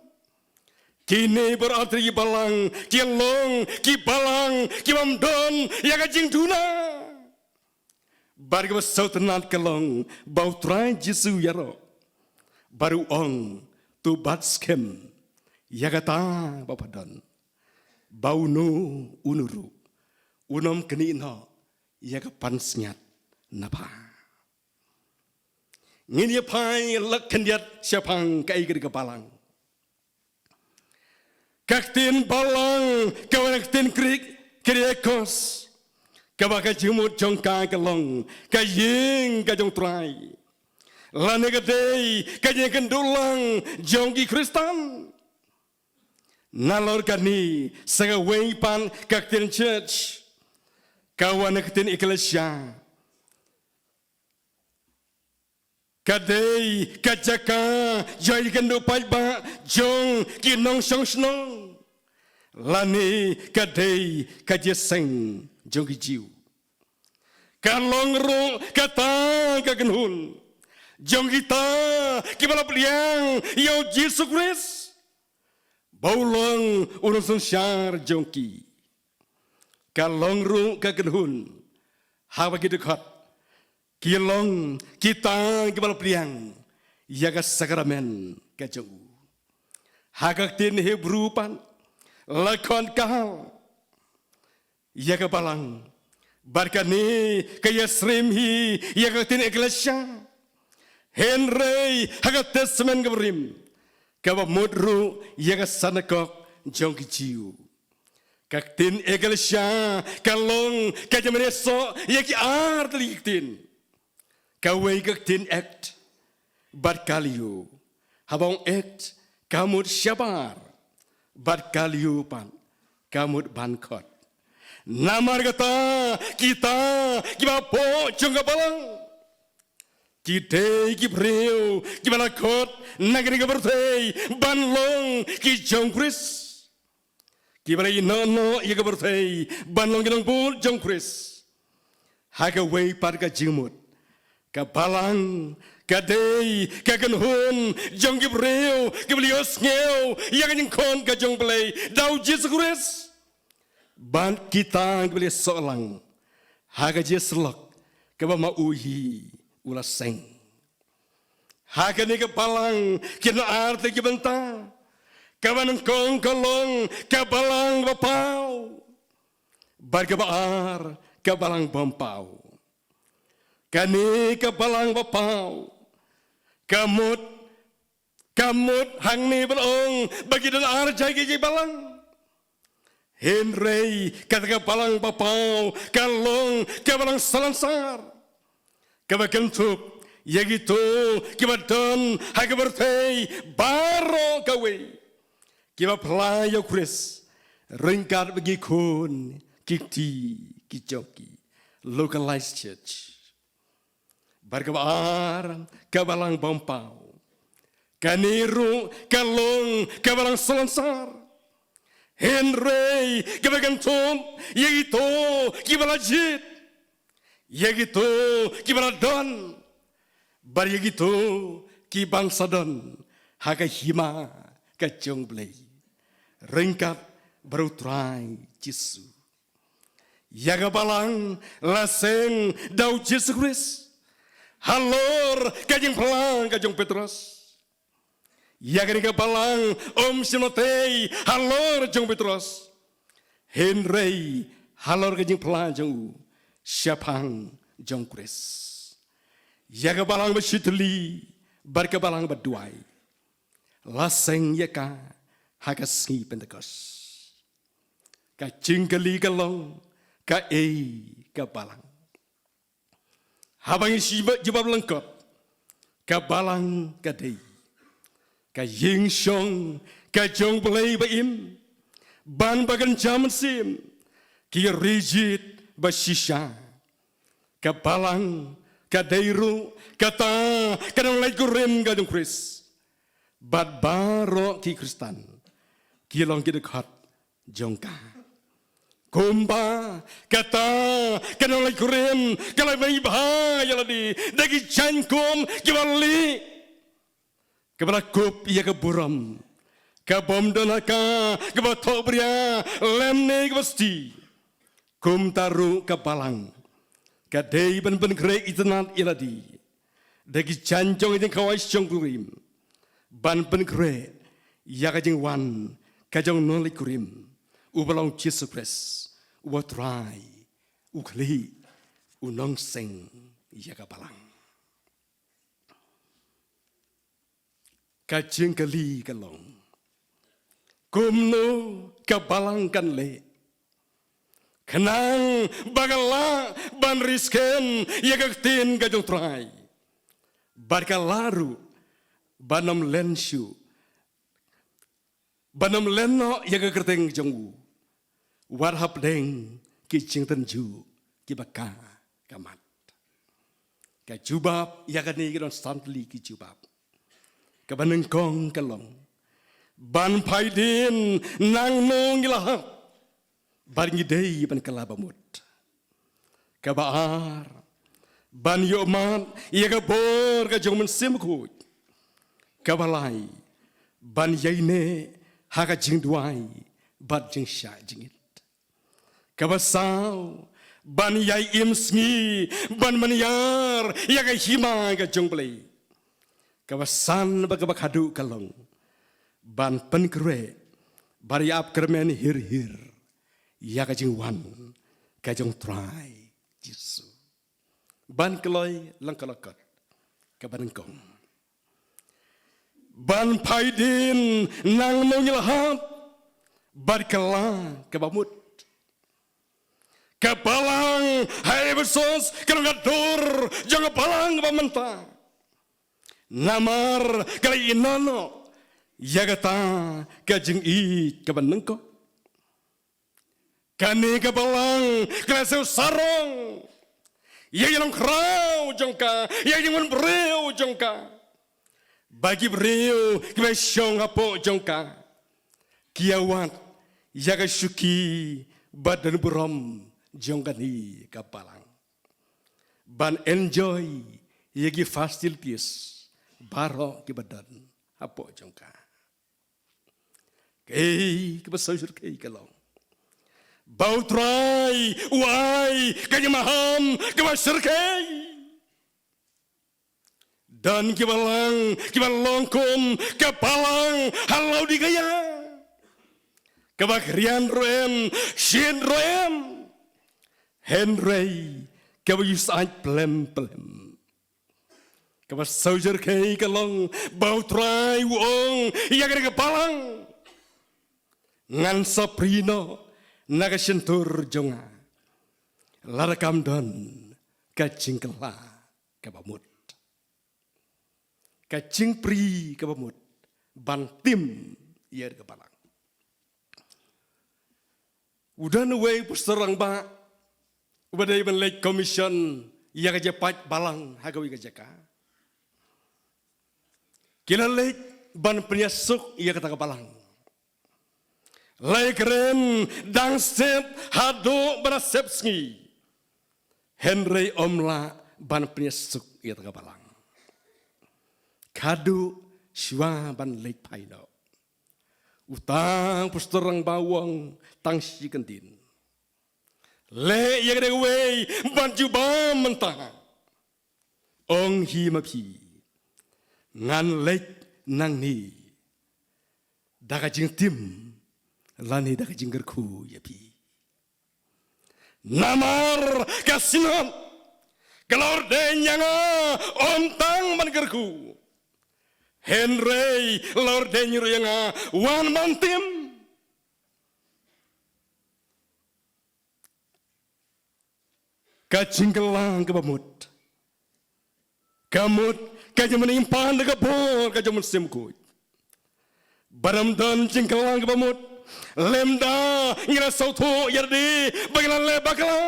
kine baroh ar tylli ki balang ki long ki balang ki bym don ïa ka jingduna. Bad kaba sngewtynnat ka long ba U Trai Jisu u ïaroh bad u ong, to bat skhem ïa kata ba pha don, ba uno uno ruh un ym knieh noh ïa ka pansngiat na pha. Ngin ïa phai lak khyndiat shaphang kaei kane ka balang. Ka ktien balang ka wan na ka ktien Greek, Kyriakos, kaba ka jingmut jong ka ka long ka ïing ka jong U Trai, lane ka dei ka jingïakynduh lang jong ki Khristan. Nalor kane sa kawei pat ka ktien church, ka wan na ka ktien ekklesia, ka dei ka jaka jong ki kynduh paidbah jong ki nongshong shnong, lane ka dei ka jingïaseng jong ki Jiw. Ka long ruh kata ka kynhun jong kita kiba la pdiang ïa u Jisu Khrist ba u long u nongsynshar jong ki. Ka long ruh ka kynhun haba ki dkhot ki long kita kiba la pdiang ïa ka sakramen ka jong u. Ha ka ktien Hebru pat la khot kahal ïa ka balang, bad kane ka ïasyriem hi ïa ka ktien eklesia. Hynrei ha ka Testament kaba Rim, kaba mut ruh ïa ka synagog jong ki Jiw, ka ktien eklesia ka long ka jingmane soh ïa ki ar tylli ki ktien. Kawei ka ktien ek bad kalio. Haba ong ek ka mut shabar, bad kalio pat ka mut ban khot. Namar kata kita kiba hapoh jong ka balang ki dei ki briew kiba la khot na kane ka pyrthei ban long ki jong Khrist, kiba la ïehnoh noh ïa ka pyrthei ban long ki nongbud jong Khrist. Ha kawei pat ka jingmut, ka balang ka dei ka kynhun jong ki briew kiba la ïohsngew ïa ka jingkhot ka jong U Blei da u Jisu Khrist, bad kita kiba la ïasoh lang ha ka jingïasyllok kaba ma u hi u la seng. Ha kane ka balang ki don ar tylli ki bynta. Kaba nyngkong ka long ka balang ba paw, bad kaba ar ka balang bym paw. Kane ka balang ba paw ka mut, ka mut hangne ban ong ba ki don ar jait ki jait balang. Hynrei kata ka balang ba paw ka long ka balang salonsar, kaba kynthup ïa kito kiba don ha ka pyrthei baroh kawei, kiba phla ïa u Khrist ryngkat bad ki khun ki kti ki jong ki, localized church. Bad kaba ar ka balang bym paw, kane ruh ka long ka balang salonsar. Hynrei kaba kynthup ïa kito kiba la jied, ïa kito kiba la don, bad ïa kito ki bangsa don ha ka hima ka jong U Blei ryngkat bad u Trai Jisu. Ïa ka balang la seng da u Jisu Khrist halor ka jingphla ka jong u Petros. Ïa kane ka balang ym shym la tei halor jong u Petros, hynrei halor ka jingphla jong u shaphang jong u Khrist. Ïa ka balang ba shitylli bad ka balang ba duwai la seng ïa ka ha ka sngi Pentekost. Ka jingkylli ka long, kaei ka balang? Haba ngi shu jubab lyngkot, ka balang ka dei ka ïing shong ka jong U Blei ba im, ban ba kynja mynsiem, ki rijied ba shisha. Ka balang ka dei ruh kata ka nongleit kurim ka jong u Khrist, bad baroh ki Khristan ki long ki dkhot jong ka. Kumba kata ka nongleit kurim ka la mih bha ïa lade da ki jaiñkum kiba lieh, kaba la kup ïa ka burom, ka bym don ha ka kaba thohbria lymne kaba sti, kumta ruh ka balang ka dei ban pynkhreh itynnad ïa lade da ki jaiñ jong ka jingkhawai shongkurim, ban pynkhreh ïa ka jingwan ka jong u nongleit kurim uba long Jisu Khrist, uba u Trai, u khlieh, u nongseng ïa ka balang. Ka jingkylli ka long, kumno ka balang kan leh khnang ba ka lah ban ri skhem ïa ka ktien ka jong u Trai, bad ka lah ruh ban ym len shuh, ban ym len noh ïa ka kyrteng jong u wat hapdeng ki jingtynjuh kiba ka ka mat? Ka jubab ïa kane ki don san tylli ki jubab. Kaba nyngkong ka long, ban phai dien nangno ngi la hap bad ngi dei ban kylla ba mut. Kaba ar, ban ïohmad ïa ka bor ka jong u Mynsiem Bakhuid. Kaba lai, ban ïaineh ha ka jingduwai bad jingshah jingit. Kaba saw, ban ïai im sngi ban mynïar ïa ka hima ka jong U Blei. Kaba san bad kaba khadduh ka long, ban pynkhreh bad ïa ap kyrmen hir hir ïa ka jingwan ka jong U Trai Jisu. Ban kloi lang ka lokot. Kaba nyngkong, ban phai dien nangno ngi la hap bad kylla kaba mut. Ka balang ha Ephesos ka long ka dur jong ka balang ba mynta. Namar ka la ïehnoh ïa kata ka jingïeit kaba nyngkong. Kane ka balang ka la siew sarong ïa ki nongkhraw jong ka, ïa ki nongwan briew jong ka. Ba ki briew kiba shong hapoh jong ka ki ïa wad ïa ka shuki bad don burom jong kane ka balang, ban enjoy ïa ki facilities baroh kiba don hapoh jong ka. Kaei kaba sngewsyrkhei ka long ba U Trai u ai ka jingmaham kaba syrkhei. Don ki balang kiba long kum ka balang ha Laodikaïa, kaba khriat ruh em, shit ruh em, hynrei kaba ïusaid plem plem. Kaba sngewsyrkhei ka long ba U Trai u ong ïa kane ka balang, ngan sa prie noh na ka shyntur jong nga lada kam don ka jingkylla kaba mut, ka jingprie kaba mut ban tim ïa ka balang. U don uwei u pastor rangbah uba dei ban leit commission ïa ka jingpait balang ha kawei ka jaka. Ki la leit ban pynïasuk ïa kata ka balang. La ïakren dang sep haduh ba la sep sngi, hynrei ym lah ban pynïasuk ïa kata ka balang. Khadduh shuwa ban leit phai noh, uta u pastor rangbah u ong tang shi kyntien, leh ïa kane kawei ban jubab mynta. Ong hi ma phi, ngan leit nangne da ka jingtim lane da ka jingkyrkhu ïa phi. Namar ka Synod ka la ordain ïa nga ym tang ban kyrkhu, hynrei la ordain ruh ïa nga wan ban tim. Ka jingkylla kaba mut, ka mut ka jingmyntoi pat da ka bor ka jong u Mynsiem Bakhuid. Bad ym don jingkylla kaba mut lymda ngi la sngewthuh ïa lade ba ngi la leh bakla,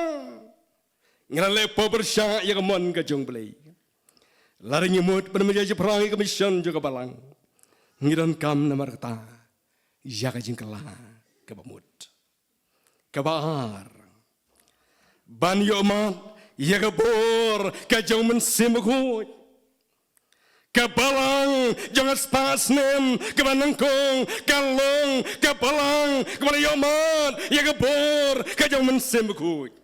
ngi la leh pyrshah ïa ka mon ka jong U Blei. Lada ngi mut ban mih ïa jingpyrshah ïa ka mission jong ka balang, ngi donkam namar kata ïa ka jingkylla kaba mut. Kaba ar, ban ïohmad ïa ka bor ka jong u Mynsiem Bakhuid. Ka balang jong ka spah snem kaba nyngkong ka long ka balang kaba la ïohmad ïa ka bor ka jong u Mynsiem Bakhuid.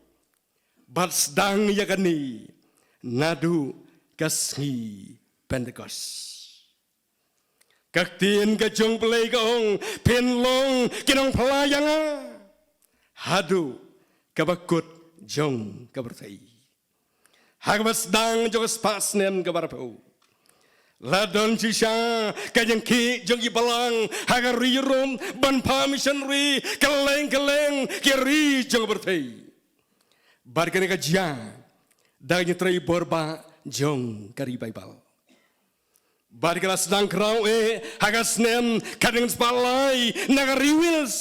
Bad sdang ïa kane naduh ka sngi Pentekost. Ka ktien ka jong U Blei ka ong, phin long ki nongphla ïa nga haduh kaba kut jong ka pyrthei. Ha kaba sdang jong ka spah snem kaba arphew, la don shisha ka jingkhih jong ki balang ha ka ri Europe ban phah missionary kylleng kylleng ki ri jong ka pyrthei. Bad kane ka jia da ka jingtrei bor bah jong ka Revival. Bad ka la sdang khraw eh ha ka snem khatkhyndai spah lai na ka ri Wales.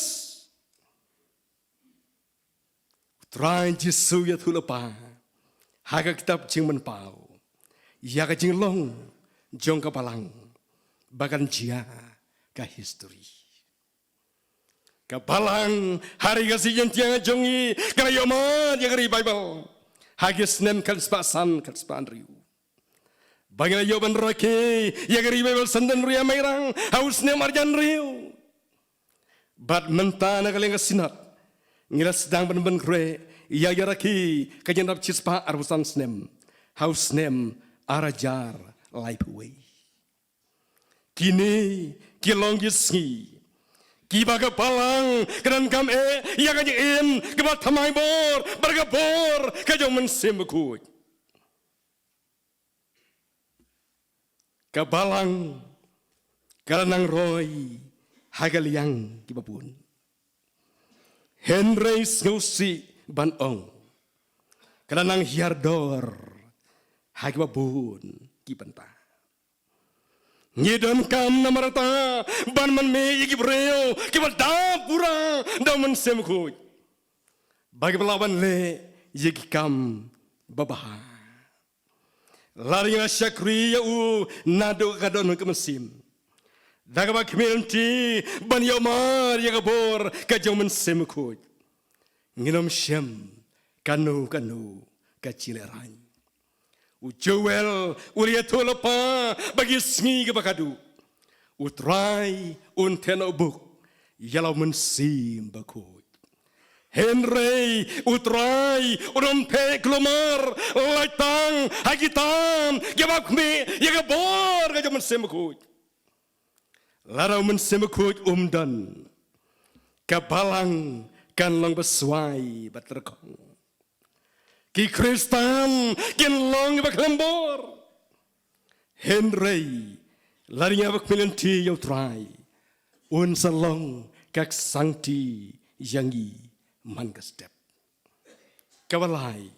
U Trai Jisu u ïathuh lypa ha ka kitab Jingmynpaw, ïa ka jinglong jong ka balang ba kan jia ka history. Ka balang ha ri ka sien tiang jong ngi ka la ïoh mad ïa ka revival ha ki snem khatspah san khatspah hynriew. Ba ngi la ïoh ban rakhe ïa ka revival syndon ri ha Mairang ha u snem arhajar hynriew. Bad mynta na ka liang ka synod ngi la sdang ban pynkhreh ïa ka rakhe ka jingdap shispah arphew san snem ha u snem arhajar laiphew wei. Kine ki long ki sngi kiba ka balang ka donkam eh ïa ka jingim kaba thymmai bor bad ka bor ka jong u Mynsiem Bakhuid. Ka balang ka la nang roi ha ka liang kiba bun. Hynrei sngewsih ban ong ka la nang hiar dor ha kiba bun ki bynta. Ngi donkam namar kata ban mane ïa ki briew kiba dap pura da u Mynsiem Bakhuid ba kiba lah ban leh ïa ki kam babha. Lada ngi la shakri ïa u naduh ka don ka mynsiem da kaba khmih lynti ban ïoh mad ïa ka bor ka jong u Mynsiem Bakhuid, ngin ym shem kano kano ka jinglehraiñ. U Joel u la ïathuh lypa ba ki sngi kiba khadduh U Trai un theh noh buk ïa la u Mynsiem Bakhuid. Hynrei U Trai un ym theh kulmar, lait tang ha ki tam kiba khmih ïa ka bor ka jong u Mynsiem Bakhuid. Lada u Mynsiem Bakhuid um don, ka balang kan long ba swai bad tyrkhong. Ki Khristan kin long kiba khlem bor. Hynrei lada ngi ïa ba khmih lynti ïa U Trai, un sa long ka ksangti ïa ngi man ka step. Kaba lai,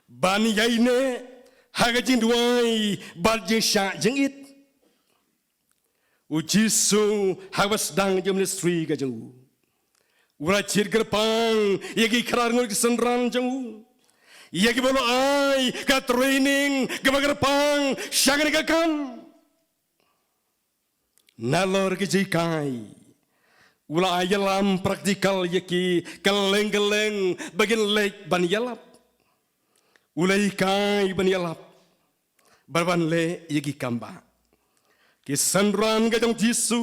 ban ïaineh ha ka jingduwai bad jingshah jingit. U Jisu ha kaba sdang ïa ka ministry ka jong u, u la jied kyrpang ïa ki khadar ngut ki synran jong u, ïa kiba u la ai ka training kaba kyrpang sha kane ka kam. Nalor ki jinghikai, u la ai ïalam practical ïa ki kylleng kylleng ba kin leit ban ïalap. U la hikai ban ïalap bad ban leh ïa ki kam bah. Ki synran ka jong u Jisu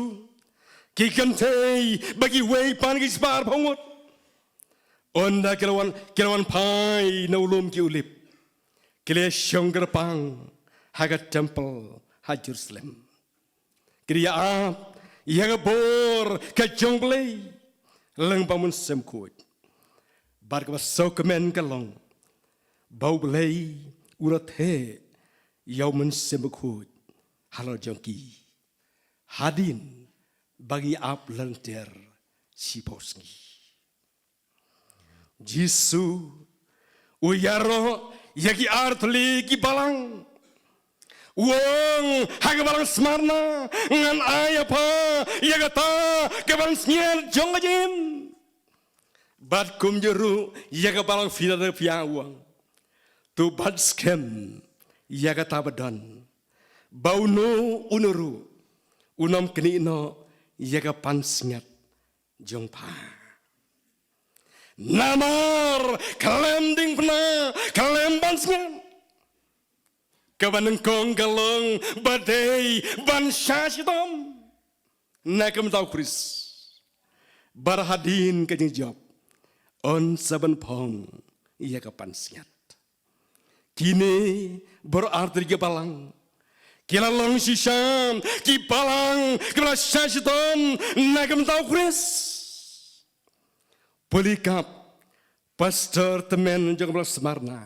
ki kynthei ba kiwei pat ki spah arphew ngut, ynda ki la wan, ki la wan phai na u lum ki Olib, ki la shong kyrpang ha ka temple ha Jerusalem. Ki la ïa ap ïa ka bor ka jong U Blei lyngba u Mynsiem Bakhuid. Bad kaba sngewkmen ka long ba U Blei u la theh ïa u Mynsiem Bakhuid halor jong ki hadien ba ki ap lynter shiphew sngi. Jisu u ïaroh ïa ki artylli ki balang. U ong ha ka balang Smyrna, ngan ai ïa pha ïa kata ka balang sngiat jong ka jingim. Bad kumjuh ruh ïa ka balang Philadelphia u ong, to bat skhem ïa kata ba don, ba uno uno ruh un ym knieh noh ïa ka pansngiat jong pha. Namar khlem diengphna, khlem pansngiat, kaba nyngkong ka long ba dei ban shah shitom na ka bynta u Khrist. Bad hadien ka jingjop un sa ban phong ïa ka pansngiat. Kine baroh artylli ki balang ki la long shisha ki balang kiba la shah shitom na ka bynta u Khrist. Polycarp, pastor tymmen jong ka balang Smyrna,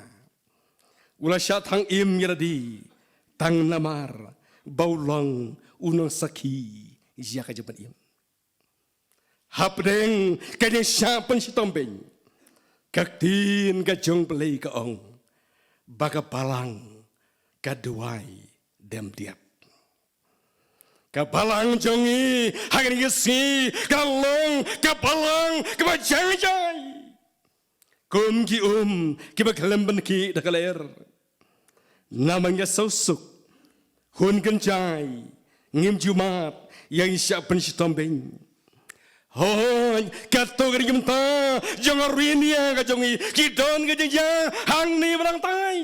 u la shah thang im ïa lade tang namar ba u long u nongsakhi ïa ka jingpynim. Hapdeng ka jingshah pynshitom beiñ, ka ktien ka jong U Blei ka ong ba ka balang ka duwai dem diat. Ka balang jong ngi ha kine ki sngi ka long ka balang kaba jai jai. Kum ki um kiba khlem ban khih da ka lyer, Namar ngi sngewsuk, hun kynjai, ngim ju mad ïa ngi shah pynshitom beiñ. Hooid, katto katne ki bynta jong ka ri India ka jong ngi ki don ka jingïa hangne bad hangtai.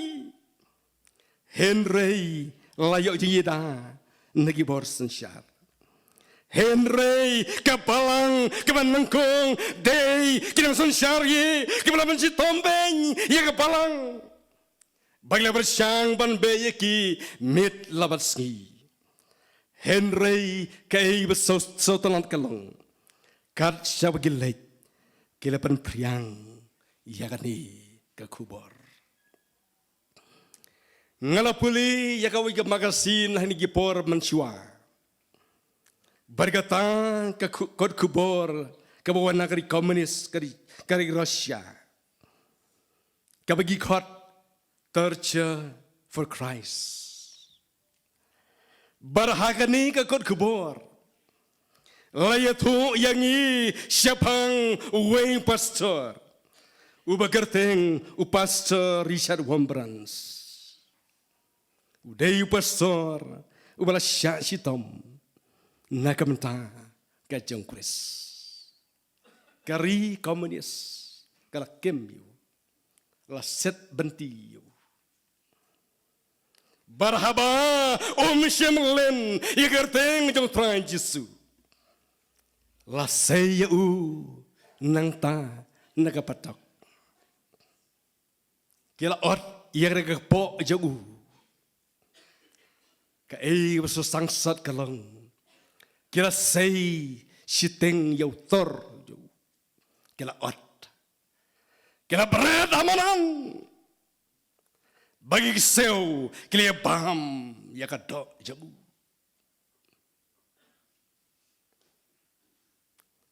Hynrei la ïoh jingïada na ki bor synshar. Hynrei ka balang kaba nyngkong dei ki nongshynshar ïa kiba la pynshitom beiñ ïa ka balang. Ba ki la pyrshang ban beh ïa ki miet la bad sngi. Hynrei kaei ba sngewtynnat ka long, kat shaba ki leit ki la pynphriang ïa kane ka khubor. Nga la pule ïa kawei ka magazine ha kine ki por mynshuwa. Bad kata ka khu-, kot khubor kaba wan na ka ri komunis, ka ri, ka ri Russia, kaba ki khot Torture for Christ. Bad ha kane ka kot khubor la ïathuh ïa ngi shaphang uwei u pastor uba kyrteng u Pastor Richard Wurmbrand. U dei u pastor uba la shah shitom na ka bynta ka jong U Khrist. Ka ri komunis ka la kem ïa u, la set bynti ïa u. Bad haba um shym len ïa ka kyrteng jong U Trai Jisu, la sei ïa u nangta na ka patok. Ki la ot ïa ka kpoh jong u. Kaei ba sngewsangsot ka long, ki la sei shiteng ïa u tor jong u. Ki la ot, ki la bret ha madan. Ba ki ksew ki la bam ïa ka doh jong u.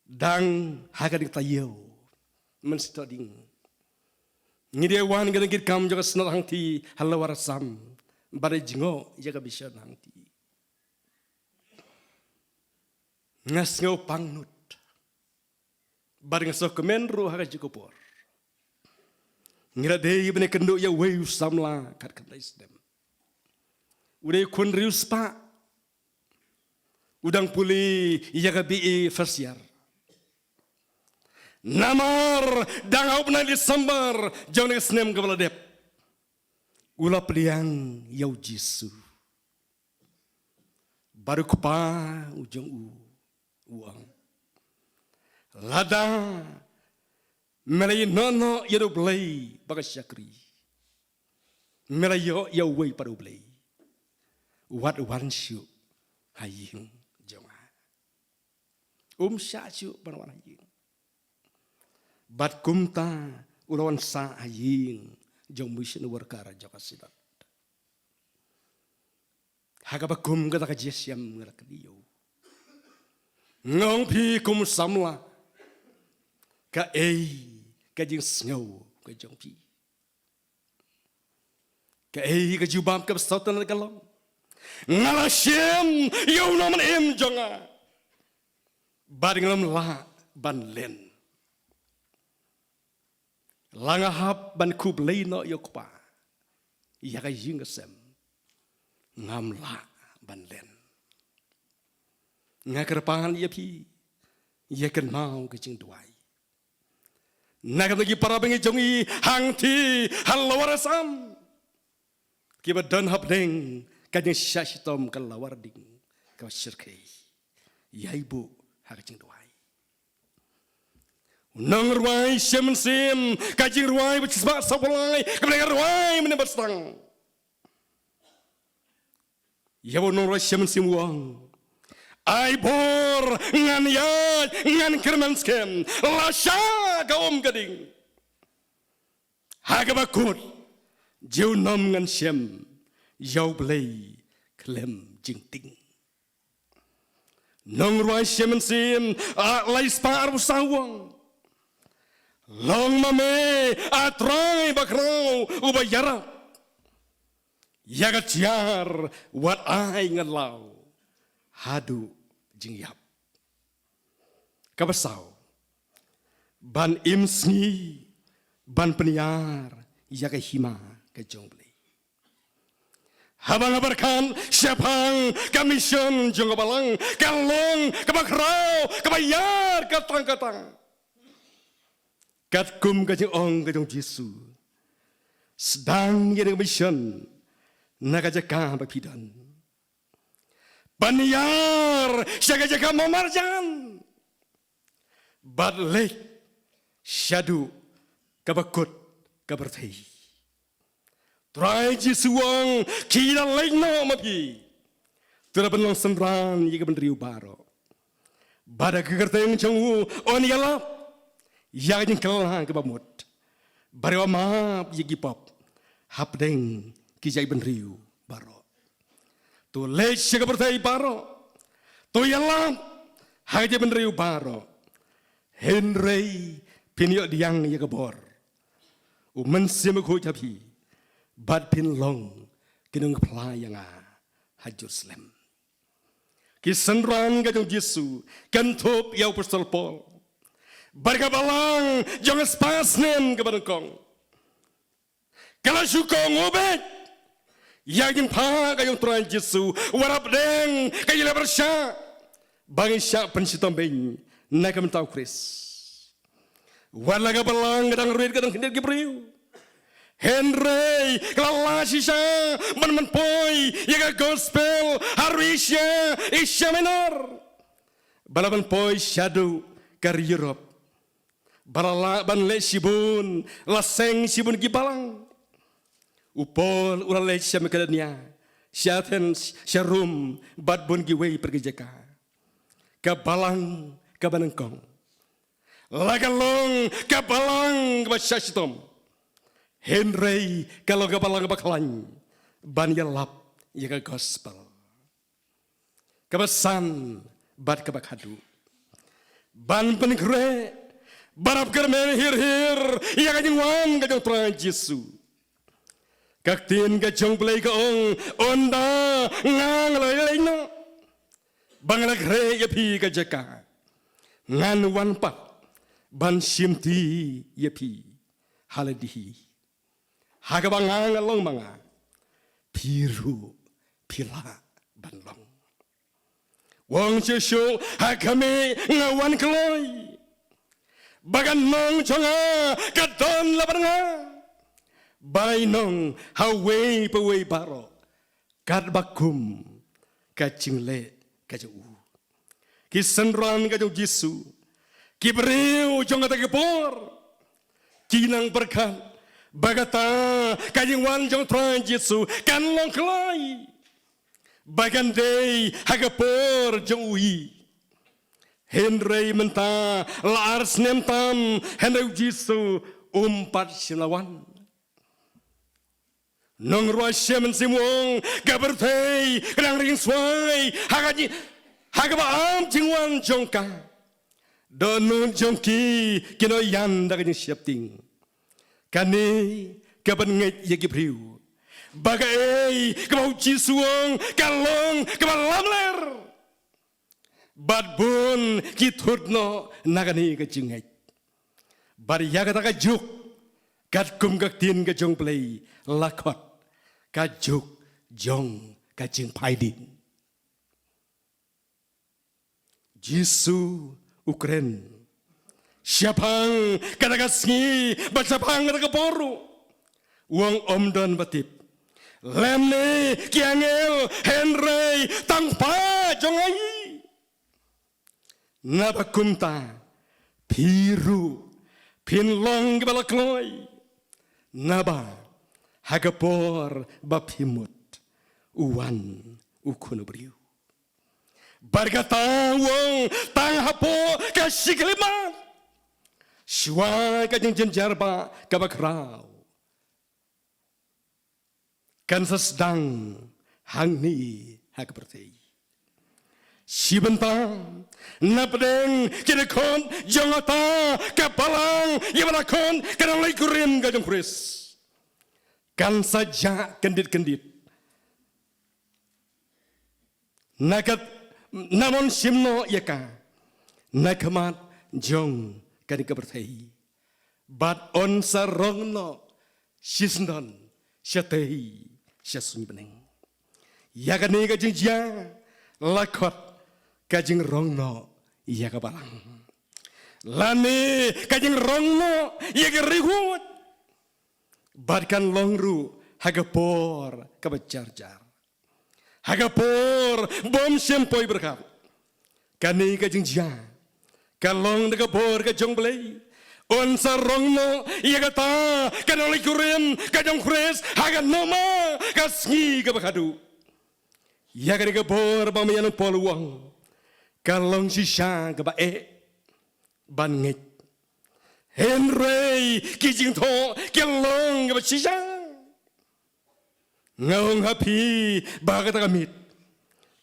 Dang ha kane ka taïew mynstep ding, ngi dei wan ka dang kit kam jong ka Synod hangtei ha Lower Assam, bad jngoh ïa ka mission hangtei. Nga sngew pangnud bad nga sngew kmen ruh ha ka juh ka por. Ngi la dei ban ïakynduh ïa uwei u samla khatkhyndai snem. U dei khun riewspah. U dang pule ïa ka B A first year. Namar dang ha u bnai December jong ka snem kaba la dep, u la pdiang ïa u Jisu. Bad u kpa u jong u u ong, lada me la ïehnoh noh ïa U Blei ba ka shakri, me la ïoh ïa uwei pat U Blei, wat wan shuh ha ïing jong nga. Um shah shuh ban wan ha ïing. Bad kumta u la wan sah ha ïing jong mission worker jong ka Synod. Ha kaba kum kata ka jingshem nga la kylli ïa u, nga ong, phi kum u samla, kaei ka jingsngew ka jong phi? Kaei ka jubab kaba sngewtynnat ka long, nga la shem ïa u nongmyntoi jong nga bad nga lam lah ban len. La nga hap ban khublei noh ïa u Kpa ïa ka ïing ka sem, ngam lah ban len. Nga kyrpad ïa phi, ïa kynmaw ka jingduwai na ka bynta ki para bangeit jong ngi hangtei ha Lower Assam, kiba don hapdeng ka jingshah shitom ka lawar ding kaba shyrkhei. Ïai buh ha ka jingduwai. U nongrwai Syiemlieh Mynsiem, ka jingrwai ba shispah saw phew lai, kaba dei ka rwai mynne bad sdang. Ïa u nongrwai Syiemlieh Mynsiem u ong, ai bor ngan ïaid ngan kyrmen skhem, lashai ka um ka ding. Ha kaba kut junom ngan shem, ïa U Blei khlem jingtieng. Nongrwai Syiemlieh Mynsiem, ah, lai spah arphew saw u ong, long ma me, ah Trai bakhraw uba ïarap. Ïa ka jia wat ai ngan law haduh jingïap. Kaba saw, ban im sngi ban pynïar ïa ka hima ka jong U Blei. Haba nga pyrkhat shaphang ka mission jong ka Balang, ka long kaba khraw, kaba ïar katang katang. Katkum ka jingong ka jong Jisu, sdang ïa ka mission na ka jaka ba phi don. Pynïar sha ka jaka marjan, bad leit shaduh kaba kut ka pyrthei. Trai Jisu u ong, khie leit noh ma phi, to da pynlong synran ïa ki bynriew baroh. Bad ha ka kyrteng jong u yn ïalap ïa ka jingkylla kaba mut, bad u map ïa ki pop hapdeng ki jait bynriew baroh. To leit sha ka pyrthei baroh, to ïalap ha ki jait bynriew baroh. Hynrei phin ïoh pdiang ïa ka bor, u Mynsiem Bakhuid ha phi, bad phin long ki nongphla ïa nga ha Jerusalem. Ki synran ka jong Jisu, kynthup ïa u Apostol Paul, bad ka Balang jong ka spah snem kaba nyngkong, ka la shu kohnguh beit ïa ka jingphah ka jong u Trai Jisu, wat hapdeng ka jingïaleh pyrshah ba ngin shah pynshitom beiñ na ka bynta u Khrist. Wat la ka Balang ka dang rit, ka dang khyndiat ki briew, hynrei ka la lait shisha ban pynpoi ïa ka gospel ha ri Asia, Asia Minor, bad la pynpoi shaduh ka ri Europe, bad la lah ban leit shibun, la seng shibun ki balang. U Paul u la leit sha Makedonia, sha Athens, sha Rom, bad bun kiwei pat ki jaka. Ka Balang kaba nyngkong la ka long ka Balang kaba shah shitom, hynrei ka long ka Balang kaba khlaiñ ban ïalap ïa ka gospel. Kaba san bad kaba khadduh, ban pynkhreh, ban ap kyrmen hir hir ïa ka jingwan ka jong u Trai Jisu. Ka ktien ka jong u Blei ka ong, ynda nga, nga la leit noh, ba nga la khreh ïa phi ka jaka, ngan wan pat ban shimti ïa phi ha lade hi. Ha kaba nga, nga long ma nga, phi ruh phi lah ban long. U ong shuh shuh, ha khmih nga wan kloi, ba ka nong jong nga ka don la bad nga, ba ngan nong ha uwei pa uwei baroh, katba kum ka jingleh ka jong u. Ki synran ka jong u Jisu, ki briew jong kata ka por, ki nang pyrkhat ba kata ka jingwan jong u Trai Jisu kan long kloi, ba kan dei ha ka por jong u hi. Hynrei mynta la ar snem tam, hynrei u Jisu um pat shym la wan. Nong Ruah Shem Mynsiem u ong, ka pyrthei ka dang ring swai ha ka jing, ha kaba ap jingwan jong ka. Dohnud jong ki kin ïaid da ka jingsheptieng. Kane ka ban ngeit ïa ki briew ba kaei kaba u Jisu u ong ka long kaba lamler. Bad bun ki thut noh na kane ka jingngeit. Bad ïa kata ka juk, katkum ka ktien ka jong u Blei, la khot ka juk jong ka jingphaidien. Jisu u kren shaphang kata ka sngi bad shaphang kata ka por ruh. U ong, ym don ba tip lem ne ki angel, hynrei tang Kpa jong nga hi. Naba kumta phi ruh phin long kiba la kloi, naba ha ka por ba phi mut u wan u Khun u briew. Bad kata u ong tang hapoh ka shi khyllipmat, shuwa ka jingjynjar ba kaba khraw, kan sa sdang hangne ha ka pyrthei. Shi bynta na pdeng ki dkhot jong kata ka Balang ïa ba la khot ka dang leit kurim ka jong u Khrist kan sa jah kyndit kyndit. Na ka, na mon shim noh ïa ka na khmat jong kane ka pyrthei, bad yn sa rong noh shisyndon shatei sha suiñ bneng. Ïa kane ka jingjia la khot ka jingrong noh ïa ka balang, lane ka jingrong noh ïa ka riewkhuid. Bad kan long ruh ha ka por kaba jar jar, ha ka por bym shym poi byrkhat. Kane ka jingjia ka long da ka bor ka jong U Blei. Un sa rong noh ïa kata ka nongleit kurim ka jong U Khrist ha kano ma ka sngi kaba khadduh. Ïa kane ka bor ba ma ïa u Paul u ong, ka long shisha kaba eh ban ngeit. Hynrei ki jingthoh ki long kaba shisha. Nga ong ha phi ba ha kata ka miet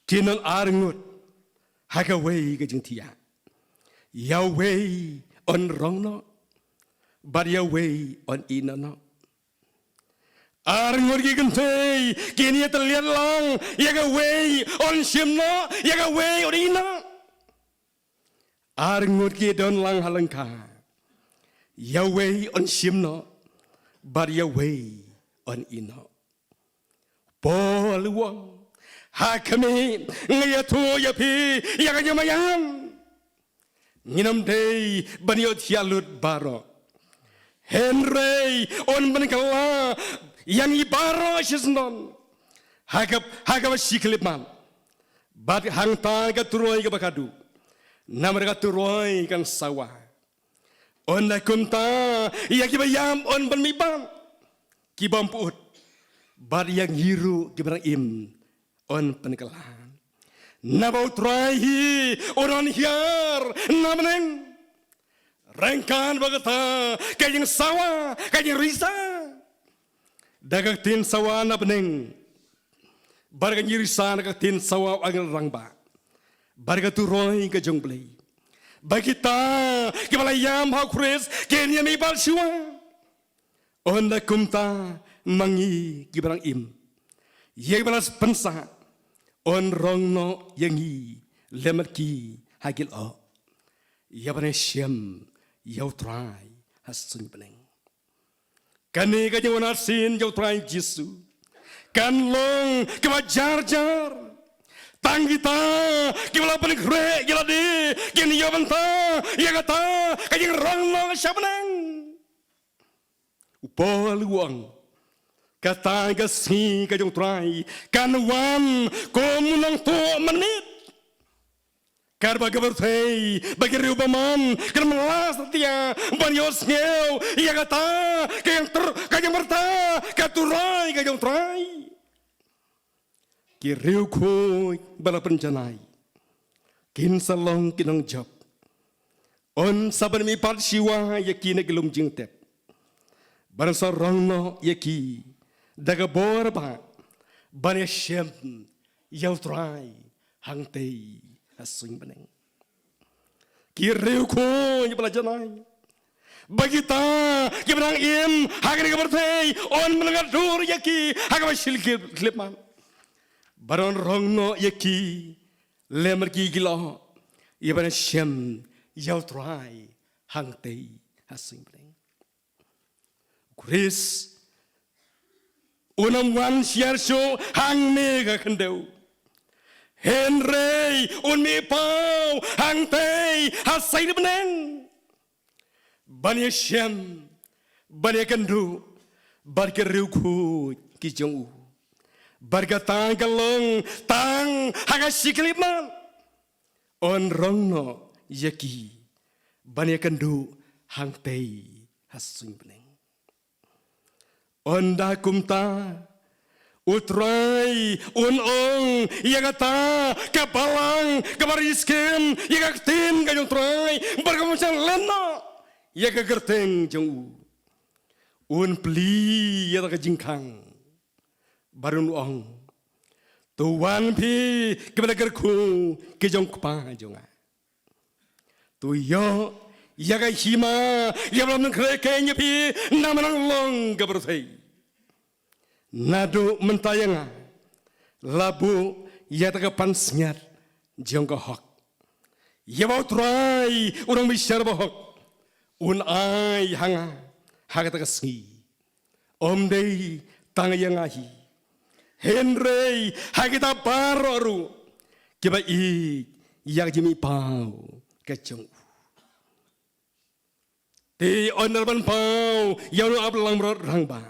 kin don ar ngut ha kawei ka jingthiah. Ïa uwei un rong noh, bad ïa uwei un ïehnoh noh. Ar ngut ki kynthei kin ïa tylliat lang, ïa kawei un shim noh, ïa kawei un ïehnoh. Ar ngut ki don lang ha lyngkha, ïa uwei un shim noh, bad ïa uwei un ïehnoh. Paul u ong, ha khmih nga ïathuh ïa phi ïa ka jingmaïan, ngin ym dei ban ïohthiah lut baroh. Hynrei un pynkylla ïa ngi baroh shisyndon ha ka, ha kaba shi khyllipmat, bad hangta ka turoi kaba khadduh, namar ka turoi kan sawa. Un da kumta ïa kiba ïam un pynmihpat, ki bym pyut, bad ïa ngi ruh kiba dang im un pynkylla. Naba U Trai hi u don hiar na bneng. Ryngkat bad kata ka jingsawa, ka jingrisa, da ka ktien sawa na bneng bad ka jingrisa na ka ktien sawa u angel rangbah, bad ka turoi ka jong U Blei, ba kita kiba la ïam ha U Khrist kin ïa mihpat shuwa. Un da kumta ma ngi kiba dang im, ïa kiba la pynsah, un rong noh ïa ngi lem bad ki ha ki lyoh, ïa ban ïashem ïa U Trai ha suiñ bneng. Kane ka jingwan arsien jong U Trai Jisu kan long kaba jar jar. Tang kita kiba la pynkhreh ïa lade kin ïoh bynta ïa kata ka jingrong noh sha bneng. U Paul u ong, kata ka sngi ka jong U Trai kan wan kum u nongtuh mynmiet. Katba ka pyrthei bad ki riew bymman kan ym lah satia ban ïohsngew ïa kata ka jingtr-, ka jingpyrta ka turoi ka jong U Trai, ki riewkhuid ba la pynjanai kin sa long ki nongjop. Un sa pynmihpat shuwa ïa ki na ki lum jingtep, bad un sa rong noh ïa ki da ka bor ba ban ïashem ïa U Trai hangtei ha suiñ bneng. Ki riewkhuid ba la janai, ba kita kiba dang im ha kane ka pyrthei, un pynlong dur ïa ki ha kaba shi khyllipmat, bad un rong noh ïa ki lem bad ki ha ki lyoh, ïa ban ïashem ïa U Trai hangtei ha suiñ bneng. U Khrist un ym wan syiar shuh hangne ha ka khyndew, hynrei un mih paw hangtei ha saiñ bneng, ban ïashem, ban ïakynduh bad ki riewkhuid ki jong u. Bad kata ka long tang ha ka shi khyllipmat, un rong noh ïa ki ban ïakynduh hangtei ha suiñ bneng. Ynda kumta, U Trai un ong ïa kata ka balang kaba ri skhem ïa ka ktien ka jong U Trai, bad kaba shah lehnoh ïa ka kyrteng jong u. Un plie ïa ka jingkhang, bad un ong, to wan phi kiba la kyrkhu ki jong Kpa jong nga. To ïoh ïa ka hima ïa ba la pynkhreh keiñ ïa phi na bneng long ka pyrthei. Naduh mynta ïa nga la buh ïa ka pansngiat jong ka hok, ïa ba U Trai u nongbishar ba hok un ai ha nga ha kata ka sngi. Ym dei tang ïa nga hi, Hynrei ha kita baroh ruh kiba ïeit ïa ka jingmihpaw ka jong u. Te un nang ban paw ïa u nongap langbrot rangbah.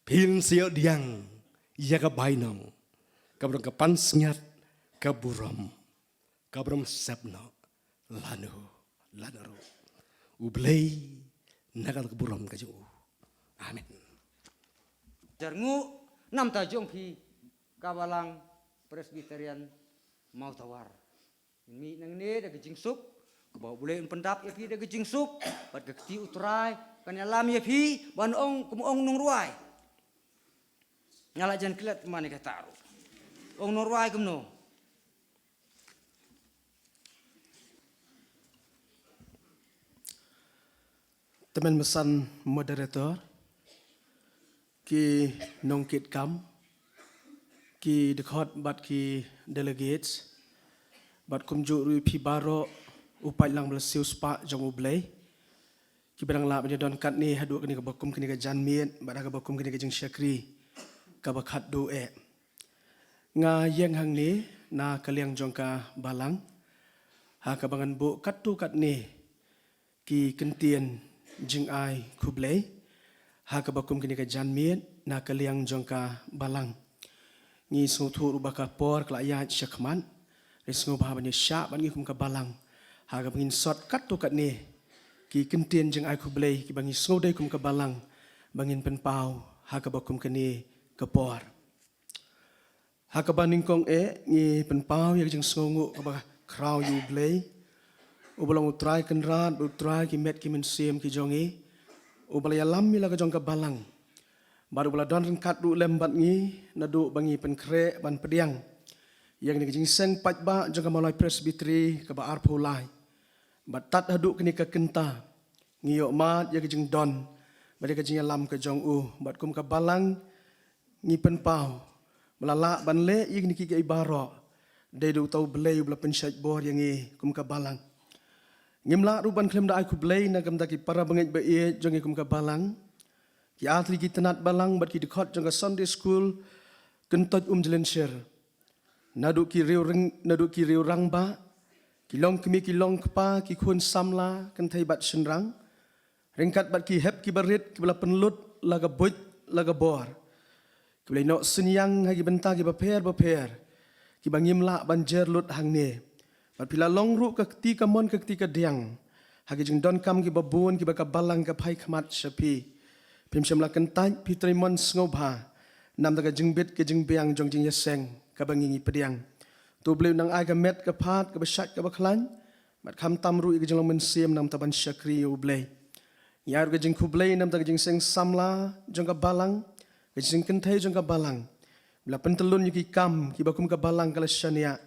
Phin sa ïoh pdiang ïa ka bainong kaba don ka pansngiat ka burom kaba ym sep noh lano lano ruh. U Blei na ka burom ka jong u. Amen. Jar nguh namar jong phi ka Balang Presbyterian Mawtawar. Ngin mih nangne da ka jingsuk, kaba U Blei un pyndap ïa phi da ka jingsuk bad ka kti U Trai kan ïalam ïa phi ban ong kum ong nongrwai. Nga la jan klet mane ka taru. Ong nongrwai kumno? Tymmen basan moderator, ki nongkit kam, ki dkhot bad ki delegates, bad kumjuh ruh ïa phi baroh u paidlang ba la siewspah jong U Blei, kiba dang lah ban ïadon katne haduh kane kaba kum kane ka janmiet bad ha kaba kum kane ka jingshakri kaba khatduh eh. Nga ïeng hangne na ka liang jong ka Balang ha kaba ngan buh katto katne ki kyntien jingai khublei ha kaba kum kane ka janmiet na ka liang jong ka Balang. Ngi sngewthuh ruh ba ka por ka la ïaid shakhmat, hynrei sngewbha ban ïa shah bad ngi kum ka Balang ha kaba ngin sot katto katne ki kyntien jingai khublei kiba ngi sngewdei kum ka Balang ba ngin pynpaw ha kaba kum kane ka por. Ha kaba nyngkong eh ngi pynpaw ïa ka jingsngewnguh kaba khraw ïa U Blei, uba long U Trai Kynrad bad U Trai ki met ki mynsiem ki jong ngi, uba la ïalam ïa la ka jong ka Balang bad uba la don ryngkat ruh lem bad ngi naduh ba ngi pynkhreh ban pdiang ïa kane ka jingïaseng paidbah jong ka Mawlai Presbytery kaba arphew lai. Bad tad haduh kane ka kynta ngi ïoh mad ïa ka jingdon bad ïa ka jingïalam ka jong u, bad kum ka Balang ngi pynpaw ba la lah ban leh ïa kine kiei kiei baroh dei da uta U Blei uba la pynshait bor ïa ngi kum ka Balang. Ngim lah ruh ban khlem da ai khublei na ka bynta ki para bangeit ba ïeit jong ngi kum ka Balang, ki artylli ki tnat Balang bad ki dkhot jong ka Sunday School Kyntoit Umjyllieñsher, naduh ki riew reng-, naduh ki riew rangbah, ki longkmie ki longkpa, ki khun samla kynthei bad shynrang, ryngkat bad ki hep ki barit kiba la pynlut la ka buit la ka bor, kiba la ïehnoh synñiang ha ki bynta kiba pher bapher kiba ngim lah ban jer lut hangne. Bad phi la long ruh ka kti kamon ka kti kadiang ha ki jingdonkam kiba bun kiba ka Balang ka phai khmat sha phi. Phim shym la kyntait, phi trei mon sngewbha namar ka jingbit ka jingbiang jong jingïaseng kaba ngi ngi pdiang. To U Blei un nang ai ka met ka phad kaba shait kaba khlaiñ bad khamtam ruh ïa ka jinglong mynsiem namar ban shakri ïa U Blei. Ngi ai ruh ka jingkhublei namar ka jingseng samla jong ka Balang, ka jingseng kynthei jong ka Balang, ba la pyntyllun ïa ki kam kiba kum ka Balang ka la shaniah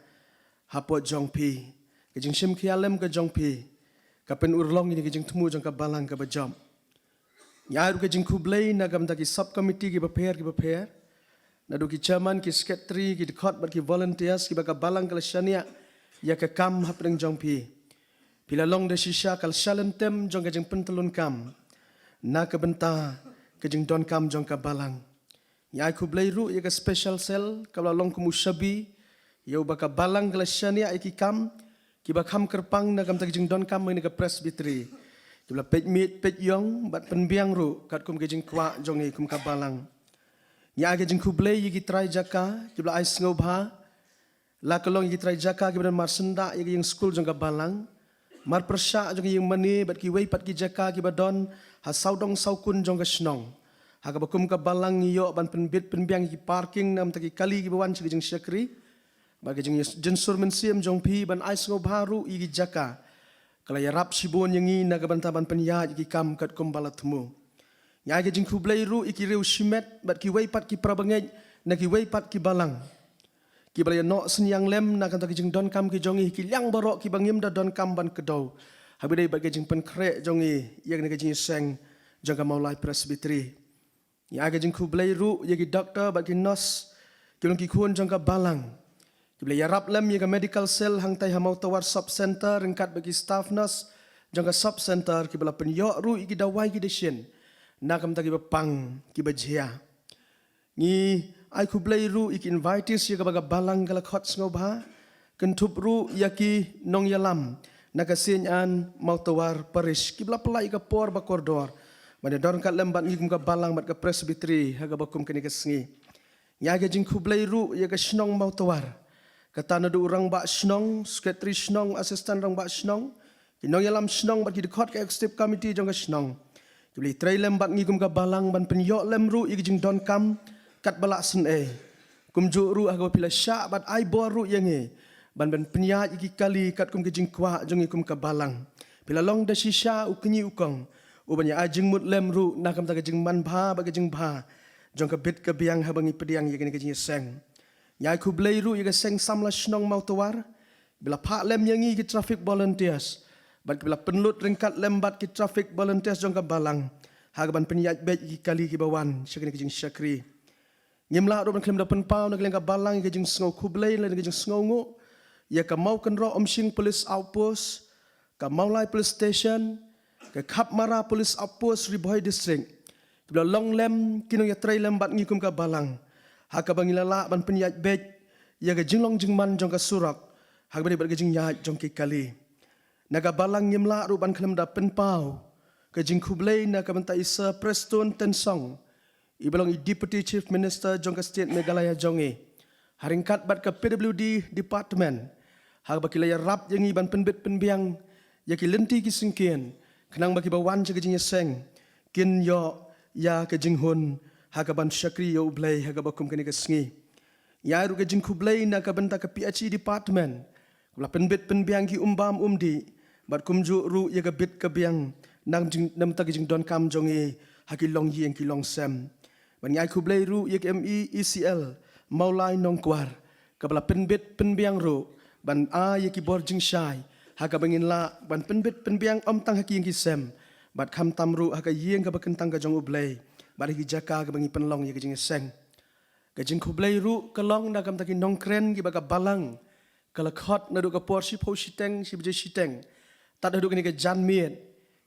hapoh jong phi. Ka jingshim khia lem ka jong phi ka pynurlong ïa ka jingthmu jong ka Balang kaba jop. Ngi ai ruh ka jingkhublei na ka bynta ki sub committee kiba pher kiba pher, naduh ki chairman, ki secretary, ki dkhot bad ki volunteers kiba ka Balang ka la shaniah ïa ka kam hapdeng jong phi. Phi la long da shisha ka lashai lyntem jong ka jingpyntyllun kam na ka bynta ka jingdonkam jong ka Balang. Ngi ai khublei ruh ïa ka special cell kaba la long kum u shabi ïa uba ka Balang ka la shaniah ïa ki kam kiba kham kyrpang na ka bynta ka jingdonkam ha kane ka Presbytery, kiba la peit miej peit ïong bad pynbiang ruh katkum ka jingkwah jong ngi kum ka Balang. Ngi ai ka jingkhublei ïa ki trai jaka kiba la ai sngewbha, la ka long ïa ki trai jaka kiba don marsyndah ïa ka ïing skul jong ka Balang, marpyrshah jong ka ïing mane bad kiwei pat ki jaka kiba don ha sawdong sawkun jong ka shnong, ha kaba kum ka Balang ngi ïoh ban pynbit pynbiang ïa ki parking na ka bynta ki kali kiba wan sha ka jingshakri. Bad ka jing-, jingsur mynsiem jong phi ban ai sngewbha ruh ïa ki jaka ka la ïarap shibun ïa ngi na ka bynta ban pynïaid ïa ki kam katkum ba la thmu. Ngi ai ka jingkhublei ruh ïa ki riew shimet bad kiwei pat ki para bangeit na kiwei pat ki Balang kiba la ïehnoh synñiang lem na ka bynta ka jingdonkam ka jong ngi ha ki liang baroh kiba ngim da donkam ban kdew, haba ïadei bad ka jingpynkhreh jong ngi ïa kane ka jingïaseng jong ka Mawlai Presbytery. Ngi ai ka jingkhublei ruh ïa ki doktor bad ki nurse kiba long ki khun jong ka Balang kiba la ïarap lem ïa ka medical cell hangtai ha Mawtawar Sub Center ryngkat bad ki staff nurse jong ka Sub Center kiba la pynïoh ruh ïa ki dawai ki dashin na ka bynta kiba pang kiba jia. Ngi Ai khublei ruh ïa ki invitees ïa kaba ka balang ka la khot sngewbha. Kynthup ruh ïa ki nongïalam na ka Saint Ann Mawtawar Parish kiba la pynlait ïa ka por ba kordor ban ïadon ryngkat lem bad ngi kum ka balang bad ka Presbytery ha kaba kum kane ka sngi. Ngi ai ka jingkhublei ruh ïa ka shnong Mawtawar, kata naduh u rangbah shnong, secretary shnong, assistant rangbah shnong, ki nongïalam shnong bad ki dkhot ka executive committee jong ka shnong kiba la ïatrei lem bad ngi kum ka balang ban pynïoh lem ruh ïa ki jingdonkam katba lah sngewsih. Kumjuh ruh ha kaba phi la shah bad ai bor ruh ïa ngi ban ban pynïaid ïa ki kali katkum ki jingkwah jong ngi kum ka balang. Phi la long da shisha u kñi u kong uban ïa ai jingmut lem ruh na ka bynta ka jingmanbha bad ka jingbha jong ka bit ka biang haba ngi pdiang ïa kane ka jingïaseng. Ngi ai khublei ruh ïa ka seng samla shnong Mawtawar kiba la phah lem ïa ngi ki traffic volunteers bad kiba la pynlut ryngkat lem bad ki traffic volunteers jong ka balang ha kaban pynïaid beit ïa ki kali kiba wan sha kane ka jingshakri. Ngim lah ruh ban khlem da pynpaw na ka liang ka balang ïa ka jingsngew khublei lane ka jingsngew nguh ïa ka Mawkynroh Umshing Police Outpost, ka Mawlai Police Station, ka Khapmara Police Outpost, Ri Bhoi District, kiba la long lem ki nongïatrei lem bad ngi kum ka balang ha kaba ngi la lah ban pynïaid beit ïa ka jinglong jingman jong ka surok ha kaba ïadei bad ka jingïaid jong ki kali. Na ka balang ngim lah ruh ban khlem da pynpaw ka jingkhublei na ka bynta i Sir Prestone Tynsong, iba long i Deputy Chief Minister jong ka State Meghalaya jong ngi, ha ryngkat bad ka P W D Department, ha kaba ki la ïarap ïa ngi ban pynbit pynbiang ïa ki lynti ki syngkien khnang ba kiba wan sha ka jingïaseng kin ïoh ïa ka jinghun ha kaban shakri ïa U Blei ha kaba kum kane ka sngi. Ngi ai ruh ka jingkhublei na ka bynta ka P H E Department kaba la pynbit pynbiang ki umbam umdih bad kumjuh ruh ïa ka bit ka biang na ka jing, na ka bynta ka jingdonkam jong ngi ha ki longïing ki longsem. Bad ngi ai khublei ruh ïa ka M E E C L Mawlai Nongkwar kaba la pynbit pynbiang ruh ban ai ïa ki bor jingshai ha kaba ngin lah ban pynbit pynbiang ym tang ha ki ïing ki sem bad khamtam ruh ha ka ïing kaba kyntang ka jong U Blei bad ha ki jaka kaba ngi pynlong ïa ka jingïaseng. Ka jingkhublei ruh ka long na ka bynta ki nongkren kiba ka balang ka la khot naduh ka por shiphew shiteng, shi baje shiteng tad haduh kane ka janmiet,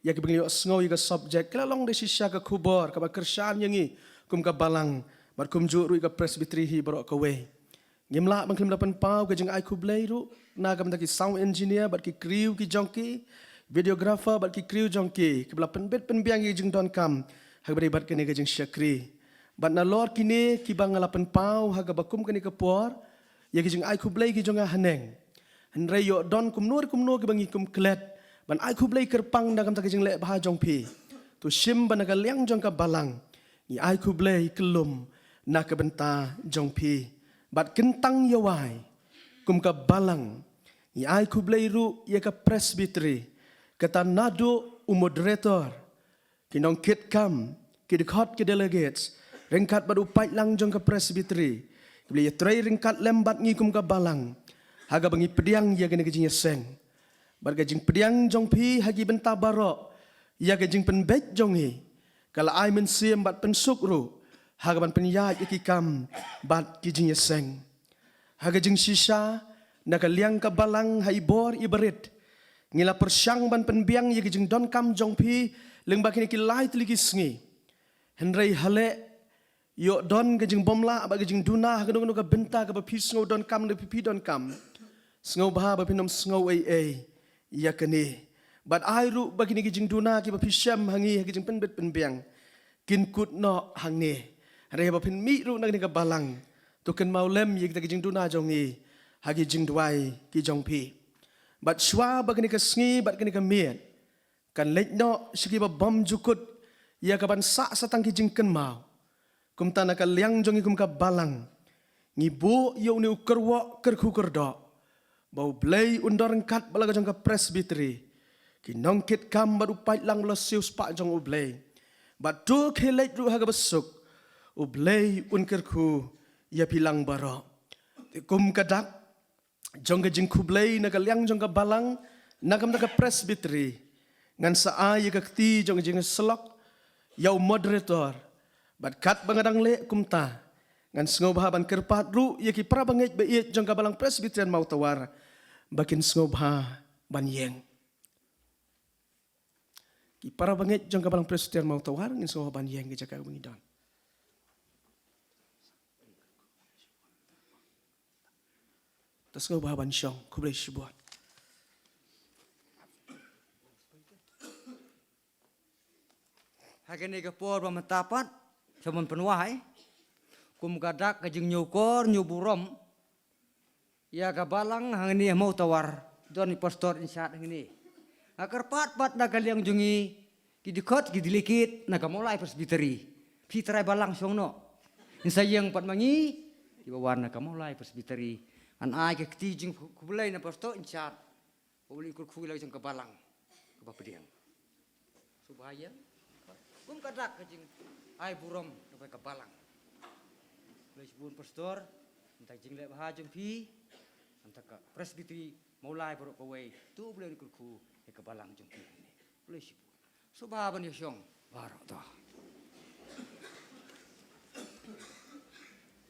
ïa kiba ngi la ïohsngew ïa ka subject. Ka la long da shisha ka khubor kaba kyrshan ïa ngi kum ka balang bad kumjuh ruh ïa ka Presbytery hi baroh kawei. Ngim lah ban khlem da pynpaw ka jingai khublei ruh na ka bynta ki sound engineer bad ki crew ki jong ki, videographer bad ki crew jong ki, kiba la pynbit pynbiang ïa ka jingdonkam ha kaba ïadei bad kane ka jingshakri. Bad nalor kine kiba nga la pynpaw ha kaba kum kane ka por ïa ka jingai khublei ki jong nga haneng, hynrei ïoh don kumno re kumno kiba ngi kum klet ban ai khublei kyrpang na ka bynta ka jingleh bha jong phi, to shim ba na ka liang jong ka balang ngi ai khublei kyllum na ka bynta jong phi. Bad kyntang ïa wai, kum ka balang ngi ai khublei ruh ïa ka Presbytery, kata naduh u moderator, ki nongkitkam, ki dkhot ki delegates, ryngkat bad u paidlang jong ka Presbytery kiba la ïatrei ryngkat lem bad ngi kum ka balang ha kaba ngi pdiang ïa kane ka jingïaseng. Bad ka jingpdiang jong phi ha ki bynta baroh ïa ka jingpynbeit jong ngi ka la ai mynsiem bad pynsuk ruh ha kaban pynïaid ïa ki kam bad ki jingïaseng. Ha ka jingshisha, na ka liang ka balang ha i bor i barit, ngi la pyrshang ban pynbiang ïa ka jingdonkam jong phi lyngba kine ki lai tylli ki sngi. Hynrei haleh ïoh don ka jingbymlah bad ka jingduna ha kano kano ka bynta kaba phi sngew donkam ne phi, phi donkam, sngewbha ba phin ym sngew ei ei ïa kane. Bad ai ruh ba kine ki jingduna kiba phi shem ha ngi ha ki jingpynbit pynbiang kin kut noh hangne. Hynrei haba phin mih ruh na kane ka balang, to kynmaw lem ïa kita ki jingduna jong ngi ha ki jingduwai ki jong phi. Bad shuwa ba kane ka sngi bad kane ka miet kan leit noh sha kiba bym ju kut ïa kaban sah sa tang ki jingkynmaw, kumta na ka liang jong ngi kum ka balang, ngi buh ïa une u kyrwoh kyrkhu kyrdoh ba U Blei un don ryngkat bad la ka jong ka Presbytery, ki nongkitkam bad u paidlang ba la siewspah jong U Blei. Bad to khie leit ruh ha kaba suk, U Blei un kyrkhu ïa phi lang baroh. Te kum ka dak jong ka jingkhublei na ka liang jong ka balang, na ka bynta ka Presbytery, ngan sa ai ïa ka kti jong ka jingïasyllok ïa u moderator. Bad katba nga dang leh kumta, ngan sngewbha ban kyrpad ruh ïa ki para bangeit ba ïeit jong ka balang Presbyterian Mawtawar ba kin sngewbha ban ïeng. Ki para bangeit jong ka balang Presbyterian Mawtawar, ngin sngewbha ban ïeng ki jaka ba ngi don. Ta sngewbha ban shong, khublei shibun. Ha kane ka por ba mynta pat, sha ban pynwai kum ka dak ka jingñiewkor ñiewburom ïa ka balang hangne ha Mawtawar, don i pastor in charge hangne. Nga kyrpad pat na ka liang jong ngi, ki dkhot ki delegate na ka Mawlai Presbytery, phi trai balang shong noh. Ngin sa ïeng pat ma ngi kiba wan na ka Mawlai Presbytery. Ngan ai ka kti jingkhublei na pastor in charge, ba u la kyrkhu ïa la ka jong ka balang kaba pdiang. Sngewbha ïa kum ka dak ka jingai burom kaba ka balang. Khublei shibun pastor, nangta jingleh bha jong phi, nangta ka Presbytery Mawlai baroh kawei, to u Blei un kyrkhu ïa ka balang jong phi. Khublei shibun. Sngewbha ban ïa shong baroh to.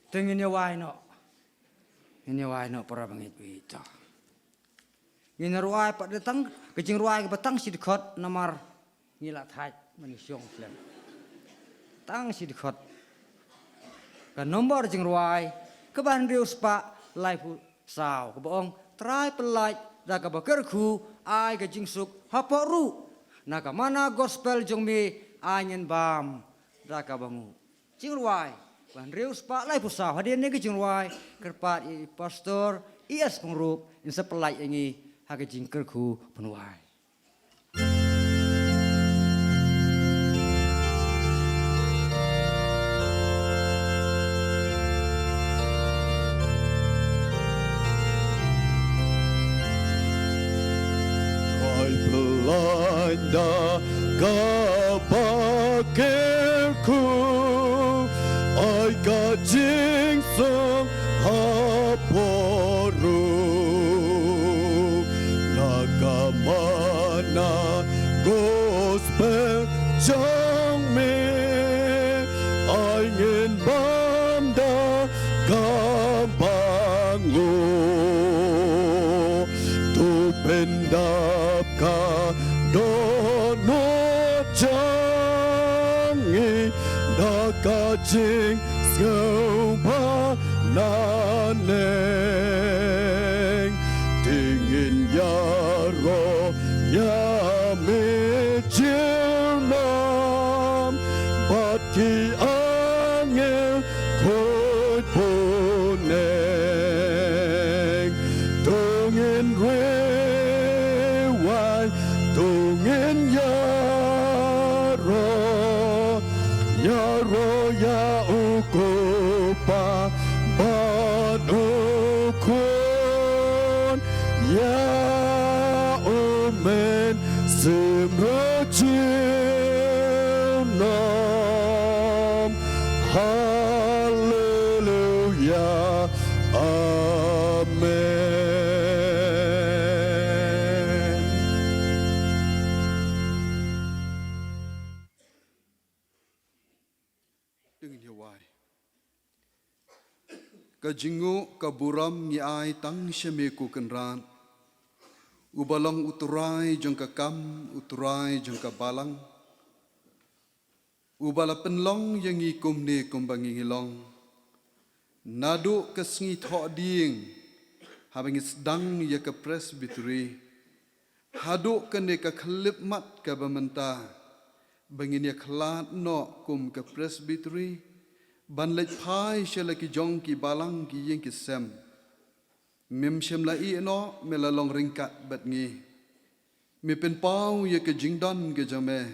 Te ngin ïa wai noh. Ngin ïa wai noh para bangeit bangeit to. Ngin rwai pat da tang ka jingrwai kaba tang shi dkhot namar ngi la thait ban ïa shong slem. Tang shi dkhot. Ka nombor jingrwai kaba hynriew spah laiphew saw kaba ong, Trai pyllait da kaba kyrkhu, ai ka jingsuk hapoh ruh, na ka mana gospel jong me ai ngin bam da kaba nguh. Jingrwai ba hynriew spah laiphew saw. Hadien ne ka jingrwai, kyrpad ïa i pastor E S Pyngrope in sa pyllait ïa ngi ha ka jingkyrkhu pynwai. Trai pyllait da kaba kyrkhu, ai ka jingsuk hapoh ruh, na ka mana gospel jong me ai ngin bam da kaba nguh. To pyndap ka dohnud jong ngi da ka jingsngewbha naneng. Te ngin ïaroh ïa me junom bad ki angel khuid bun eng. To ngin riewai, to ngin ïaroh, ïaroh ïa u Kpa bad u Khun, ïa u Mynsiem Bakhuid junom. Haleluia. Amen. Te ngin ïa wai. Ka jingnguh ka burom ngi ai tang sha me ko Kynrad, uba long u Trai jong ka kam, u Trai jong ka balang, uba la pynlong ïa ngi kumne kumba ngi ngi long. Naduh ka sngi thohdieng haba ngi sdang ïa ka Presbytery, haduh kane ka khyllipmat kaba mynta ba ngin ïa khlad noh kum ka Presbytery ban leit phai sha la ki jong ki balang ki ïing ki sem. Mem shym la ïeh noh, me la long ryngkat bad ngi. Me pynpaw ïa ka jingdon ka jong me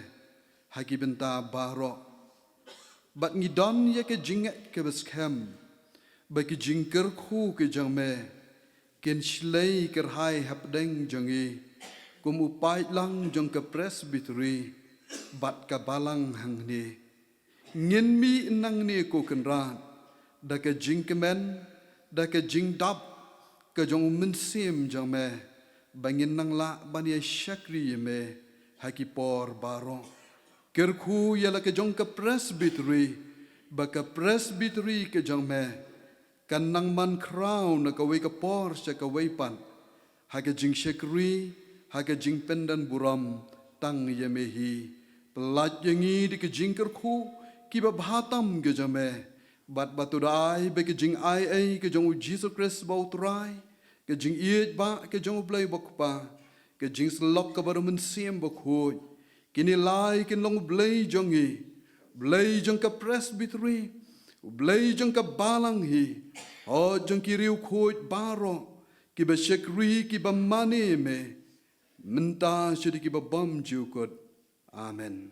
ha ki bynta baroh. Bad ngi don ïa ka jingngeit kaba skhem ba ki jingkyrkhu ki jong me kin shlei kyrhai hapdeng jong ngi kum u paidlang jong ka Presbytery bad ka balang hangne. Ngin mih nangne ko Kynrad da ka jingkmen, da ka jingdap ka jong u Mynsiem jong me, ba ngin nang lah ban ïa shakri ïa me ha ki por baroh. Kyrkhu ïa la ka jong ka Presbytery ba ka Presbytery ka jong me kan nang man khraw na kawei ka por sha kawei pat ha ka jingshakri, ha ka jingpyndon burom tang ïa me hi. Pyllait ïa ngi da ka jingkyrkhu kiba bha tam ka jong me, bad ba to da ai ba ka jingai ei ka jong u Jisu Khrist ba u Trai, ka jingïeit ba ka jong U Blei ba Kpa, ka jingsyllok ka ba U Mynsiem Bakhuid, kine lai kin long U Blei jong ngi, Blei jong ka Presbytery, U Blei jong ka balang hi, hoi jong ki riewkhuid baroh, ki ba shakri ki ba mane me, mynta sha ki ba bym ju kut. Amen.